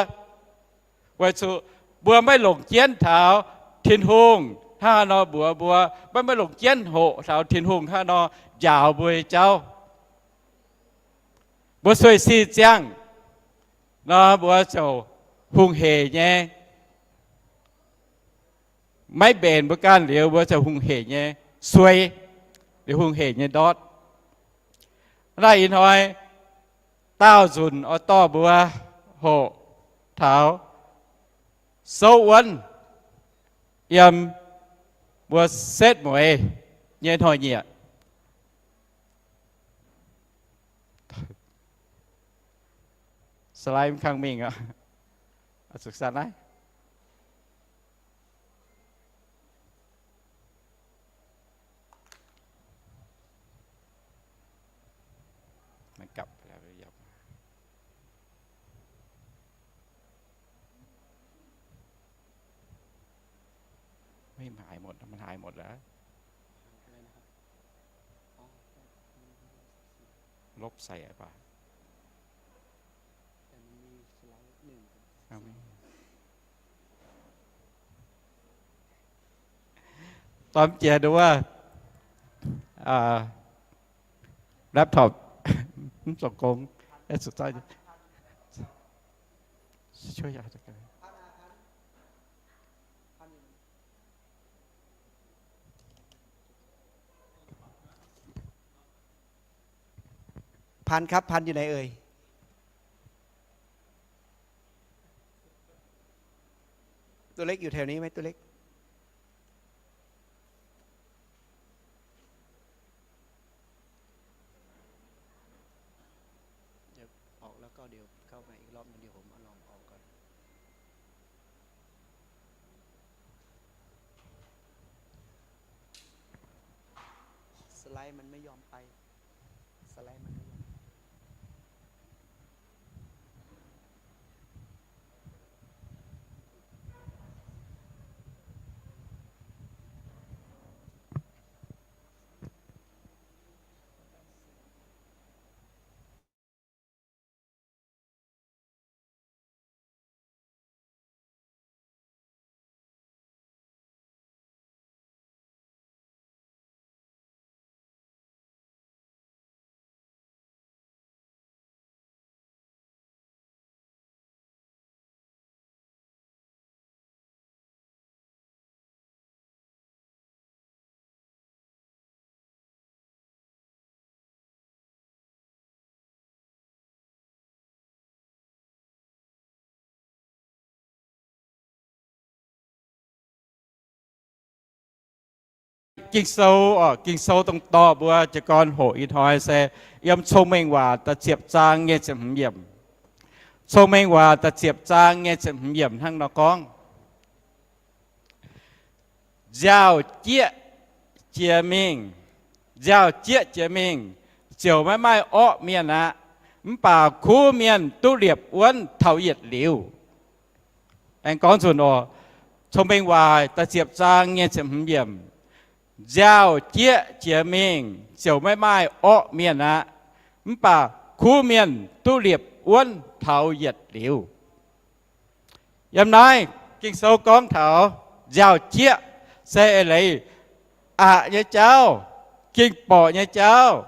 weic zuqc mbuo maiv longc jienv taux Tin-Hungh hnangv haaix nor mbuox mbuo, maiv, maiv longc jienv hoqc taux Tin-Hungh hnangv haaix nor njaaux mbuo nyei jauv. Mbuo sueih sic ziangh nor, mbuo ziouc hungh hec nyei. Maiv mbenc mbuo ganh liuz, mbuo ziouc hungh hec nyei sueih, liuz hungh hec nyei ndortv. Naaiv ih hnoi daauh nzunc oix dorh mbuo hoqc taux souv wuonv yiem mbuo setv mueiz nyei hnoi-nyieqc. Slide mv kangv mingh aqv. Zuqc san naaiv. Ih, มันหายหมด มันหายหมดแล้ว ลบใส่ ป่ะ Dorn jiex nduov, laptop mv zoux gong. Pan ครับ Pan อยู่ไหนเอ่ย ตัวเล็กอยู่แถวนี้ไหม ตัวเล็ก เดี๋ยวออกแล้วก็เดี๋ยวเข้ามาอีกรอบนึง เดี๋ยวผมเอาลองออกก่อน สไลด์มันไม่ยอมไป สไลด์มันไม่ยอมไป Ging-Sou, Ging-Sou dongh dorh mbuo jiez gorn hoqc ih hnoi se yiem Cong-Mengh Waac da'ziepc zaang nyei ziepc hmz yiemc. Cong-Mengh Waac da'ziepc zaang nyei ziepc hmz yiemc hnangv nor gorngv, nziaaux-jieqv jiex mingh, nziaaux-jieqv jiex mingh ziouc maiv maaih orqv mienh aqv. Mv baac kuv mienh duqv liepc wuonv taux yietc liuz. Aengx gorngv nzunc oc, Cong-Mengh Waac da'ziepc zaang nyei ziepc hmz yiemc, nziaaux-jieqv jiex mingh ziouc maiv maaih orqv mienh aqv, mv baac kuv mienh duqv liepc wuonv taux yietc liuz. Yiem naaiv Ging-Sou gorngv taux nziaaux-jieqv se eix leiz aqc nyei jauv, ging-borqc nyei jauv,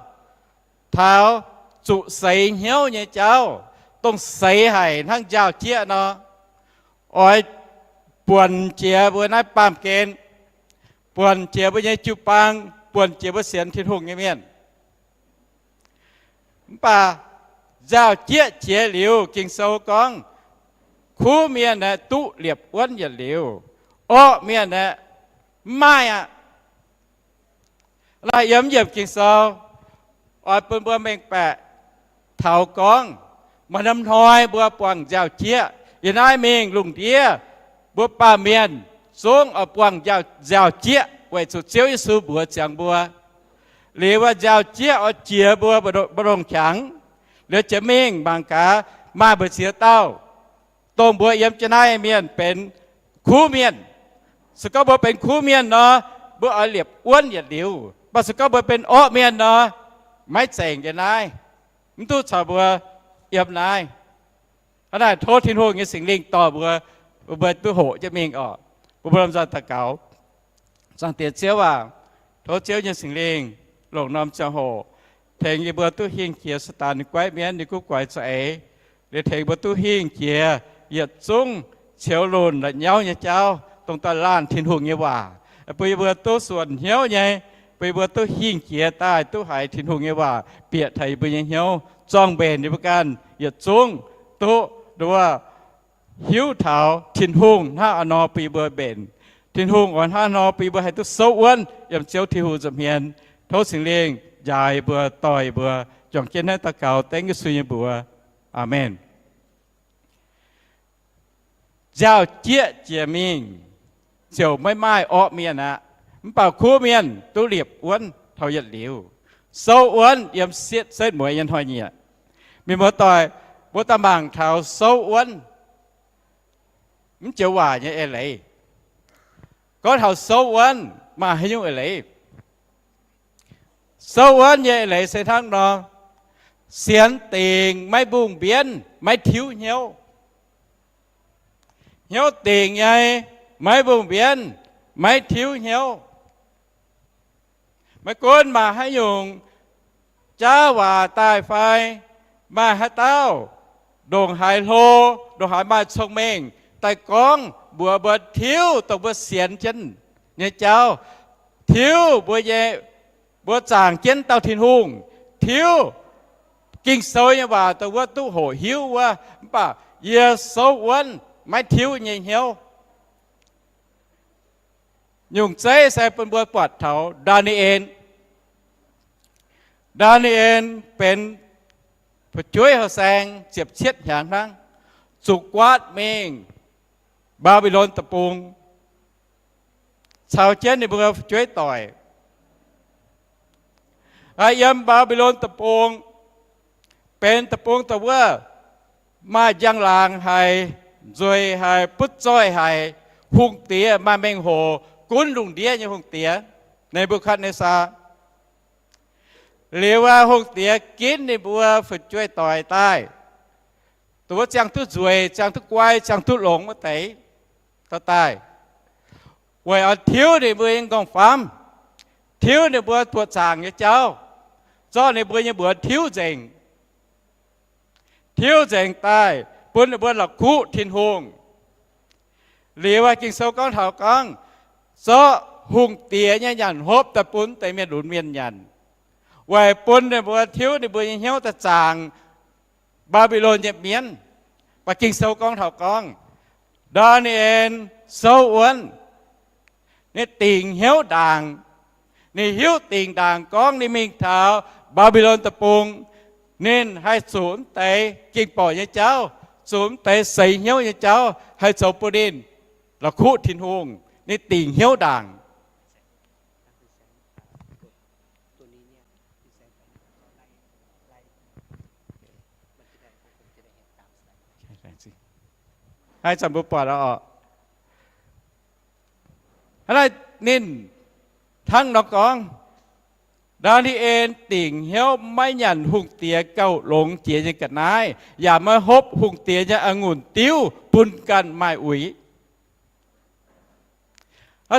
taux zuqc seix hnyouv nyei jauv, dongh seix haic hnangv nziaaux-jieqv nor, oix buonc jiex mbuo naaiv baamh gen, buonc jiex mbuo nyei jiu-baang, buonc jiex mbuo sienx Tin-Hungh nyei mienh. Mv baac nziaaux-jieqv jiex liuz, Ging-Sou gorngv, kuv mienh aeqv, duqv liepc wuonv yietc liuz, orqv mienh aeqv, mv maaih aqv. Naaiv yiem yiemc Ging-Sou oix bun mbuo mengh baeqc taux gorngv, maaih norm hnoi mbuo buangh nziaaux-jieqv. Yiem naaiv mingh lungh ndiev, mbuo baamh mienh zungv oix buangh nziaaux-jieqv weic zuqc Ziouv Yesu mbuox ziangx mbuo. Liuz wuov nziaaux-jieqv oix jiex mbuo mbu'ndongx qangx. Liuz jiex mingh mangc gaax maaih mbu'ziex dauh, dongh mbuo yiem jienv naaiv mienh benx kuv mienh. Se gorngv mbuo benx kuv mienh nor, mbuo oix liepc wuonv yietc liuz. Mv baac se gorngv mbuo benx orqv mienh nor, maiv zengc yiem naaiv, mv duqv caux mbuo yiem naaiv. Hnangv naaic tov Tin-Hungh nyei Singx Lingh dorh mbuo, mbuo duqv hoqc jienv mingh orqc. Mbuo mbuo lomh nzoih daux gaux. Zaangc Diex Ziouv aac, tov Ziouv nyei Singx Lingh longc norm ziangh hoc tengx yie mbuo duqv hingh jiex Saadaan ninh guaiv mienv, ninh guv guaix za'eix. Liuz tengx mbuo duqv hingh jiex yietc zungv ceux lunc la'nyauv nyei jauv, dongh daaih laanh Tin-Hungh nyei waac, bun yie mbuo duqv suonc hnyouv nyei, bun yie mbuo duqv hingh jiex daaih duqv haiz Tin-Hungh nyei waac bieqc taux yie mbuo nyei hnyouv, zorng-mbenc yie mbuo ganh yietc zungv duqv nduov hiuv taux Tin-Hungh hnangv haaix nor bun yie mbuo mbenc, Tin-Hungh oix hnangv haaix nor bun yie mbuo haih duqv souv wuonv yiem Ziouv Tin-Hungh nza'hmien. Tov Singx Lingh njaaux yie mbuo, dorh yie mbuo. Juangc jienv naaiv daux gaux dengv Yesu nyei mbuox. Aamen. Nziaaux-jieqv jiex mingh ziouc maiv maaih orqv mienh aqv. Mv baac kuv mienh duqv liepc wuonv taux yietc liuz. Souv wuonv yiem sieqv setv mueiz nyei hnoi-nyieqc. Mienh muoz-doic, mbuo daaih mangc taux souv wuonv mv joux waac nyei eix leiz. Gorngv taux souv wuonv maaih haaix nyungc eix leiz? Souv wuonv nyei eix leiz se hnangv nor, sienx dingc maiv mbungh mbienv, maiv tiuv hnyouv. Hnyouv dingc nyei, maiv mbungh mbienv, maiv tiuv hnyouv. Maiv gunv maaih haaix nyungc jaav waac daaih fai maaih haaix dauh ndongc haaix hlo, ndongc haaix maaih cong-mengh daaih gorngv mbuox mbuo tiuv dongh mbuo sienx jienv nyei jauv, tiuv mbuo nyei, mbuo zaangc jienv dauh Tin-Hungh, tiuv Ging-Sou nyei waac dongh wuov duqv hoqc hiuv wuov, mv baac yie souv wuonv maiv tiuv nyei hnyouv. Nyungc zeiv se bun mbuo buatc taux Ndaa^ni^en. Ndaa^ni^en benx fu'jueiv houh saeng ziepc cietv hnyangx hnangv, zuqc guaatv mingh Mbaa^mbi^lon Deic-Bung caux jienv ninh mbuo fu'jueiv doic. Yiem Mbaa^mbi^lon Deic-Bung benx deic-bung dongh wuov maaih njang-laangc haic, nzueic haic, butv zoih haic, hungh diex maaih mengh hoc gunv lungh ndiev nyei hungh diex, Ne^mbu^katv^netv^saa. Liuz wuov hungh diex ginv ninh mbuo fu'jueiv doic daaih, dongh wuov ziangh duqv nzueic, ziangh duqv guai, ziangh duqv longx wuov deix, dorh daaih weic oix tiuv ninh mbuo nyei m'nqorngv-famv, tiuv ninh mbuo buoqc zaangc nyei jauv, zorqv ninh mbuo nyei mbuox tiuv nzengc. Tiuv nzengc daaih bun ninh mbuo la'kuqv Tin-Hungh. Liuz wuov Ging-Sou gorngv taux gorngv, zorqv hungh diex nyei nyanc hopv daaih bun deix mienh lunx mienh nyanc, weic bun ninh mbuo tiuv ninh mbuo nyei hnyouv daaih zaangc Mbaa^mbi^lon nyei mienv. Mv baac Ging-Sou gorngv taux gorngv, Ndaa^ni^en souv wuonv, ninh dingc hnyouv ndaangc. Ninh hiuv dingc ndaangc gorngv ninh mingh taux Mbaa^mbi^lon Deic-Bung, ninh haih zuqc mv deix ging-borqc nyei jauv, zuqc mv deix seix hnyouv nyei jauv haih zoux bun ninh la'kuqv Tin-Hungh. Ninh dingc hnyouv ndaangc. Haaix zanc mbuo buatc oc. Hnangv naaic ninh hnangv nor gorngv, Ndaa^li^en dingc hnyouv maiv nyanc hungh diex gauh longx jiex nyei ga'naaiv, yaac maiv hopv hungh diex nyei a'ngunc diuv bun ganh maaih uix.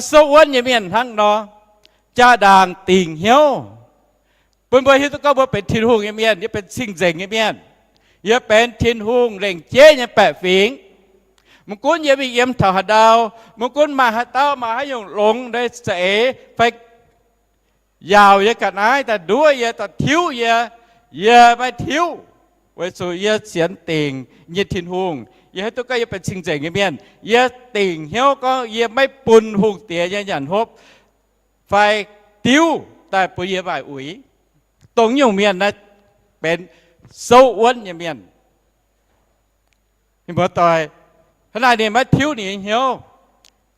Souv wuonv nyei mienh hnangv nor, jaa-ndaangc dingc hnyouv, bun mbuo hiuv duqv gorngv mbuo benx Tin-Hungh nyei mienh, yie benx cing-nzengc nyei mienh, yie benx Tin-Hungh lengc jeiv nyei baeqc fingx. Maiv gunv yie mingh yiem taux haaix ndau, maiv gunv maaih haaix dauh maaih haaix nyungc longx nyei za'eix fai yaauc yie ga'naaiv daaih nduov yie, daaih tiuv yie, yie maiv tiuv, weic zuqc yie sienx dingc nyei Tin-Hungh. Yie hiuv duqv gorngv yie benx cing-nzengc nyei mienh, yie dingc hnyouv gorngv yie maiv bun hungh diex nyei nyanc hopv fai diuv daaih bun yie maaih uix. Dongh nyungc mienh naaiv benx souv wuonv nyei mienh. Mienh muoz-doic, hnangv naaic ninh maiv tiuv ninh nyei hnyouv.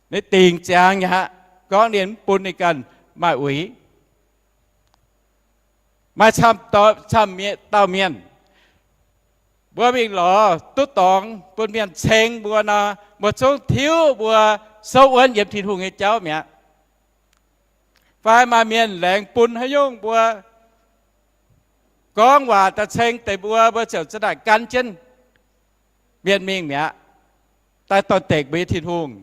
Ninh dingc ziangx nyei aqv, gorngv ninh mv bun ninh ganh maaih uix. Maaih camv, camv dauh mienh, mbuo mingh lorz duqv dorngx bun mienh ceng mbuo nor, mbuo zungv tiuv mbuo souv wuonv yiem Tin-Hungh nyei jauv mi'aqv. Fai maaih mienh laengz bun haaix nyungc mbuo, gorngv waac daaih ceng deix mbuo, mbuo ziouc za'naaic gan jienv mienh mingh mi'aqv, daaih dorh dekc mbuo nyei Tin-Hungh.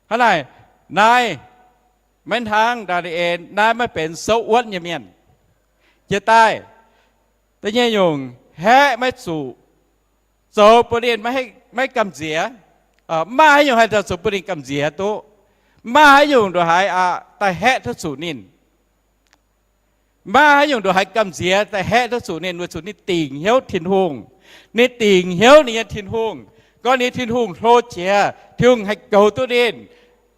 Hnangv naaic, naaiv maiv hnangv Ndaa^li^en, naaiv maiv benx souv wuonv nyei mienh. Jiex daaih, da'nyeic nyungc, haeqv maiv zuqc, zoux bun ninh maiv gamh nziex. Mv maaih haaix nyungc haih zoux bun ninh gamh nziex duqv. Mv maaih haaix nyungc ndongc haaix aqv daaih haeqv duqv zuqc ninh. Mv maaih haaix nyungc ndongc haaix gamh nziex daaih haeqv duqv zuqc ninh, weic zuqc ninh dingc hnyouv Tin-Hungh. Ninh dingc hnyouv ninh nyei Tin-Hungh, gorngv ninh nyei Tin-Hungh hlo jiex, Tin-Hungh haih goux duqv ninh.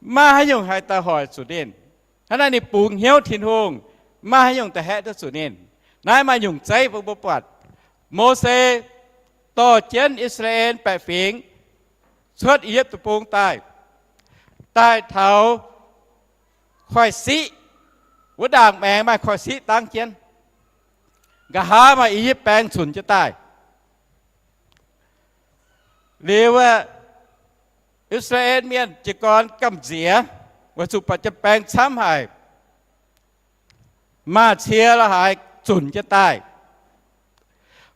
Mv maaih haaix nyungc haih daaih hoic zuqc ninh. Hnangv naaic ninh bungx hnyouv Tin-Hungh, mv maaih haaix nyungc daaih haeqv duqv zuqc ninh. Naaiv maaih nyungc zeiv bun mbuo buatc. Mose dorh jienv I^saa^laa^en baeqc fingx cuotv I^yipv Deic-Bung daaih, daaih taux koiv-siqv, wuov ndaangc maengx maaih koiv-siqv dangv jienv, nqa'haav maaih I^yipv baeng cunc jienv daaih. Liuz, I^saa^laa^en Mienh jiez gorn gamh nziex, weic zuqc buatc jienv baeng camv haic, maaih cie la'haaix zunc jienv daaih.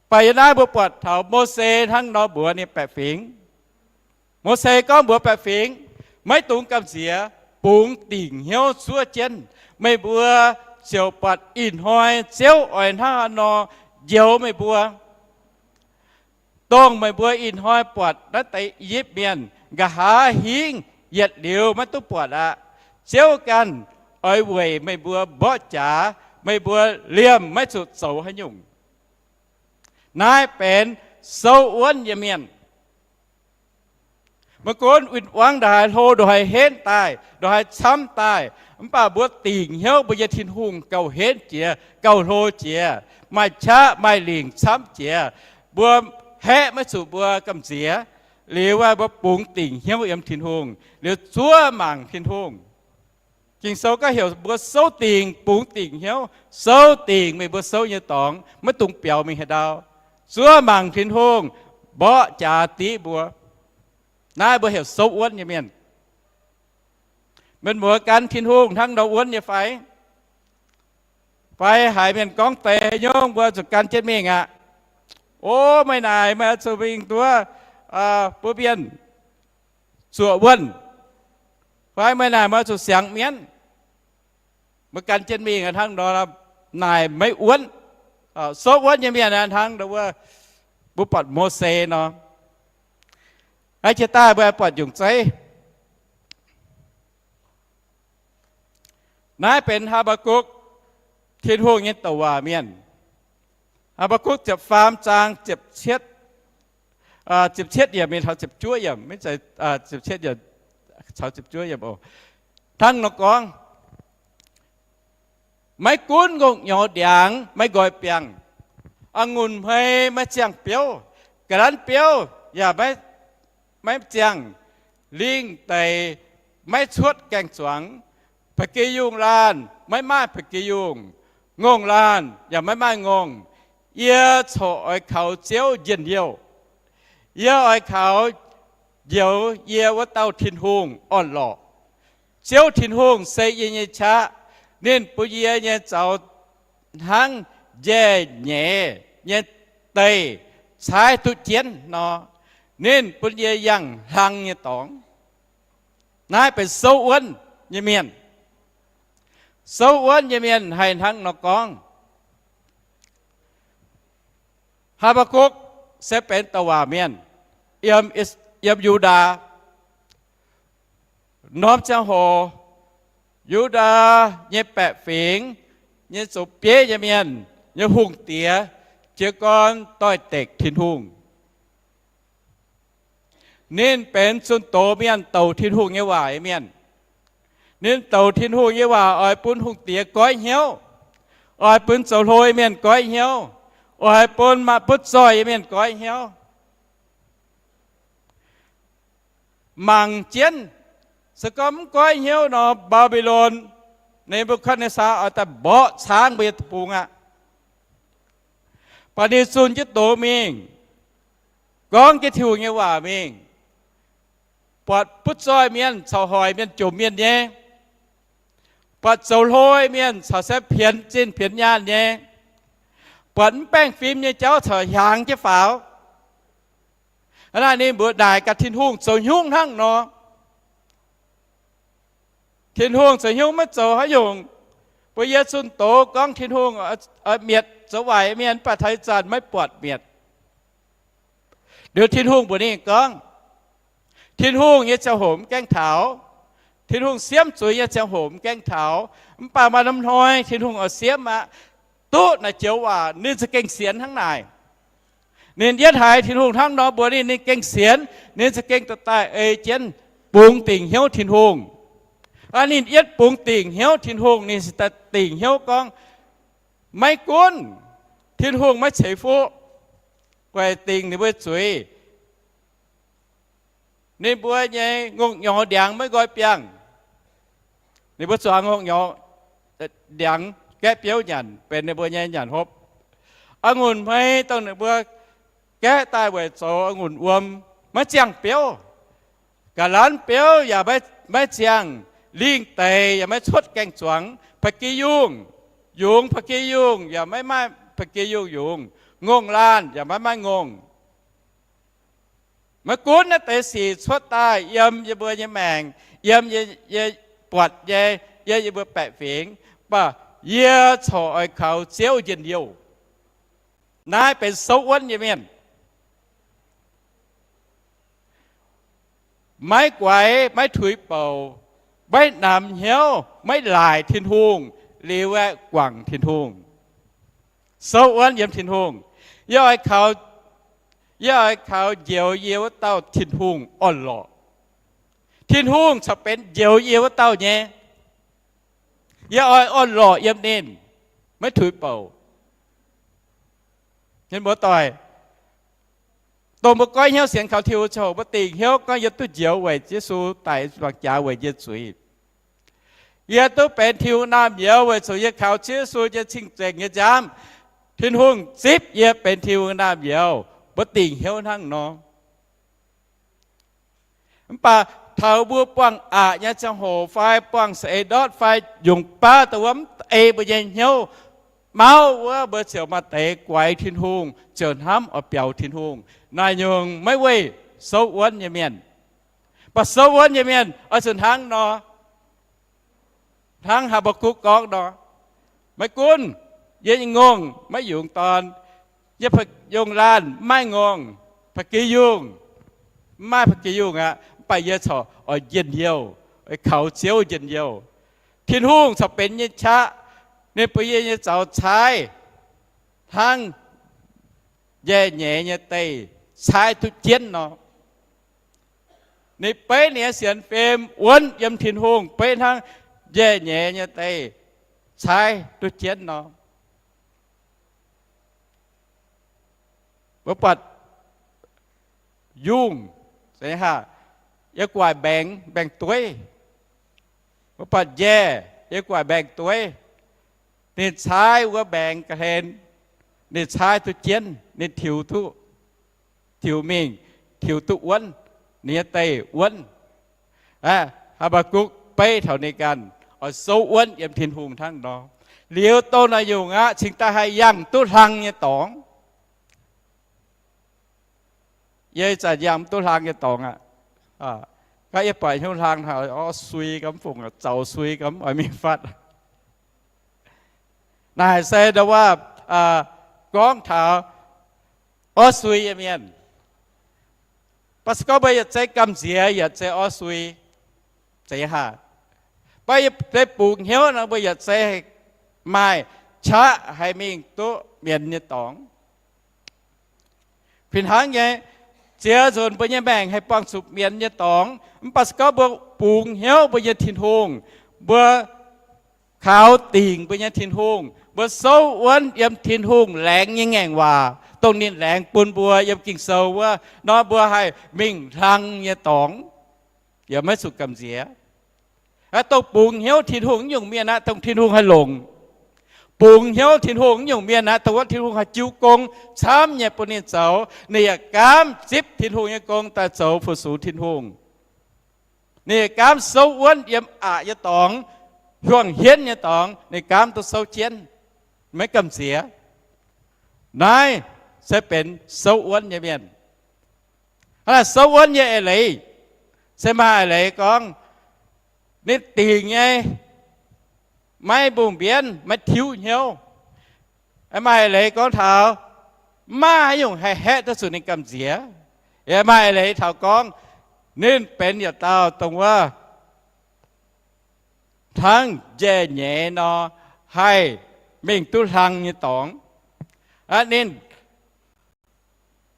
Baac yiem naaiv mbuo buatc taux Mose hnangv nor mbuox ninh baeqc fingx. Mose gorngv mbuox baeqc fingx, maiv dungx gamh nziex, bungx dingc hnyouv zuov jienv. Meih mbuo ziouc buatc ih hnoi Ziouv oix hnangv haaix nor njoux meih mbuo. Dongh meih mbuo ih hnoi buatc naaiv deix I^yipv Mienh, nqa'haav hingv yietc liuz maiv duqv buatc aqv. Ziouv ganh oix weic meih mbuo mborqv jaax, meih mbuo liemh maiv zuqc zoux haaix nyungc. Naaiv benx souv wuonv nyei mienh. Maiv gunv win-wangv ndongc haaix hlo, ndongc haaix henv daaih, ndongc haaix camv daaih, mv baac mbuo dingc hnyouv mbuo nyei Tin-Hungh gauh henv jiex, gauh hlo jiex, maaih qaqv maaih lingc camv jiex. Mbuo haeqv maiv zuqc mbuo gamh nziex. Liuz mbuo bungx dingc hnyouv yiem Tin-Hungh, liuz zuov mangc Tin-Hungh. Ging-Sou gorngv heuc mbuo souv dingc, bungx dingc hnyouv, souv dingc meih mbuo souv nyei dorngx, maiv dungx biaux mingh haaix ndau. Zuov mangc Tin-Hungh mborqv jaax div mbuo. Naaiv mbuo heuc souv wuonv nyei mienh. Meih mbuo gan Tin-Hungh hnangv nor wuonv nyei fai? Fai haiz mienh gorngv deix haaix nyungc mbuo zuqc gan jienv mingh aqv. O, meih naaic meih oix zuqc mingh nduov bun mienh zuoqc wuonh, fai meih naaic meih oix zuqc siangx mienv. Mbuo gan jienv mingh hnangv nor, naaic maiv wuonv. Souv wuonv nyei mienh hnangv nor, mbuo buatc Mose nor. Naaiv jiex daaih mbuo buatc nyungc zeiv. Naaiv benx Haa^mbaa^gukc, Tin-Hungh nyei douc waac mienh. Haa^mbaa^gukc ziepc faam zaang ziepc cietv, ziepc cietv yiemc mingh taux ziepc juov yiemc, maiv zeiz, ziepc cietv yiemc caux ziepc juov yiemc oc. Hnangv nor gorngv, maiv gunv ngongh nyouz ndiangx maiv nqoi biangh, a'ngunc hmei maiv ziangh biouv, ga'lanv biouv yaac maiv, maiv ziangh, lingh deic maiv cuotv gaeng-zuangx, ba'gi yungh laanh maiv maaih ba'gi yungh, ngongh laanh yaac maiv maaih ngongh. Yie corc oix kaux Ziouv njien-youh. Yie oix kaux njoux yie wuov dauh Tin-Hungh orn-lorqc. Ziouv Tin-Hungh se yie nyei qaqv. Ninh bun yie nyei zaux hnangv njaih nyeiz nyei deih caaiv duqv jienv nor. Ninh bun yie yangh hlang nyei dorngx. Naaiv benx souv wuonv nyei mienh. Souv wuonv nyei mienh haih hnangv nor gorngv. Haa^mbaa^gukc se benx douc waac mienh, yiem, yiem Yu^ndaa norm ziangh hoc. Yu^ndaa nyei baeqc fingx nyei zoux bieiv nyei mienh nyei hungh diex jiez gorn doix-dekc Tin-Hungh. Ninh benx zunh doz mienh, douc Tin-Hungh nyei waac nyei mienh. Ninh douc Tin-Hungh nyei waac oix bun hungh diex goiv hnyouv, oix bun zoux hlo nyei mienh goiv hnyouv, oix bun maaih butv zoih nyei mienh goiv hnyouv. Mangc jienv, se gorngv mv goiv hnyouv nor, Mbaa^mbi^lon, Ne^mbu^katv^netv^saa oix daaih mborqv caangv mbuo nyei deic-bung aqv. Baac ninh zunh jienv doz mingh, gorngv jienv Tin-Hungh nyei waac mingh, buatc butv zoih mienh caux hoic mienh jomc mienh nyei, buatc zoux hlo mienh caux se pienx zinh pienx nyaanh nyei, buatc mv baengh fim nyei jauv caux hiaangx jienv faaux. Hnangv naaic ninh mbuox naaic gaax Tin-Hungh zoux haaix nyungc hnangv nor. Tin-Hungh zoux haaix nyungc maiv zoux haaix nyungc. Mbuo yie zunh doz gorngv Tin-Hungh oix mietc zoux waaic mienh, mv baac taux ih zanc maiv buatc mietc. Liuz Tin-Hungh mbuox ninh gorngv, Tin-Hungh nyei ziangh hoc mv gaengh taux, Tin-Hungh siemv zuiz nyei ziangh hoc mv gaengh taux, mv baac maaih norm hnoi Tin-Hungh oix siemv aqv. Duqv naaic joux waac ninh za'gengh sienx hnangv naaic. Ninh yietv haiz Tin-Hungh hnangv nor mbuox ninh, ninh gengh sienx, ninh za'gengh dorh daaih ei jienv bungx dingc hnyouv Tin-Hungh. Aa, ninh yietv bungx dingc hnyouv Tin-Hungh, ninh se daaih dingc hnyouv gorngv, maiv gunv Tin-Hungh maiv ceix fuqv guaix dingc ninh mbuo zuiz, ninh mbuo nyei ngongh nyorx ndiangx maiv nqoi biangh. Ninh mbuo zuangx ngongh nyorx ndiangx gaeqv biouv nyanc benx ninh mbuo nyei nyanc hopv. A'ngunc hmei dongh ninh mbuo gaeqv daaih weic zoux a'ngunc wuom maiv ziangh biouv. Ga'lanv biouv yaac maiv ziangh, lingh deix yaac maiv cuotv gaeng-zuangx, ba'gi yungh yungz ba'gi yungh yaac maiv maaih ba'gi yungh yungz, ngongh laanh yaac maiv maaih ngongh. Maiv gunv naaiv deix sic cuotv daaih yiem yie mbuo nyei maengc, yiem yie, yie buatc nyei, yiem yie mbuo baeqc fingx, mv baac yie corc oix kaux Ziouv njien-youh. Naaiv benx souv wuonv nyei mienh. Maiv guaix, maiv tuix bouc, maiv namx hnyouv, maiv laaic Tin-Hungh, liuz aeqv, guangc Tin-Hungh. Souv wuonv yiem Tin-Hungh. Yie oix kaux, yie oix kaux njoux yie wuov dauh Tin-Hungh orn-lorqc. Tin-Hungh corc benx njoux yie wuov dauh nyei. Yie oix orn-lorqc yiem ninh, maiv tuix bouc. Mienh muoz-doic, dongh mbuo goiv hnyouv sienx kaux Tin-Hungh ziangh hoc, mbuo dingc hnyouv gorngv yie duqv njoux weic Yesu daic mangc jaax weic yie zuiz. Yie duqv benx Tin-Hungh naamh nyouz weic zuqc yie kaux Ziouv Yesu nyei cing-nzengc nyei nziaamv. Tin-Hungh zipv yie benx Tin-Hungh naamh nyouz. Mbuo dingc hnyouv hnangv nor. Mv baac taux mbuo buangh aqc nyei ziangh hoc fai buangh saeng-eix ndortv fai nyungc baav dongh wuov mv ei mbuo nyei hnyouv mauv wuov, mbuo ziouc maaih deix guaix Tin-Hungh, ziouc hnamv oix biaux Tin-Hungh. Naaic nyungc maiv weih souv wuonv nyei mienh. Mv baac souv wuonv nyei mienh oix zuqc hnangv nor, hnangv Haa^mbaa^gukc gorngv nor, maiv gunv yie nyei ngongh maiv yungz dorn, yie nyei ngongh laanh maiv maaih ngongh, ba'gi yungh maiv maaih ba'gi yungh aqv, mv baac yie corc oix njien-youh, oix kaux Ziouv njien-youh. Tin-Hungh corc benx nyei qaqv, ninh bun yie nyei zaux caaiv hnangv njaih nyeiz nyei deih caaiv duqv jienv nor. Ninh beiv ninh nyei sienx fim wuonv yiem Tin-Hungh beiv hnangv njaih nyeiz nyei deih caaiv duqv jienv nor. Mbuo buatc yungh, yie guaaic mbaengx, mbaengx-dueiv. Mbuo buatc njaih, yie guaaic mbaengx-dueiv. Ninh caaiv wuov mbaengx ga'hlen, ninh caaiv duqv jienv, ninh tiux duqv, tiux mingh, tiux duqv wuonv, ninh nyei deih wuonv. Aa, Haa^mbaa^gukc beiv taux ninh ganh, oix souv wuonv yiem Tin-Hungh hnangv nor. Liuz dongh naaiv nyungc aqv, cingx daaih haih yangh duqv hlang nyei dorngx. Yie ih zanc yangh mv duqv hlang nyei dorngx aqv. Gaav yie buatc hnyouv hlang haic, orv sui gamh fungc, zaux sui gamh oix mingh fatv. Naaic se ndau wuov gorngv taux orv sui nyei mienh. Baac se gorngv mbuo yietc zeiz gamh nziex, yietc zeiz orv sui, zeiz haac. Baac yie deix bungx hnyouv nor, mbuo yietc zeiz maaih qaqv haih mingh duqv mienz nyei dorngx. Fih hnangv nyei, ziex nzunc mbuo nyei maengc haih buangh zuqc mienz nyei dorngx, mv baac se gorngv mbuo bungx hnyouv mbuo nyei Tin-Hungh, mbuo kaux dingc mbuo nyei Tin-Hungh, mbuo souv wuonv yiem Tin-Hungh laengz nyei ngaengc waac, dongh ninh laengz bun mbuo yiem Ging-Sou wuov nor, mbuo haih mingh hlang nyei dorngx, yaac maiv zuqc gamh nziex. Aqv, dongh bungx hnyouv Tin-Hungh nyungc mienh aqv, dongh Tin-Hungh haih longc. Bungx hnyouv Tin-Hungh nyungc mienh aqv, dongh wuov Tin-Hungh haih jiu gong camv nyei bun ninh zoux, ninh yaac gaamv zipv Tin-Hungh nyei gong daaih zoux fu-sux Tin-Hungh. Ninh yaac gaamv souv wuonv yiem aqc nyei dorngx, hiuang hienv nyei dorngx, ninh gaamv duqv souv jienv, maiv gamh nziex. Naaiv se benx souv wuonv nyei mienh. Hnangv naaic souv wuonv nyei eix leiz, se maaih eix leiz gorngv, ninh dingc nyei, maiv mbungh mbienv, maiv tiuv hnyouv. Maaih eix leiz gorngv taux, maiv maaih haaix nyungc haih haeqv duqv zuqc ninh gamh nziex. Yaac maaih eix leiz taux gorngv, ninh benx yietc dauh dongh wuov hnangv njaih nyeiz nor, haih mingh duqv hlang nyei dorngx. Ninh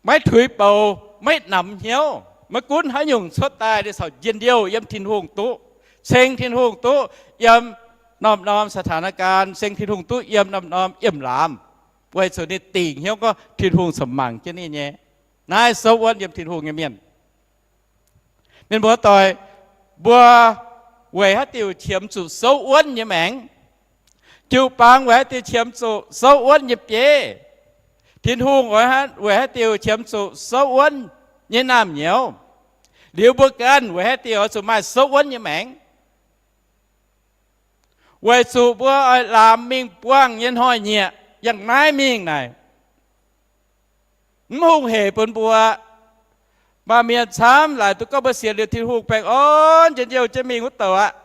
maiv tuix bouc, maiv namx hnyouv, maiv gunv haaix nyungc cuotv daaih, ninh corc njien-youh yiem Tin-Hungh duqv, ceng Tin-Hungh duqv yiem norm-norm สถานการณ์, ceng Tin-Hungh duqv yiem norm-norm yiemh laamz, weic zuqc ninh dingc hnyouv gorngv Tin-Hungh corc mangc jienv ninh nyei. Naaiv souv wuonv yiem Tin-Hungh nyei mienh. Mienh muoz-doic, mbuo weic haaix diuc qiemx zuqc souv wuonv nyei maengc? Jiu-baang weic haaix diuc qiemx zuqc souv wuonv nyei bieiv? Tin-Hungh weic haaix diuc qiemx zuqc souv wuonv nyei naamh nyouz? Liuz mbuo ganh weic haaix diuc oix zuqc maaih souv wuonv nyei maengc? Weic zuqc mbuo oix laamx mingh buangh nyei hnoi-nyieqc yangh naaiv mingh naaic, mv hungh hec bun mbuo. Maaih mienh camv laaic duqv gorngv mbuo sienx liuz Tin-Hungh baengh orn njien-youh jienv mingh wuov douc aqv.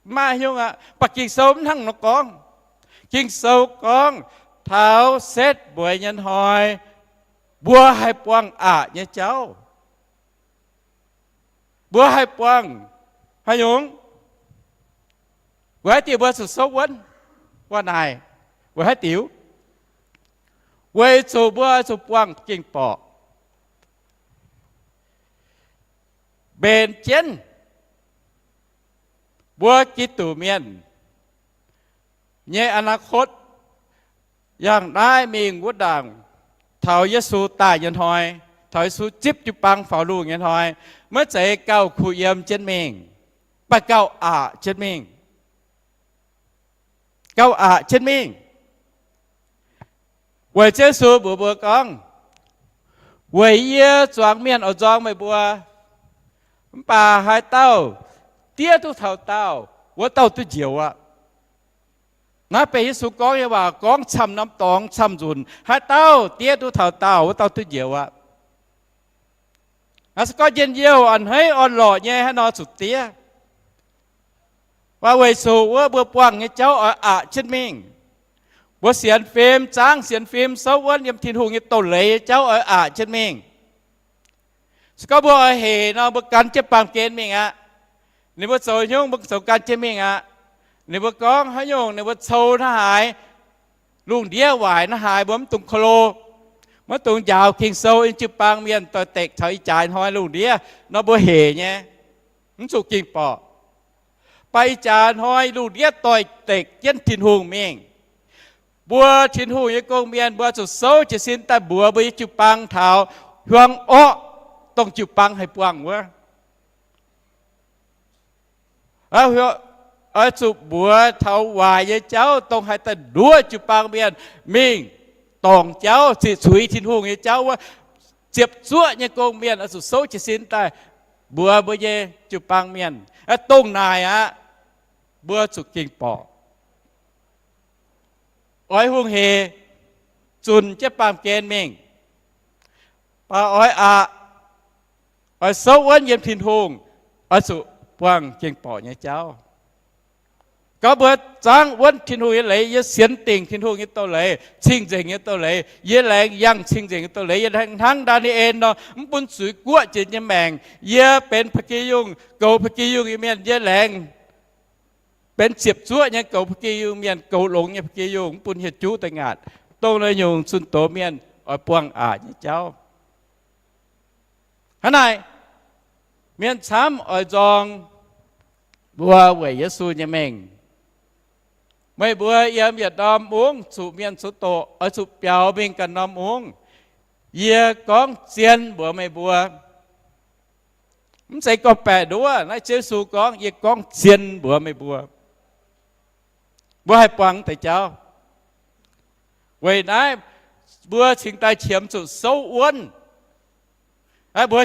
Mv maaih haaix nyungc aqv. Mv baac Ging-Sou mv hnangv nor gorngv. Ging-Sou gorngv taux setv mueiz nyei hnoi, mbuo haih buangh aqc nyei jauv. Mbuo haih buangh haaix nyungc? Weic haaix diuc mbuo zuqc souv wuonv? Waac naaic, weic haaix diuc? Weic zuqc mbuo zuqc buangh gengh borqc, mbenc jienv mbuo Giduc mienh nyei อนาคต yangh naaiv mingh wuov ndaangc, taux Yesu daaih nyei hnoi, taux Yesu zipv jiu-baang faaux lungh nyei hnoi, maiv zeiz gauh kuh yiem jienv mingh, mv baac gauh aqc jienv mingh. Gauh aqc jienv mingh. Weic Ziouv Yesu mbuox mbuo gorngv, weic yie zuangx mienh oix nzorng meih mbuo, mv baac haaix dauh diev duqv taux daauh, wuov dauh duqv njoux aqv. Naaiv benx Yesu gorngv nyei waac, gorngv camv norm dorngx camv nzunc, haaix dauh diev duqv taux daauh, wuov dauh duqv njoux aqv. Aa, se gorngv njien-youh a'hneiv orn-lorqc nyei, haaix nor zuqc diev? Mv baac weic zuqc wuov mbuo buangh nyei jauv oix aqc jienv mingh. Mbuo sienx fim, zaangv sienx fim, souv wuonv yiem Tin-Hungh nyei doz-leiz nyei jauv oix aqc jienv mingh. Se gorngv mbuo oix hec nor, mbuo gan jienv baamh gen mingh aqv. Ninh mbuo zoux haaix nyungc, mbuo zoux gan jienv mingh aqv. Ninh mbuo gorngv haaix nyungc, ninh mbuo cou hnangv haaix, lungh ndiev waaic hnangv haaix, mbuo mv dungx ko lo, maiv dungx njaaux Ging-Sou, jiu-baang mienh doix-dekc taux ih jaax hnoi lungh ndiev nor mbuo hec nyei, mv zuqc gingh borqc. Mv baac ih jaax hnoi lungh ndiev doix-dekc jienv Tin-Hungh mingh. Mbuo Tin-Hungh nyei gong-mienh, mbuo zuqc souv jiez sin daaih mbuox mbuo nyei jiu-baang taux hiuang orqv, dongh jiu-baang haih buangh wuov. Oix zuqc mbuox taux waaic nyei jauv, dongh haih daaih nduov jiu-baang mienh mingh dorngc jauv, ziqc zuiz Tin-Hungh nyei jauv wuov. Ziepc zuoqv nyei gong-mienh oix zuqc souv jiez sin daaih mbuox mbuo nyei jiu-baang mienh, dongh naaic aqv, mbuo zuqc gengh borqc. Oix hungh hec zunc jienv baamh gen mingh, baac oix aqc, oix souv wuonv yiem Tin-Hungh, oix zuqc buangh gengh borqc nyei jauv. Gorngv mbuo zaangv wuonv Tin-Hungh nyei leiz, yie sienx dingc Tin-Hungh nyei doz-leiz, cing-nzengc nyei doz-leiz, yie laengz yangh cing-nzengc nyei doz-leiz, yie laengz hnangv ndaamv nyei en nor, mv bun zuiz guoqv jiex nyei maengc. Yie benx ba'gi yungh, goux ba'gi yungh nyei mienh, yie laengz benx ziepc zuoqv nyei goux ba'gi yungh mienh, goux longx nyei ba'gi yungh, mv bun hieh juv daaih ngaatc. Dongh naaiv nyungc zunh doz mienh oix buangh aqc nyei jauv. Hnangv naaic, mienh camv oix nzorng mbuo weic Yesu nyei mengh. Meih mbuo yiem yietc norm mungv zuqc mienh zoux doqc, oix zuqc biaux mingh ganh norm mungv. Yie gorngv zien mbuox meih mbuo, mv zeiz gorngv-baeqc nduov. Naaiv Ziouv Yesu gorngv, yie gorngv zien mbuox meih mbuo, mbuo haih buangh deix jauv. Weic naaiv mbuo cingx daaih qiemx zuqc souv wuonv. Mbuo,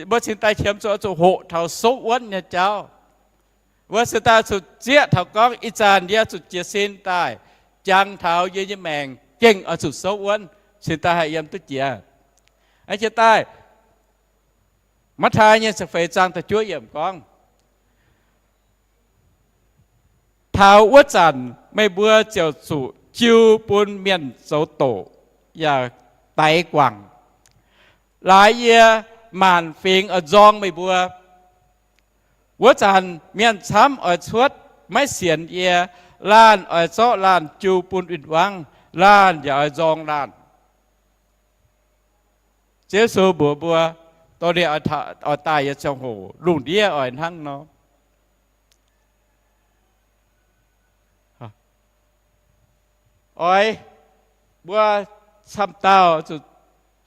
mbuo cingx daaih qiemx zuqc, zuqc hoqc taux souv wuonv nyei jauv. Mbuo cingx daaih zuqc zieqv taux gorngv ih zanc yie zuqc jiez sin daaih, jangx taux yie nyei maengc gengh oix zuqc souv wuonv, cingx daaih haih yiem duqv jiex. Jiex daaih, Matv^taai nyei ziepc feix zaang da'juov yiemc gorngv, taux wuov zanc meih mbuo ziouc zuqc jiu bun mienh zoux doqc yaac daix guangc. Laaix yie maanc fingx oix nzorng meih mbuo. Wuov zanc mienh camv oix cuotv maiv sienx yie. Laanh oix zorqv laanh jiu bun win-wangv, laanh yaac oix nzorng laanh. Ziouv Yesu mbuox mbuo, dongh ninh oix daaih nyei ziangh hoc, lungh ndiev oix hnangv nor. Oix, mbuo camv dauh zuqc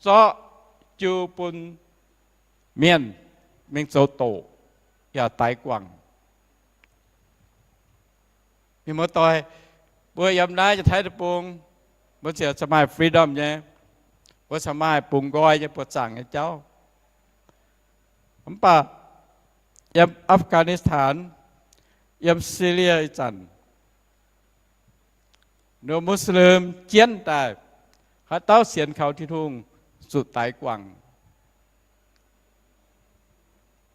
zorqv jiu bun mienh mingh zoux doqc yaac daix guangc. Mienh muoz-doic, mbuo yiem naaiv Janx-Taiv Deic-Bung, mbuo ziouc maaih freedom nyei, mbuo ziouc maaih bungx nqoi nyei buoz-zaangc nyei jauv. Mv baac yiem Afghanistan, yiem Syria ih zanc, Muslim jienv daaih, haaix dauh sienx kaux Tin-Hungh zuqc daix guangc.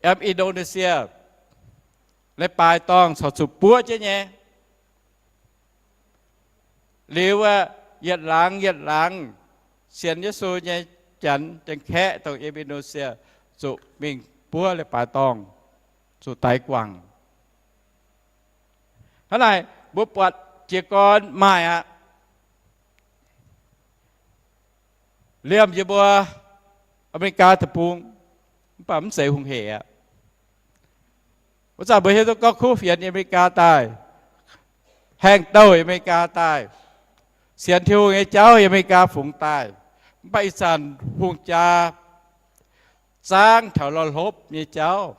Yiem Indonesia, leiz-baaix dorngh corc zuqc buov jienv nyei. Liuz aeqv, yietc laangz yietc laangz sienx Yesu nyei Janx, Janx-Kaeqv dongh yiem Indonesia zuqc mingh buov leiz-baaix dorngh, zuqc daix guangc. Hnangv naaic mbuo buatc jiez gorn maaih aqv. Liemh yie mbuo Aa^me^li^gaa Deic-Bung, mv baac mv zeiz hungh hec aqv. Wuov zanc mbuo hiuv duqv gorngv kuv fienx Aa^me^li^gaa daaih, haengh douh Aa^me^li^gaa daaih, sienx Tin-Hungh nyei jauv Aa^me^li^gaa fungx daaih, mv baac ih zanc hungh jaa zaangv taux lorh hlopv nyei jauv.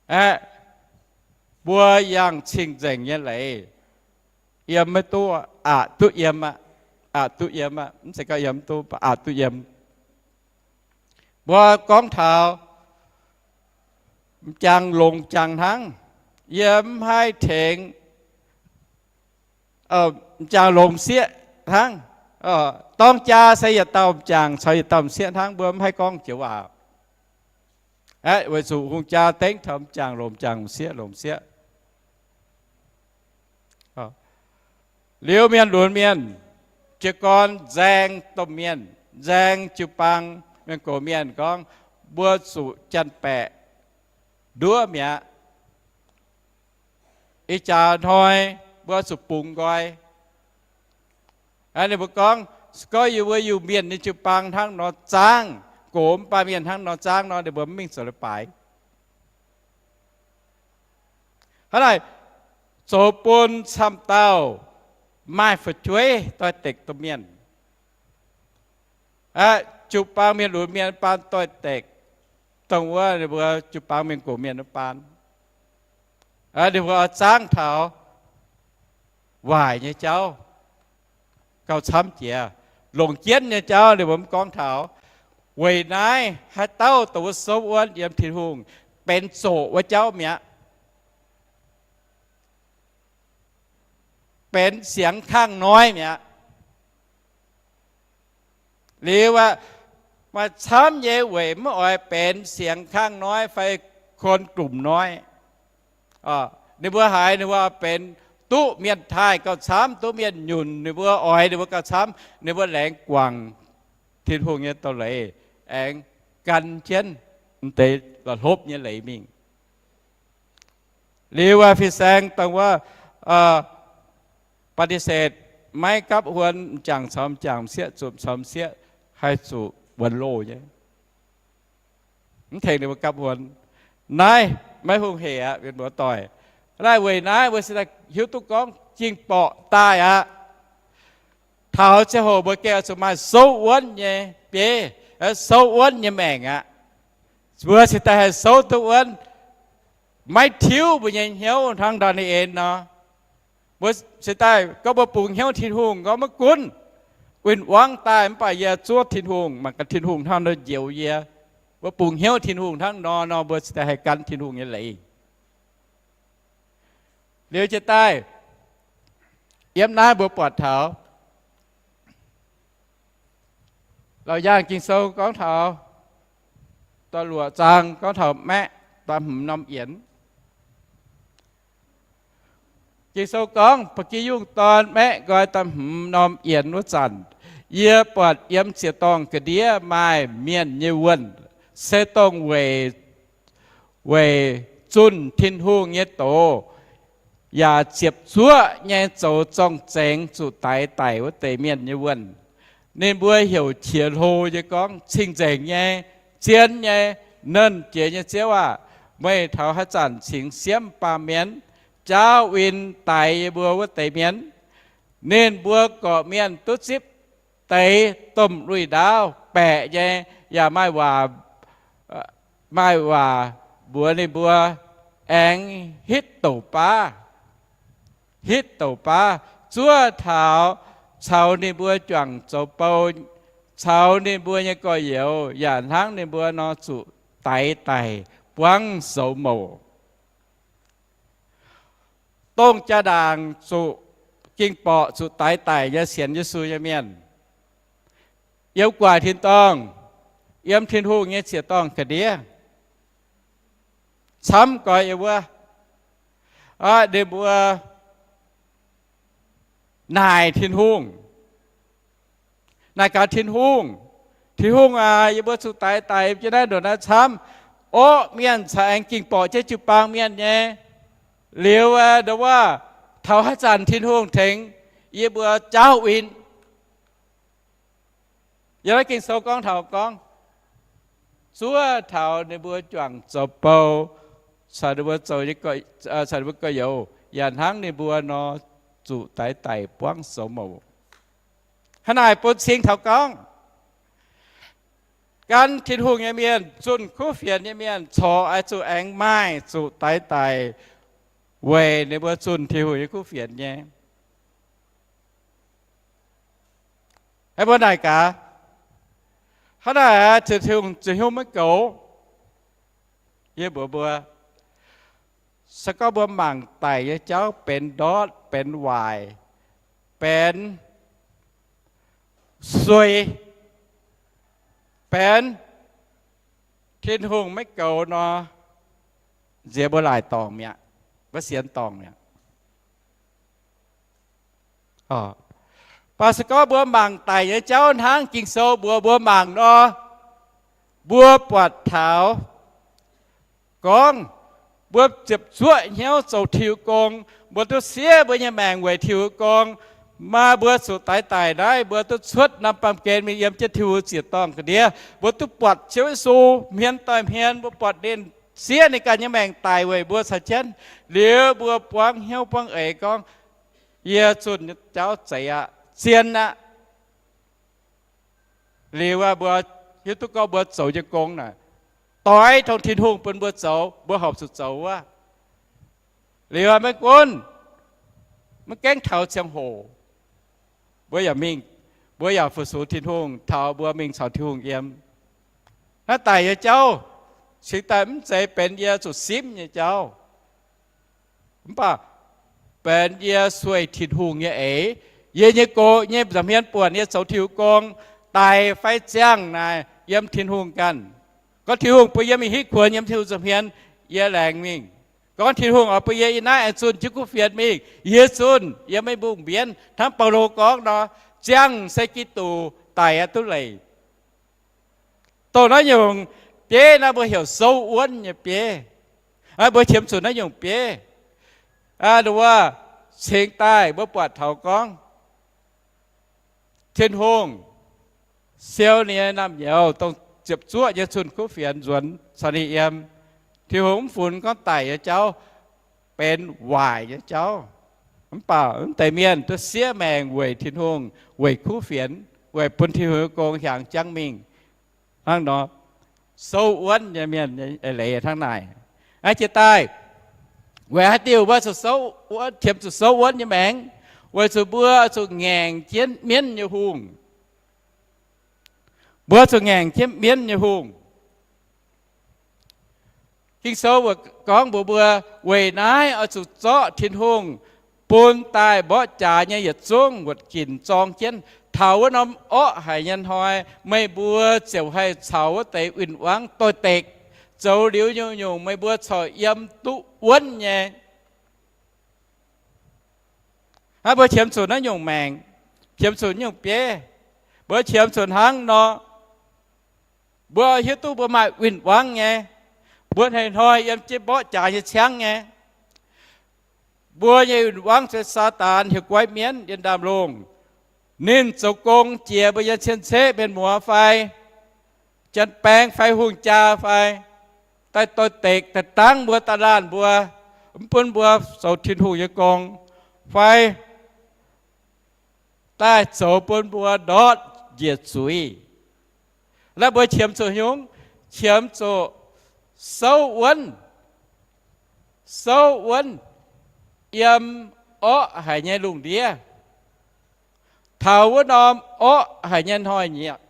Aeqv, mbuo yangh cing-nzengc nyei leiz, yiem maiv duqv, aqc duqv yiem aqv. Aqc duqv yiem aqv. Mv zeiz gorngv yiem duqv, aqc duqv yiem. Mbuo gorngv taux m'jangc longc m'jangc hnangv. Yie mv haih tengx m'jangc longc m'sieqv hnangv. Dorng jaa se yietc dauh m'jangc caux yietc dauh m'sieqv hnangv, mbuo mv haih gorngv joux waac. Aeqv, weic zuqc hungh jaa dengv taux m'jangc longc m'jangc, m'sieqv longc m'sieqv. Liuz mienh lunx mienh, jiez gorn nzaeng domh mienh, nzaeng jiu-baang mienh gox mienh gorngv, mbuo zuqc janx-baeqc nduov mi'aqv. Ih jaax hnoi mbuo zuqc bungx nqoi. Ninh mbuo gorngv, se gorngv yie mbuo Iu-Mienh nyei jiu-baang hnangv nor zaangv, gox mv baac mienh hnangv nor zaangv nor, ninh mbuo mv mingh zoux leiz-baaix. Hnangv naaic, zoux bun camv dauh maaih fu'jueiv doix-dekc domh mienh. Aeqv, jiu-baang mienh lunx mienh baan doix-dekc, dongh wuov ninh mbuo jiu-baang mienh gox mienh wuov baan, ninh mbuo oix zaangv taux waaic nyei jauv gauh camv jiex. Longc jienv nyei jauv ninh mbuo mv gorngv taux. Weic naaiv haaix dauh dongh wuov souv wuonv yiem Tin-Hungh benx zoqc wuov jauv mi'aqv, benx siangx kangv noi mi'aqv. Liuz aqv, maaih camv nyei weic maiv oix benx siangx kangv noi fai คนกลุ่มน้อย. Ninh mbuo haiz ninh mbuo benx duqv mienh taaih gauh camv, duqv mienh nyunc, ninh mbuo oix ninh mbuo gauh camv, ninh mbuo laengz guangc Tin-Hungh nyei doz-leiz, aengx gan jienv m'deix la'hlopv nyei leiz mingh. Liuz aqv, fin-saeng dongh wuov ปฏิเสธ, maiv gapv huon, m'jangc caux m'jangc, m'sieqv zuqc caux m'sieqv, haih zuqc wuonx loh nyei. Mv tengx ninh mbuo gapv huon. Naaiv maiv hungh hec aqv, mienh muoz-doic. Naaiv weic naaiv mbuo se daaih hiuv duqv gorngv Ging-Borqc daaih aqv. Taux ziangh hoc mbuo gengh oix zuqc maaih souv wuonv nyei bieiv, souv wuonv nyei maengc aqv. Mbuo cingx daaih haih souv duqv wuonv, maiv tiuv mbuo nyei hnyouv hnangv Ndaa^ni^en nor. Mbuo cingx daaih gorngv mbuo bungx hnyouv Tin-Hungh gorngv maiv gunv win-wangv daaih mv baac yie zuov Tin-Hungh, mangc gaax Tin-Hungh hnangv nor njoux yie. Mbuo bungx hnyouv Tin-Hungh hnangv nor nor, mbuo cingx daaih haih gan Tin-Hungh nyei leiz. Liuz jiez daaih, yiem naaiv mbuo buatc taux Laauc Yaangh Ging-Sou gorngv taux, da'luoqc zaang gorngv taux maeqv da'hmz norm yienx. Ging-Sou gorngv, Ba'gi yungh dorn maeqv nqoi da'hmz norm yienx wuov zanc, yie buatc yiem ziec-dorngh ga'ndiev maaih mienh nyei wuonh, se dongh weic, weic zunh Tin-Hungh nyei doz yaac ziepc zuoqv nyei zoux zorng-zengx zuqc daix daic wuov deix mienh nyei wuonh. Ninh mbuo heuc qiex hlo nyei gorngv, Cing-nzengc nyei, zien nyei, nernh jiex nyei Ziouv aah! Meih taux haaix zanc cingx siemv baamh mienh, jaauv win daix yie mbuo wuov deix mienh? Ninh mbuo gorqv-mienh duqv zipv deix domh luih ndaauv, baeqc nyei, yaac maaih waac, maaih waac mbuox ninh mbuo, aengx hitv douc baav, hitv douc baav zuov taux caux ninh mbuo juangc zoux bou, caux ninh mbuo nyei gorx-youz yaac hnangv ninh mbuo nor zuqc daix daic buangv soux mouc. Dongh jaa-ndaangc zuqc Ging-Borqc zuqc daix daic nyei sienx Yesu nyei mienh, yiem gu'nguaaic tin-dorngh, yiem Tin-Hungh nyei ziec-dorngh ga'ndiev, camv goix yiem wuov, ninh mbuo naaic Tin-Hungh, naaic gaax Tin-Hungh, Tin-Hungh aac, yie mbuo zuqc daix daic yiem jienv naaiv ndongc naaiv camv. Orqv mienh caux aengx Ging-Borqc jienv jiu-baang mienh nyei. Liuz aqv, ndongc wuov, taux haaix zanc Tin-Hungh tengx yie mbuo jaauv win? Yiem naaiv Ging-Sou gorngv taux gorngv, zuov taux ninh mbuo juangc zoux bou, caux ninh mbuo zoux, caux ninh mbuo gorx-youz yaac hnangv ninh mbuo nor zuqc daix daic buangv soux mouc. Hnangv naaic bun cing taux gorngv, gan Tin-Hungh nyei mienh, zunh kuv fienx nyei mienh corc oix zuqc aengx maaih zuqc daix daic weic ninh mbuo zunh Tin-Hungh nyei kuv fienx nyei. Aa, mbuo naaic gaax, hnangv naaic aeqv, Tin-Hungh ziouc hnyouv maiv goux. Yie mbuox mbuo, se gorngv mbuo mangc daic nyei jauv benx ndortv, benx waaic, benx suei, benx Tin-Hungh maiv goux nor, nziex mbuo laaic dorngc mi'aqv, mbuo sienx dorngc mi'aqv. Mv baac se gorngv mbuo mangc daic nyei jauv hnangv Ging-Sou mbuox mbuo mangc nor, mbuo buatc taux gorngv, mbuo ziepc zuoqv hnyouv zoux Tin-Hungh gong, mbuo duqv siev mbuo nyei maengc weic Tin-Hungh gong, maaih mbuo zuqc daix daic naaiv, mbuo duqv cuotv norm baamh gen mingh yiem jienv Tin-Hungh ziec-dorngh ga'ndiev, mbuo duqv buatc Ziouv Yesu hmien doix hmien, mbuo buatc ninh siev ninh ganh nyei maengc daic weic mbuo caux jienv. Liuz mbuo buangv hnyouv buangv eix gorngv, yie zunh nyei jauv zeiz aqv, zien aqv. Liuz aqv, mbuo hiuv duqv gorngv mbuo zoux nyei gong naaic, doix tongx Tin-Hungh bun mbuo zoux, mbuo horpc zuqc zoux wuov. Liuz aqv, maiv gunv, maiv gaengh taux ziangh hoc, mbuo yaac mingh, mbuo yaac fu-sux Tin-Hungh taux mbuo mingh caux Tin-Hungh yiem. Naaiv daic nyei jauv cingx daaih mv zeiz benx yie zuqc simv nyei jauv, mv baac benx yie sueih Tin-Hungh nyei eix. Yie nyei gox nyei nza'hmien buonc yie zoux Tin-Hungh gong, daic fai ziangh naaic yiem Tin-Hungh ganh. Gorngv Tin-Hungh bun yie mingh hitv kuonx yiem Tin-Hungh nza'hmien, yie laengz mingh. Gorngv Tin-Hungh oix bun yie yiem naaiv aengx zunh jienv kuv fienx mingh, yie zunh, yie maiv mbungh mbienv. Hnangv Baulo gorngv nor, ziangh se Giduc, daic yaac duqv leic. Dongh naaiv nyungc bieiv naaiv mbuo heuc souv wuonv nyei bieiv. Mbuo qiemx zuqc naaiv nyungc bieiv. Wuov, cingx daaih mbuo buatc taux gorngv Tin-Hungh siou ninh nyei naamh nyouz dongh ziepc zuoqv nyei zunh kuv fienx nzuonx caux ninh yiem. Tin-Hungh mv funx gorngv daic nyei jauv benx waaic nyei jauv. Mv baac mv deix mienh duqv siev maengc weic Tin-Hungh, weic kuv fienx, weic bun Tin-Hungh nyei gong hiaangx jangv mingh. Hnangv nor, souv wuonv nyei mienh eix leiz hnangv naaic. Aa, jiex daaih, weic haaix diuc mbuo zuqc souv, qiemx zuqc souv wuonv nyei maengc? Weic zuqc mbuo zuqc ngaengc jienv mienv nyei hungh. Mbuo zuqc ngaengc jienv mienv nyei hungh. Ging-Sou gorngv mbuox mbuo, weic naaiv oix zuqc zorqv Tin-Hungh bun daaih mborqv jaax nyei yietc zungv wuoqc ginc zorng jienv. Taux wuov norm orqv haic nyei hnoi meih mbuo ziouc haih caux wuov deix win-wangv doix-dekc, zoux liuz nyungc-nyungc meih mbuo corc yiem duqv wuonv nyei. Hnangv mbuo qiemx zuqc naaiv nyungc maengc, qiemx zuqc nyungc bieiv, mbuo qiemx zuqc hnangv nor, mbuo hiuv duqv mbuo maaih win-wangv nyei, mbuo hnoi-hnoi yiem jienv mborqv jaax nyei ciangv nyei. Mbuo nyei win-wangv se Saadaan, heuc goiv mienv yiem ndaamv-lungh. Ninh zoux gong jiex mbuo nyei cien-ceqv, mienh muoz fai janx-baeng fai hungh jaa fai, daaih doix-dekc daaih dangv mbuo, daaih laanh mbuo, mv bun mbuo zoux Tin-Hungh nyei gong, fai daaih zoux bun mbuo ndortv njiec zuiz. Naaiv mbuo qiemx zuqc hnyungv, qiemx zuqc souv wuonv, souv wuonv yiem orqv haic nyei lungh ndiev, taux wuov norm orqv haic nyei hnoi-nyieqc.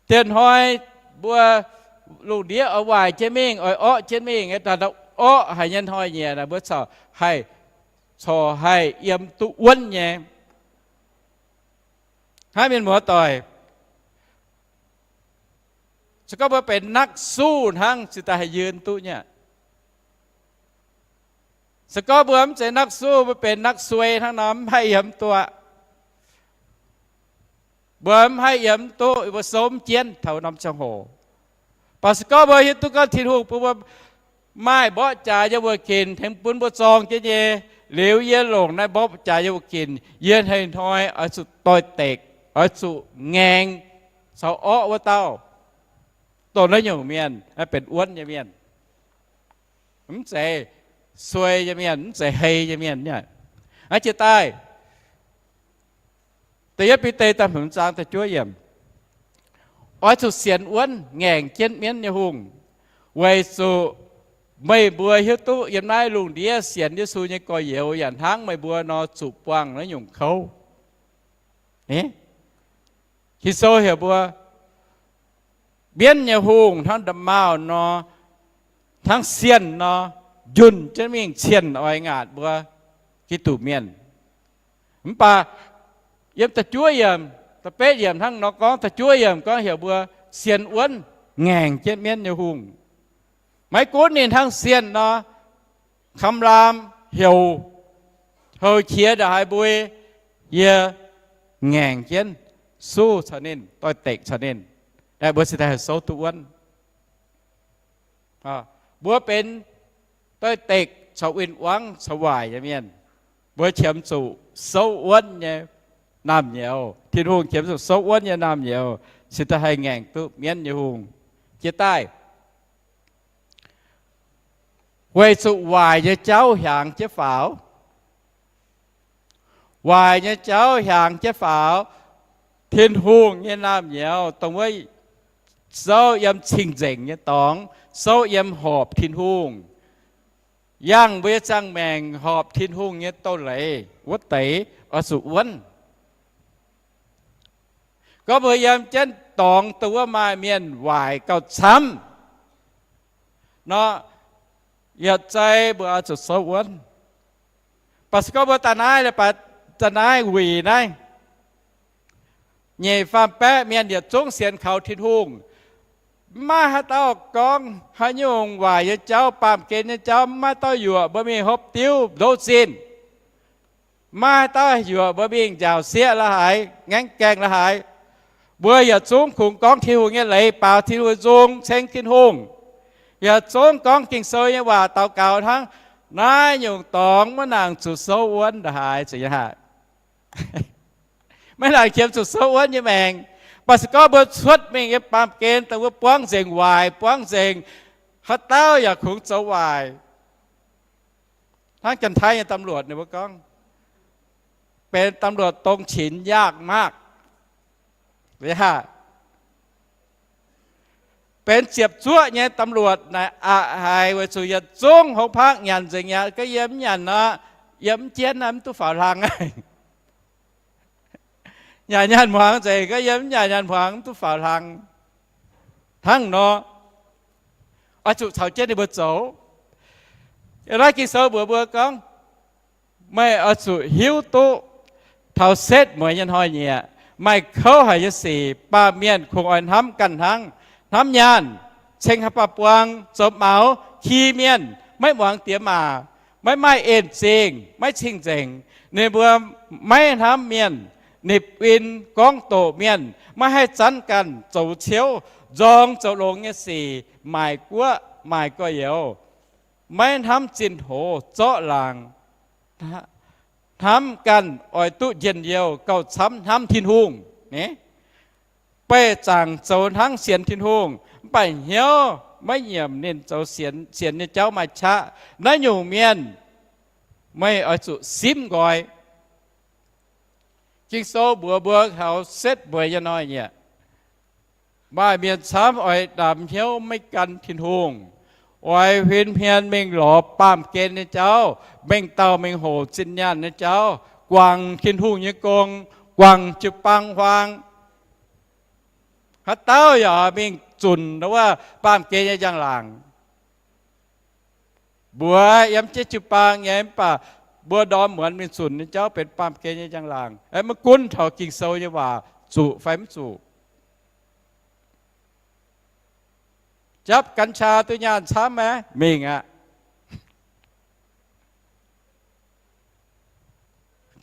Dieh hnoi mbuo lungh ndiev oix waaic jienv mingh, oix orqv jienv mingh, orqv haic nyei hnoi-nyieqc naaic mbuo corc haih, corc haih yiem duqv wuonv nyei. Hnangv mienh muoz-doic, se gorngv mbuo benx นักสู้ hnangv, cingx daaih haih yiem duqv nyei. Se gorngv mbuo mv zeiz นักสู้, mbuo benx นักซวย hnangv nor, mv haih yiem duqv. Mbuo mv haih yiem duqv, mbuo souv mv jienv taux norm ziangh hoc. Baac se gorngv mbuo hiuv duqv gorngv Tin-Hungh bun mbuo maaih mborqv jaax nyei wuoqc ginc tengx bun mbuo zorng jienv nyei, liuz yie longc naaiv mborqv jaax nyei wuoqc ginc, yie hnoi-hnoi oix zuqc doix-dekc, oix zuqc ngaengc caux orqv wuov dauh. Dongh naaiv nyungc mienh, naaiv benx wuonv nyei mienh, mv zeiz suei nyei mienh, mv zeiz hei nyei mienh. Aa, jiex daaih, da'yietv Bide da'hmz zaang da'juov yiemc, oix zuqc sienx wuonv ngaengc jienv mienv nyei hungh, weic zuqc meih mbuo hiuv duqv yiem naaiv lungh ndiev sienx Yesu nyei gorx-youz yaac hnangv meih mbuo nor zuqc buangh naaiv nyungc kouv. Ging-Sou heuc mbuo, mienv nyei hungh hnangv nda'maauh nor, hnangv sienh nor, njunh jienv mingh cienh oix ngaatc mbuo Giduc mienh. Mv baac yiem da'juov yiemc, da'betv yiemc hnangv nor gorngv, da'juov yiemc gorngv heuc mbuo sienx wuonv ngaengc jienv mienv nyei hungh. Maiv gunv ninh hnangv sienh nor, kamv laam heuc, houc qiex ndongc haaix mbui, yie ngaengc jienv, suv caux ninh, doix-dekc caux ninh, mbuo cingx daaih haih souv duqv wuonv. Mbuo benx doix-dekc caux win-wangv caux waaic nyei mienh, mbuo qiemx zuqc souv wuonv nyei naamh nyouz. Tin-Hungh qiemx zuqc souv wuonv nyei naamh nyouz cingx daaih haih ngaengc duqv mienv nyei hungh. Jiex daaih, weic zuqc waaic nyei jauv hiaangx jienv faaux. Waaic nyei jauv hiaangx jienv faaux. Tin-Hungh nyei naamh nyouz dongh wuov souv yiem cing-nzengc nyei dorngx, souv yiem horpc Tin-Hungh, yangh mbuo nyei ziangh maengc horpc Tin-Hungh nyei doz-leiz wuov deix oix zuqc wuonv. Gorngv mbuo yiem jienv dorngx dongh wuov maaih mienh waaic gauh camv nor, yietc zei mbuo oix zuqc souv wuonv. Baac se gorngv mbuo daaih naaiv, daaih naaiv wuic naaiv, nyeic faam baeqv mienh yietc zungv sienx kaux Tin-Hungh. Mv maaih haaix dauh gorngv haaix nyungc waaic nyei jauv, baamh gen nyei jauv, mv maaih dauh yuoqc mbuo mingh hopv diuv ndouv zinh. Mv maaih haaix dauh yuoqc mbuo mingh njaaux sieqv la'haaix, ngaengv gaengh la'haaix. Mbuo yietc zungv kungx gorngv Tin-Hungh nyei leiz, baaux Tin-Hungh nzung, ceng Tin-Hungh. Yietc zungv gorngv Ging-Sou nyei waac, daux gaux hnangv. Naaiv nyungc dorngx maiv nangc zuqc souv wuonv la'haaix, zeiz nyei haic. Maiv nangc qiemx zuqc souv wuonv nyei maengc. Baac se gorngv mbuo cuotv mingh nyei baamh gen dongh mbuo buangv nzengc waaic, buangv nzengc haaix dauh yaac kungx zoux waaic. Hnangv Janx-Taiv nyei ตำรวจ ninh mbuo gorngv, เป็นตำรวจตรงฉินยากมาก. Benx ziepc zuoqv nyei ตำรวจ naaic aqc haic, weic zuqc yietc zungv hngongx pakv nyanc nzengc aqv. Gorngv yie mv nyanc nor, yie mv jienv naaiv mv duqv faaux hlang. Nyanc nyaanh hmuangx nzengc, gorngv yie mv nyanc nyaanh hmuangx mv duqv faaux hlang. Hnangv nor, oix zuqc caux jienv ninh mbuo zoux. Naaiv Ging-Sou mbuox mbuo gorngv, meih oix zuqc hiuv duqv taux setv mueiz nyei hnoi-nyieqc, maaih kouv haic nyei sic, baamh mienh kungx oix hnamv ganh hnangv, hnamv nyaanh, ceng haaix baac buang, zoux maux, ki mienh, maiv muangx diex maac, maiv maaih en zingh, maiv cing-nzengc. Ninh mbuo maiv hnamv mienh, nipc win gorngv doqc mienh, maiv haih zanv ganh zoux ciouv, nzorng zoux longx nyei sic, maaic guoqv, maaic gorx-youz, maiv hnamv zinh hoz zorqv laangc, hnamv ganh oix duqv njien-youh gauh camv hnamv Tin-Hungh. Beih zaangc zoux hnangv sienx Tin-Hungh, mv baac hnyouv maiv nyiemc ninh zoux sienx nyei jauv maaih qaqv. Naaiv nyungc mienh meih oix zuqc simv nqoi. Ging-Sou mbuox mbuo taux setv mueiz nyei hnoi-nyieqc, maaih mienh camv oix ndaamx hnyouv maiv gan Tin-Hungh, oix huin hmien mingh lorz baamh gen nyei jauv, mengh dauh mengh hoc zinh nyaanh nyei jauv, guangc Tin-Hungh nyei gong, guangc jiu-baang huaang. Haaix dauh yaac mingh zunc wuov baamh gen nyei njang-laangc. Mbuox yiem jienv jiu-baang nyei, mv baac mbuo ndorm muonz mingh zunc nyei jauv benx baamh gen nyei njang-laangc. Maiv gunv taux Ging-Sou nyei waac zuqc fai mv zuqc. Japv กัญชา duqv nyaanh camv maiv mingh aqv.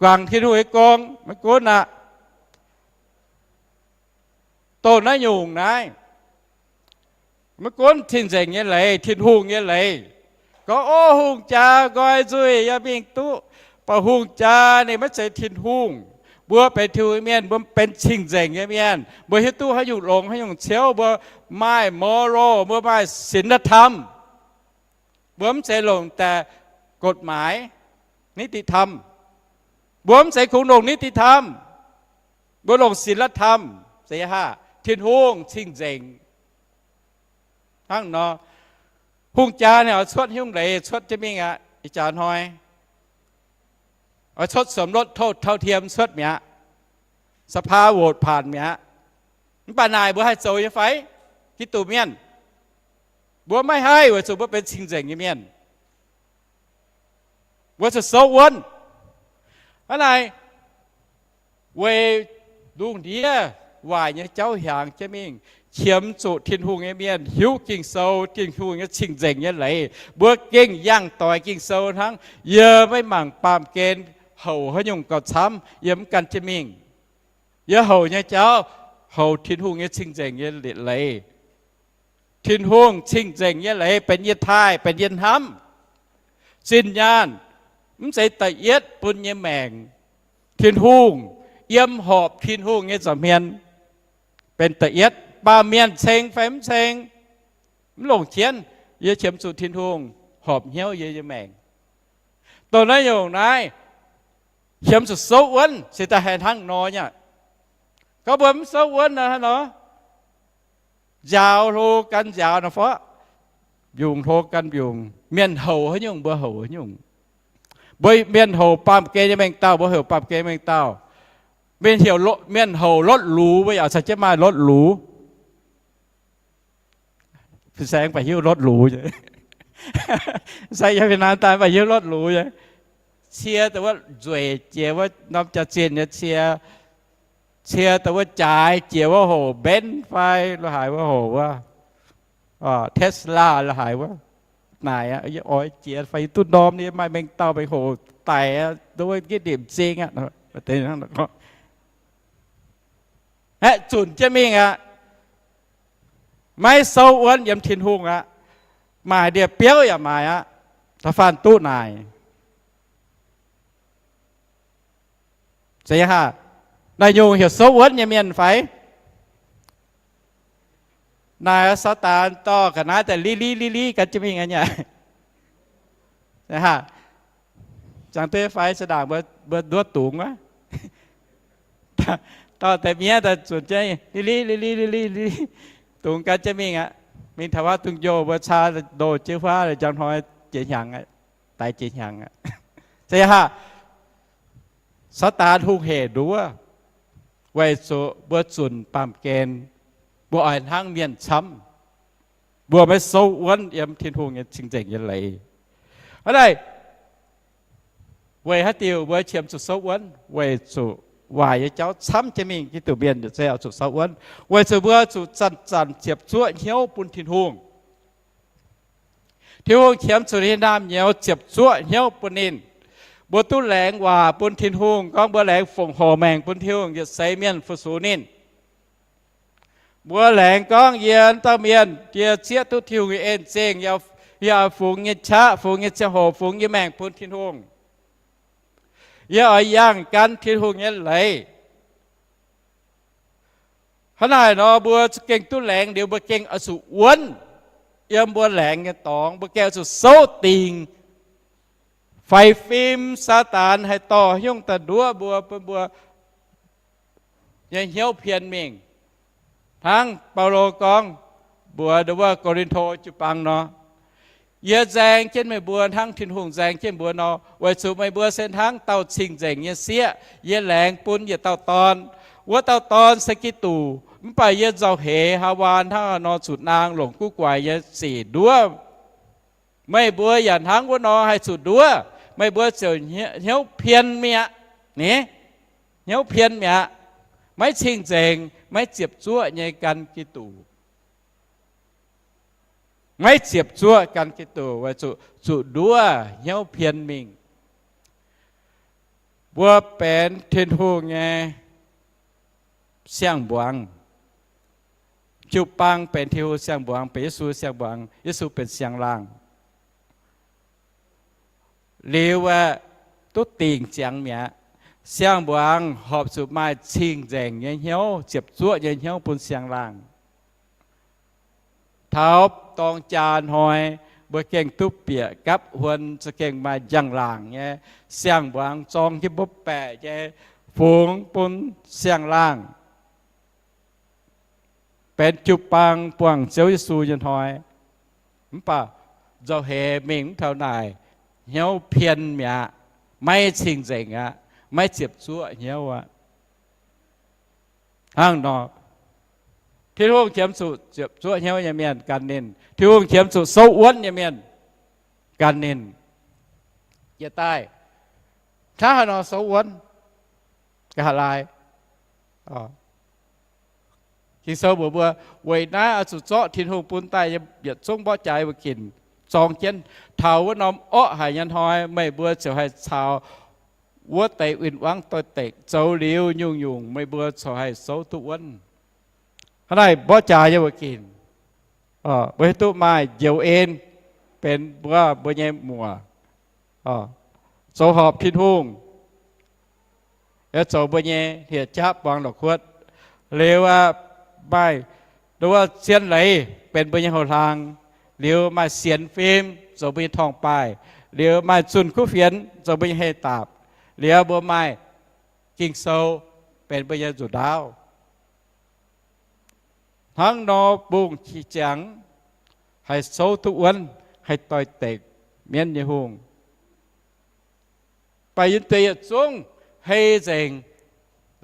Guangc Tin-Hungh nyei gong maiv gunv aqv. Dongh naaiv nyungc naaiv, maiv gunv cing-nzengc nyei leiz, Tin-Hungh nyei leiz, gorngv, Ov, hungh jaa nqoi nzuih yaac mingh duqv, baac hungh jaa ninh maiv zeiz Tin-Hungh. Mbuo benx Tin-Hungh mienh, mbuo benx cing-nzengc nyei mienh. Mbuo hiuv duqv haaix nyungc longx, haaix nyungc ciouv, mbuo maaih มอรัล, mbuo maaih ศีลธรรม. Mbuo mv zeiz longc daaih กฎหมาย, นิติธรรม. Mbuo mv zeiz kungx longc นิติธรรม, mbuo longc ศีลธรรม. Zeiz haac, Tin-Hungh cing-nzengc. Hnangv nor, hungh jaa ninh oix cuotv haaix nyungc leiz cuotv jienv mingh aqv? Ih jaax hnoi oix cuotv สมรสเท่าเทียม cuotv mi'aqv, สภาโหวตผ่าน mi'aqv. Mv baac naaic mbuo haih zoux nyei fai? Giduc mienh, mbuo maiv haih, weic zuqc mbuo benx cing-nzengc nyei mienh. Mbuo zuqc souv wuonv. Hnangv naaic, weic lungh ndiev waaic nyei jauv hiaangx jienv mingh, qiemx zuqc Tin-Hungh nyei mienh hiuv Ging-Sou, Tin-Hungh nyei cing-nzengc nyei leiz. Mbuo gengh yangh doix Ging-Sou hnangv. Yie maiv mangc baamh gen houc haaix nyungc gauh camv, yie mv gan jienv mingh. Yie houc nyei jauv, houc Tin-Hungh nyei cing-nzengc nyei leiz. Tin-Hungh cing-nzengc nyei leiz benx yie taaih, benx yie hnamv. Zinh nyaanh mv zeiz da'yietv bun nyei maengc. Tin-Hungh, yiem horpc Tin-Hungh nyei nza'hmien benx da'yietv. Baamh mienh ceng fai mv ceng, mv longc jienv. Yie qiemx zuqc Tin-Hungh horpc hnyouv yie nyei maengc. Dongh naaiv nyungc naaiv, qiemx zuqc souv wuonv se daaih haih hnangv nor nyei. Gorngv mbuo mv souv wuonv nor, nzaaux hlo gan nzaaux nor fov, mbiungc hlo gan mbiungc. Mienh houc haaix nyungc mbuo houc haaix nyungc. Mbuo mienh houc baamh gen nyei mengh dauh, mbuo houc baamh gen mengh dauh. Mienh houc รถหรู mbuo yaac caux jienv maaih รถหรู. Fin-saeng mv baac hiuv รถหรู. Fin-saeng yiem Việt Nam daaih mv baac hiuv รถหรู. Cie dongh wuov nzueic jiex wuov norm jaax-zinh nyei cie, cie dongh wuov jaaix jiex wuov hoc Benz fai lo haaix wuov hoc wuov, Tesla lo haaix wuov. Naaic oix jiex fai duqv norm nyei, maaih mengh dauh mengh hoc daic, dongh wuov nqitv ndimc zing aqv. Aeqv, zunc jienv mingh aqv. Maiv souv wuonv yiem Tin-Hungh aqv. Maaic ndie-biouv yaac maaic aqv. Da'faanh duqv naaic. Zeiz nyei haah? Naaiv nyungc heuc souv wuonv nyei mienh fai? Naaic Saadaan dorh ga'naaiv daaih liv liv liv liv gan jienv mingh aqv nyei. Ziangh duqv fai se ndaangc mbuo nduov dungz aqv. Dorh deix miev daaih zunc jienv liv liv liv liv liv liv, dungz gan jienv mingh aqv. Mingh taux huaav dungz-njoh mbuo caa ndoh jienv huaav njang hnoi jiex hnyangx, daix jiex hnyangx aqv. Zeiz haah? Saadaan hungh hec nduov, weic zuqc mbuo zunc baamh gen, mbuo oix hnangv mienh camv. Mbuo maiv souv wuonv yiem Tin-Hungh nyei cing-nzengc nyei leiz. Hnangv naaic, weic haaix diuc mbuo qiemx zuqc souv wuonv? Weic zuqc waaic nyei jauv camv jienv mingh, Giduc mienh se oix zuqc souv wuonv, weic zuqc mbuo zuqc zanc-zanc ziepc zuoqv hnyouv bun Tin-Hungh. Tin-Hungh qiemx zuqc ninh naamh nyouz ziepc zuoqv hnyouv bun ninh. Mbuo duqv laengz waac bun Tin-Hungh, gorngv mbuo laengz fongc horc maengc bun Tin-Hungh, yietc seix mienh fu-sux ninh. Mbuo laengz gorngv yie dauh mienh, yie zieqv duqv Tin-Hungh nyei en zingh, yie oix fungx nyei qaqv, fungx nyei ziangh hoc, fungx nyei maengc bun Tin-Hungh. Yie oix yangh gan Tin-Hungh nyei leiz. Hnangv naaic nor, mbuo za'gengh duqv laengz liuz, mbuo gengh oix zuqc wuonv yiem mbuo laengz nyei dorngx. Mbuo gengh oix zuqc souv dingc faix fim Saadaan haih dorh hnyouv daaih nduov mbuo, bun mbuo nyei hnyouv pien mingh. Hnangv Baulo gorngv mbuox wuov Ko^lin^to jiu-baang nor, yie nzaeng jienv meih mbuo hnangv Tin-Hungh nzaeng jienv mbuo nor, weic zuqc meih mbuo se hnangv dauh cing-nzengc nyei sieqv. Yie laengz bun yietc dauh dorn. Wuov dauh dorn se Giduc. Mv baac yie nzauh heix haa waan hnangv haaix nor zuqc naang longc guv guaix nyei sic nduov, meih mbuo yaac hnangv wuov nor haih zuqc nduov. Meih mbuo ziouc hnyouv pien mi'aqv. Ni, hnyouv pien mi'aqv. Maiv cing-nzengc, maiv ziepc zuoqv nyei gan Giduc. Maiv ziepc zuoqv gan Giduc weic zuqc zuqc nduov hnyouv pien mingh. Mbuo benx Tin-Hungh nyei siang-mbuangz. Jiu-baang benx Tin-Hungh siang-mbuangz, benx Yesu siang-mbuangz. Yesu benx siang-laangh. Liuz aeqv, duqv dingc ziangx mi'aqv. Siang-mbuangz horpc zuqc maaih cing-nzengc nyei hnyouv, ziepc zuoqv nyei hnyouv bun siang-laangh. Taux dorng jaa hnoi, mbuo gengh duqv bieqc gapv huon, za'gengh maaih njang-laangc nyei siang-mbuangz zorng jienv mbuo baeqc nyei fungx bun siang-laangh. Benx jiu-baang buangh Ziouv Yesu nyei hnoi. Mv baac nzauh heix mingh mv taux naaic, hnyouv pien mi'aqv, maiv cing-nzengc aqv, maiv ziepc zuoqv hnyouv aqv. Hnangv nor, Tin-Hungh qiemx zuqc ziepc zuoqv hnyouv nyei mienh gan ninh. Tin-Hungh qiemx zuqc souv wuonv nyei mienh gan ninh. Jiex daaih, hnangv haaix nor souv wuonv? Nqa'haav laai, Ging-Sou mbuox mbuo, weic naaiv oix zuqc zorqv Tin-Hungh bun daaih yietc zungv mborqv jaax wuov ginc zorng jienv. Taux wuov norm orqv haic nyei hnoi, meih mbuo ziouc haih caux wuov deix win-wangv doix-dekc zoux liuz nyungc-nyungc meih mbuo corc haih souv duqv wuonv. Hnangv naaic mborqv jaax nyei wuov ginc, mbuo hiuv duqv maaih njoux en benx mbuo, mbuo nyei muoc, zoux horpc Tin-Hungh, zoux mbuo nyei hlieqv-jaqv buangh la'kuotv. Liuz aqv, maaih nduov zien leiz benx mbuo nyei houx-hlaang. Liuz maaih sienx fim zoux mbuo nyei torngv-baaih. Liuz maaih zunh kuv fienx zoux mbuo nyei hei daapc. Liuz mbuo maaih Ging-Sou benx mbuo nyei nzuqc ndaauv. Hnangv nor mbungv qiex jiangx haih souv duqv wuonv, haih doix-dekc mienv nyei hungh. Baac yiem deix yietc zungv hei nzengc,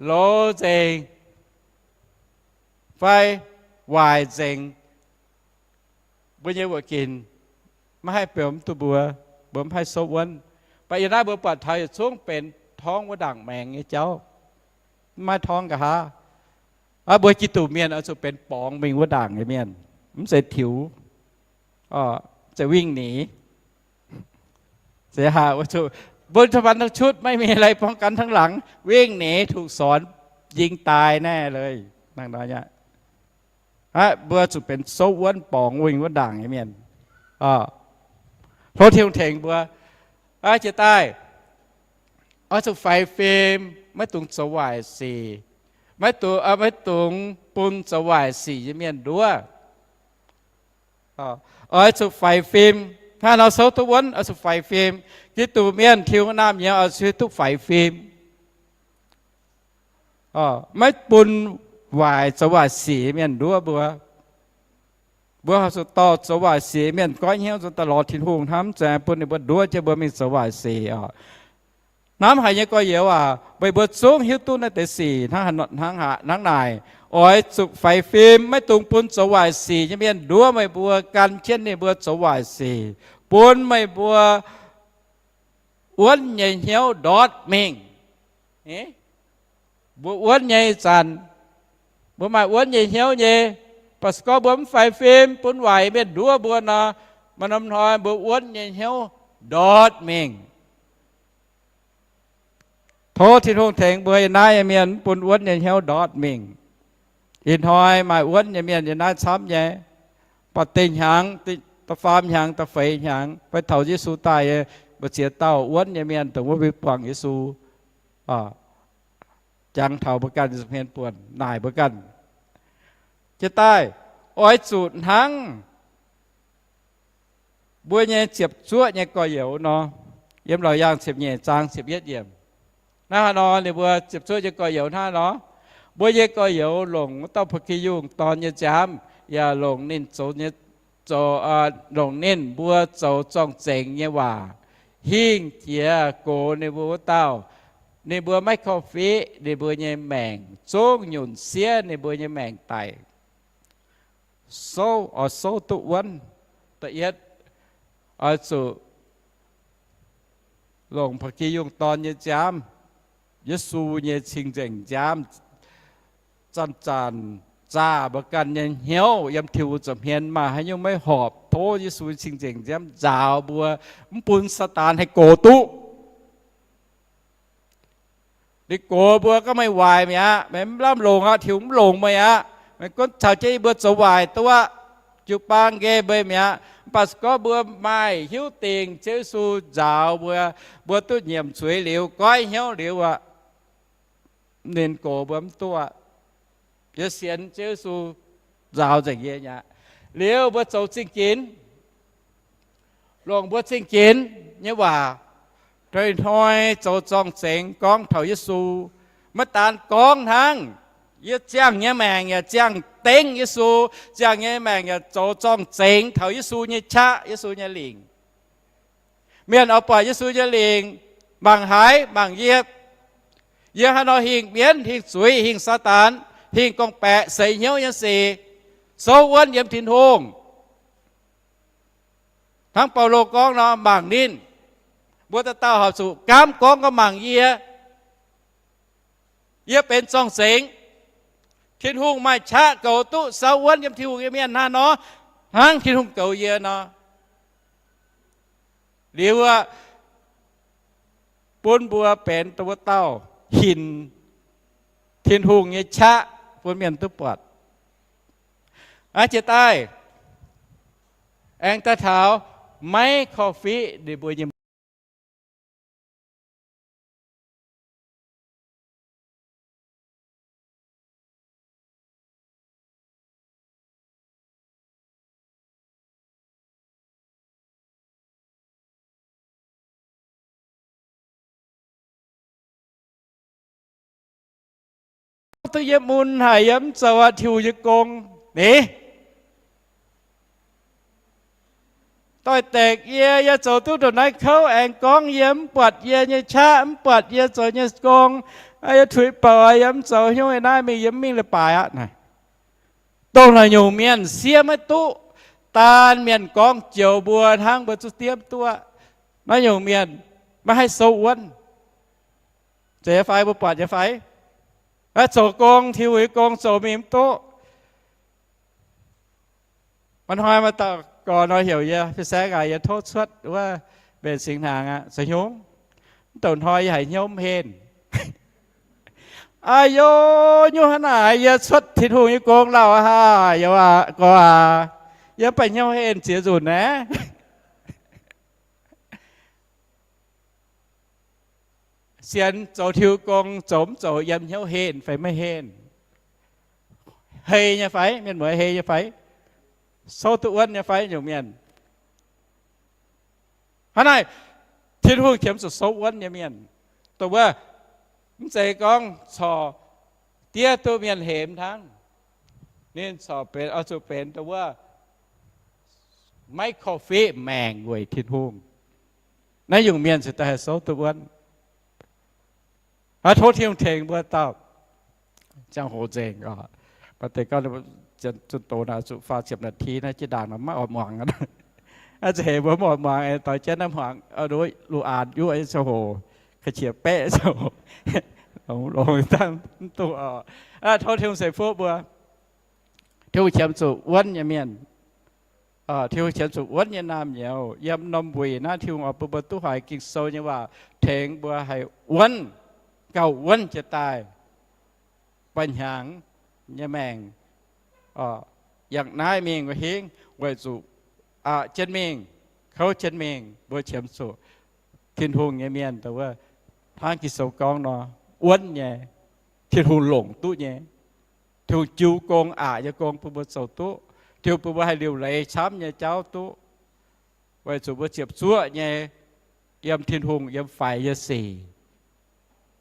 loz nzengc fai waaic nzengc, mbuo nyei wuoqc ginc maiv haih biomv duqv mbuo, mbuo mv haih souv wuonv. Mv baac yiem naaiv mbuo buatc taux yietc zungv benx torngv wuov ndaangc maengx nyei jauv, mv maaih torngv nqa'haav. Aa, mbuo Giduc mienh oix zuqc benx borngz mingh wuov ndaangc nyei mienh, mv zeiz tiux, mv zeiz wingh nix. Mbuo ทวารทั้งชุด maiv maaih อะไรป้องกัน ทั้งหลัง, wingh nix ถูกสอน ยิงตายแน่เลย nangv nor aqv. Mbuo zuqc benx souv wuonv borngz wingh wuov ndaangc nyei mienh. Tov Tin-Hungh tengx mbuo. Jiex daaih, oix zuqc faix fim, maiv dungx zoux waaic sic, maiv dungx, maiv dungx bun zoux waaic sic nyei mienh nduov. Oix zuqc faix fim. Hnangv nor souv duqv wuonv oix zuqc faix fim. Giduc mienh, Tin-Hungh naamh nyouz, oix zuqc hiuv duqv faix fim, maiv bun waaic, zoux waaic sic mienh nduov mbuo. Mbuo zuqc dorh zoux waaic sic mienh goiv hnyouv nzuonx daaih lorz Tin-Hungh hnangv, mv zeiz bun ninh mbuo nduov jienv mbuo mingh zoux waaic sic oc. Hnamv haic nyei gorx-youz aac, meih mbuo zungv hiuv duqv naaiv deix sic hnangv, hnangv naaic. Oix zuqc faix fim, maiv dungx bun zoux waaic sic nyei mienh nduov meih mbuo, gan jienv ninh mbuo zoux waaic sic, bun meih mbuo wuonv nyei hnyouv ndortv mingh. Mbuo wuonv nyei ih zanc, mbuo maaih wuonv nyei hnyouv nyei. Mv baac se gorngv mbuo mv faix fim, bun waaic mienh nduov mbuo nor, maaih norm hnoi mbuo wuonv nyei hnyouv ndortv mingh. Tov Tin-Hungh tengx mbuo yiem naaiv nyei mienh mv bun wuonv nyei hnyouv ndortv mingh. Ih hnoi maaih wuonv nyei mienh yiem naaiv camv nyei. Mv baac da'faam hnyangx, da'feix hnyangx fai taux Yesu daaih nyei, mbu'ziex dauh wuonv nyei mienh dongh wuov mbuo buangh Yesu, jangx taux mbuo ganh, Yesu hmien buonc naaic mbuo ganh. Jiex daaih, oix zuqc hnangv mbuo nyei ziepc zuoqv nyei gorx-youz nor, yiem Laauc Yaangh ziepc nyeic zaang ziepc yietv yiemc. Hnangv haaix nor ninh mbuo ziepc zuoqv nyei gorx-youz hnangv nor, mbuo nyei gorx-youz longc wuov dauh Ba'gi Yungh Dorn nyei nziaamv, yaac longc ninh zoux nyei, zoux, longc ninh mbuo zoux zorng-zengx nyei waac hingh jiex gox ninh mbuo wuov dauh. Ninh mbuo maiv korv-fiqv ninh mbuo nyei maengc, zungv nyunc siev ninh mbuo nyei maengc daic. Souv, oix souv duqv wuonv, da'yietv oix zuqc longc Ba'gi Yungh Dorn nyei nziaamv, Yesu nyei cing-nzengc nziaamv, zanc-zanc zaah mbuo ganh nyei hnyouv yiem Tin-Hungh nza'hmien maaih haaix nyungc maiv horpc, tov Yesu cing-nzengc nziaamv nzaaux mbuo, mv bun Saadaan haih gox duqv. Ninh gox mbuo gorngv meih waaic mi'aqv, meih mv lamh longc aqv, Tin-Hungh mv longc meih aqv, meih gunv caux jienv yie mbuo zoux waaic duqv aqv, jiu-baang nqemh meih mi'aqv. Mv baac se gorngv mbuo maaih hiuv dingc Ziouv Yesu nzaaux mbuo, mbuo duqv nyiemc zuiz liuz, goiv hnyouv liuz aqv, ninh gox mbuo mv duqv aqv. Yie sienx Ziouv Yesu nzaaux nzengc yie aqv. Liuz mbuo zoux zingh ginx, longc mbuo zingh ginx nyei waac, hnoi-hnoi zoux zorng-zengx gorngv taux Yesu. Maiv daan gorngv hnangv, yie ziangh nyei maengc yaac ziangh dengv Yesu, ziangh nyei maengc yaac zoux zorng-zengx taux Yesu nyei qaqv, Yesu nyei lingc. Mienh oix buatc Yesu nyei lingc, mangc haaix? Mangc yie. Yie hnangv nor hingh mienv, hingh zuiz, hingh Saadaan, hingh gorngv-baeqc seix hnyouv nyei sic, souv wuonv yiem Tin-Hungh. Hnangv Baulo gorngv nor, mangc ninh. Mbuo dauh dauh horpc zuqc gaamv gorngv gorngv mangc yie. Yie benx zorng-zengx. Tin-Hungh maaih qaqv goux duqv souv wuonv yiem Tin-Hungh nyei mienh hnangv nor, hnangv Tin-Hungh goux yie nor. Liuz aqv, bun mbuo benx dongh wuov dauh hinc Tin-Hungh nyei qaqv bun mienh duqv buatc. Aa, jiex daaih aengx daaih taux maiv korv-fiqv ninh mbuo nyei duqv yiem mun haic, yie mv zoux aqv Tin-Hungh nyei gong. Ni, doix-dekc yie, yie zoux duqv ndongc naaiv kouv aengx gorngv yie mv buatc yie nyei qaqv, mv buatc yie zoux nyei gong. Yie tuix bouc aqv, yie mv zoux hnyouv naaiv mingh, yie mv mingh leiz-baaix aqv naaic. Dongh naaic nyungc mienh siev maiv duqv. Daan mienh gorngv joux mbuo hnangv, mbuo zuqc diemv duqv. Naaiv nyungc mienh maiv haih souv wuonv. Zeiz nyei fai? Mbuo buatc nyei fai? Zoux gong, Tin-Hungh nyei gong zoux mingh mv duqv. Maaih hnoi maaih dauh gorx nor heuc yie, fin-saeng aac, yie tov cuotv wuov mbenc singx hnaangx aqv. Zoux hnyungv? Mv douc hnoi yie haiz hnyouv mv henh. Aa yo, nyungc hnangv naaic yie cuotv Tin-Hungh nyei gong lauh haah, yie gorx aac, yie mv baac hnyouv henh ziex nzunc naaiv. Sienx zoux Tin-Hungh gong, zoux mv zoux, yiem hnyouv henh fai maiv henh? Hei nyei fai? Mienh mueiz hei nyei fai? Souv duqv wuonv nyei fai nyungc mienh? Hnangv naaic, Tin-Hungh qiemx zuqc souv wuonv nyei mienh. Dongh wuov, mv zeiz gorngv corc diev duqv mienh hemx hnangv. Ninh corc benx, oix zuqc benx dongh wuov maiv korv-fiqv maengc weic Tin-Hungh. Naaiv nyungc mienh cingx daaih haih souv duqv wuonv. Aa, tov Tin-Hungh tengx mbuo dauh ziangh hoc nzengc oc. Maaih deix gorngv zunh doz naaic zuqc faah ziepc นาที naaiv, jiex ndaangc nor maiv oix muangx. Aa, za'eix mbuo mv oix muangx, doix jienv naaiv hmuangx, lu aanx yuoqv ziangh hoc, ga'qiex baeqv ziangh hoc, longx dangh mv duqv oc. Aa, tov Tin-Hungh ceix fuqv mbuo. Tin-Hungh qiemx zuqc wuonv nyei mienh. Tin-Hungh qiemx zuqc wuonv nyei naamh nyouz. Yiem norm wuic naaiv Tin-Hungh oix bun mbuo duqv haiz Ging-Sou nyei waac tengx mbuo haih wuonv, gauh wuonv jiex daaih, ba'hnyangx nyei maengc, yangh naaiv mingh wuov hingv, weic zuqc aqc jienv mingh, kouv jienv mingh. Mbuo qiemx zuqc Tin-Hungh nyei mienh dongh wuov, hnangv Ging-Sou gorngv nor, wuonv nyei. Tin-Hungh longc duqv nyei. Tin-Hungh jiu gong, aqc nyei gong bun mbuo zoux duqv. Tin-Hungh bun mbuo haih liuc leiz camv nyei jauv duqv, weic zuqc mbuo ziepc zuoqv nyei yiem Tin-Hungh, yiem faix nyei sic,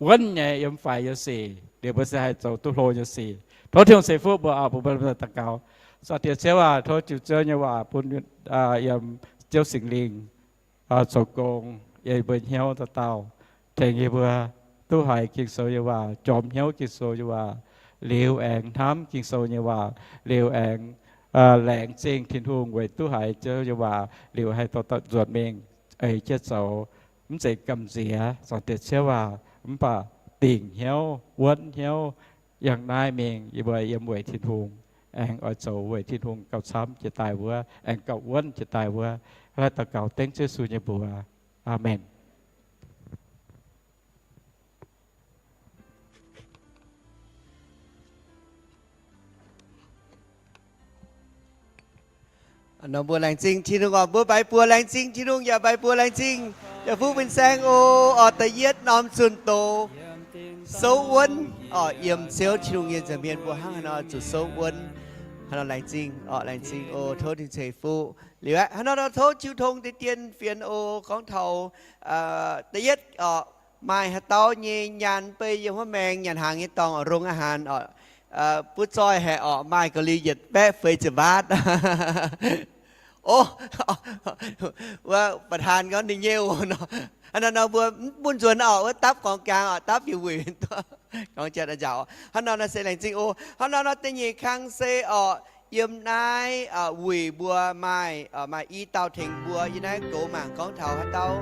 wuonv nyei yiem faix nyei sic liuz, mbuo se haih zoux duqv hlo nyei sic. Tov Tin-Hungh ceix fuqv mbuo oc. Mbuo daux gaux. Zaangc Diex Ziouv aac, tov Ziouv nyei waac bun yiem Ziouv Singx Lingh zoux gong yiem mbuo hnyouv dauh dauh, tengx yie mbuo duqv haiz Ging-Sou nyei waac, jorm hnyouv Ging-Sou nyei waac, liuz aengx hnamv Ging-Sou nyei waac, liuz aengx laengz zingh Tin-Hungh weic duqv haiz Ziouv nyei waac liuz haih dorh nzuonx mingh eix jienv zoux. Mv zeiz gamh nziex, Zaangc Diex Ziouv aac, mv baac dingc hnyouv, wuonv hnyouv. Yangh naaiv mingh yie mbuo yiem weic Tin-Hungh, aengx oix zoux weic Tin-Hungh gauh camv jiex daaih wuov, aengx gauh wuonv jiex daaih wuov. Hnangv naaiv daux gaux dengv Ziouv Yesu nyei mbuox. Aamen. Nor mbuo laengz zingh Tin-Hungh oc. Mbuo mbaix buoz laengz zingh Tin-Hungh yaac mbaix buoz laengz zingh yaac fuqv fin-saeng oc. Oc, da'yietv norm zunh doz, souv wuonv. Oc, yiem Ziouv Tin-Hungh nyei nza'hmien mbuo hnangv haaix nor zuqc souv wuonv. Hnangv nor laengz zingh oc, laengz zingh oc. Tov Tin-Hungh ceix fuqv. Liuz aqv, hnangv nor tov jiu tong deix dien fienx oc. Gorngv taux da'yietv oc, maaih haaix dauh nyei nyaanh beiv yiem huov maengx nyanc hnaangx nyei dorngx oc, โรงอาหาร oc, butv zoih haic oc, maaih ga'li yietc baeqv feix ziepc waatv. Ov, wuov ประธาน gorngv ninh nyei oc nor. Hnangv nor nor mbuo mv bun nzuonx oc, wuov dapv gorngv gaang oc, dapv fiuv wuic duqv gorngv jatv nzaaux. Hnangv nor nor se laengz zingh oc. Hnangv nor nor da'nyeic kang se oc, yiem naaiv wuic mbuo maaih, maaih i dauh tengx mbuo yiem naaiv goux mangc gorngv taux haaix dauh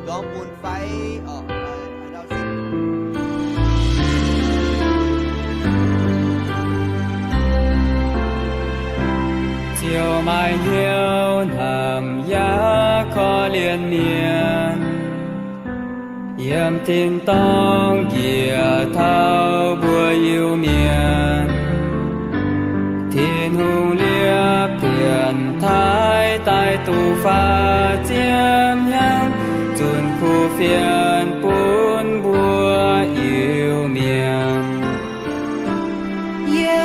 gorngv mun fai oc, haaix dauh se Ziouv maaih hnyouv hnamv yaac korv-lienh mienh, yiem tin-dorngh njiec taux mbuo Iu-Mienh. Tin-Hungh liepc pienx taaih daaih duqv faah ziepc hnyangx, zunc kuv fienx bun mbuo Iu-Mienh. Yie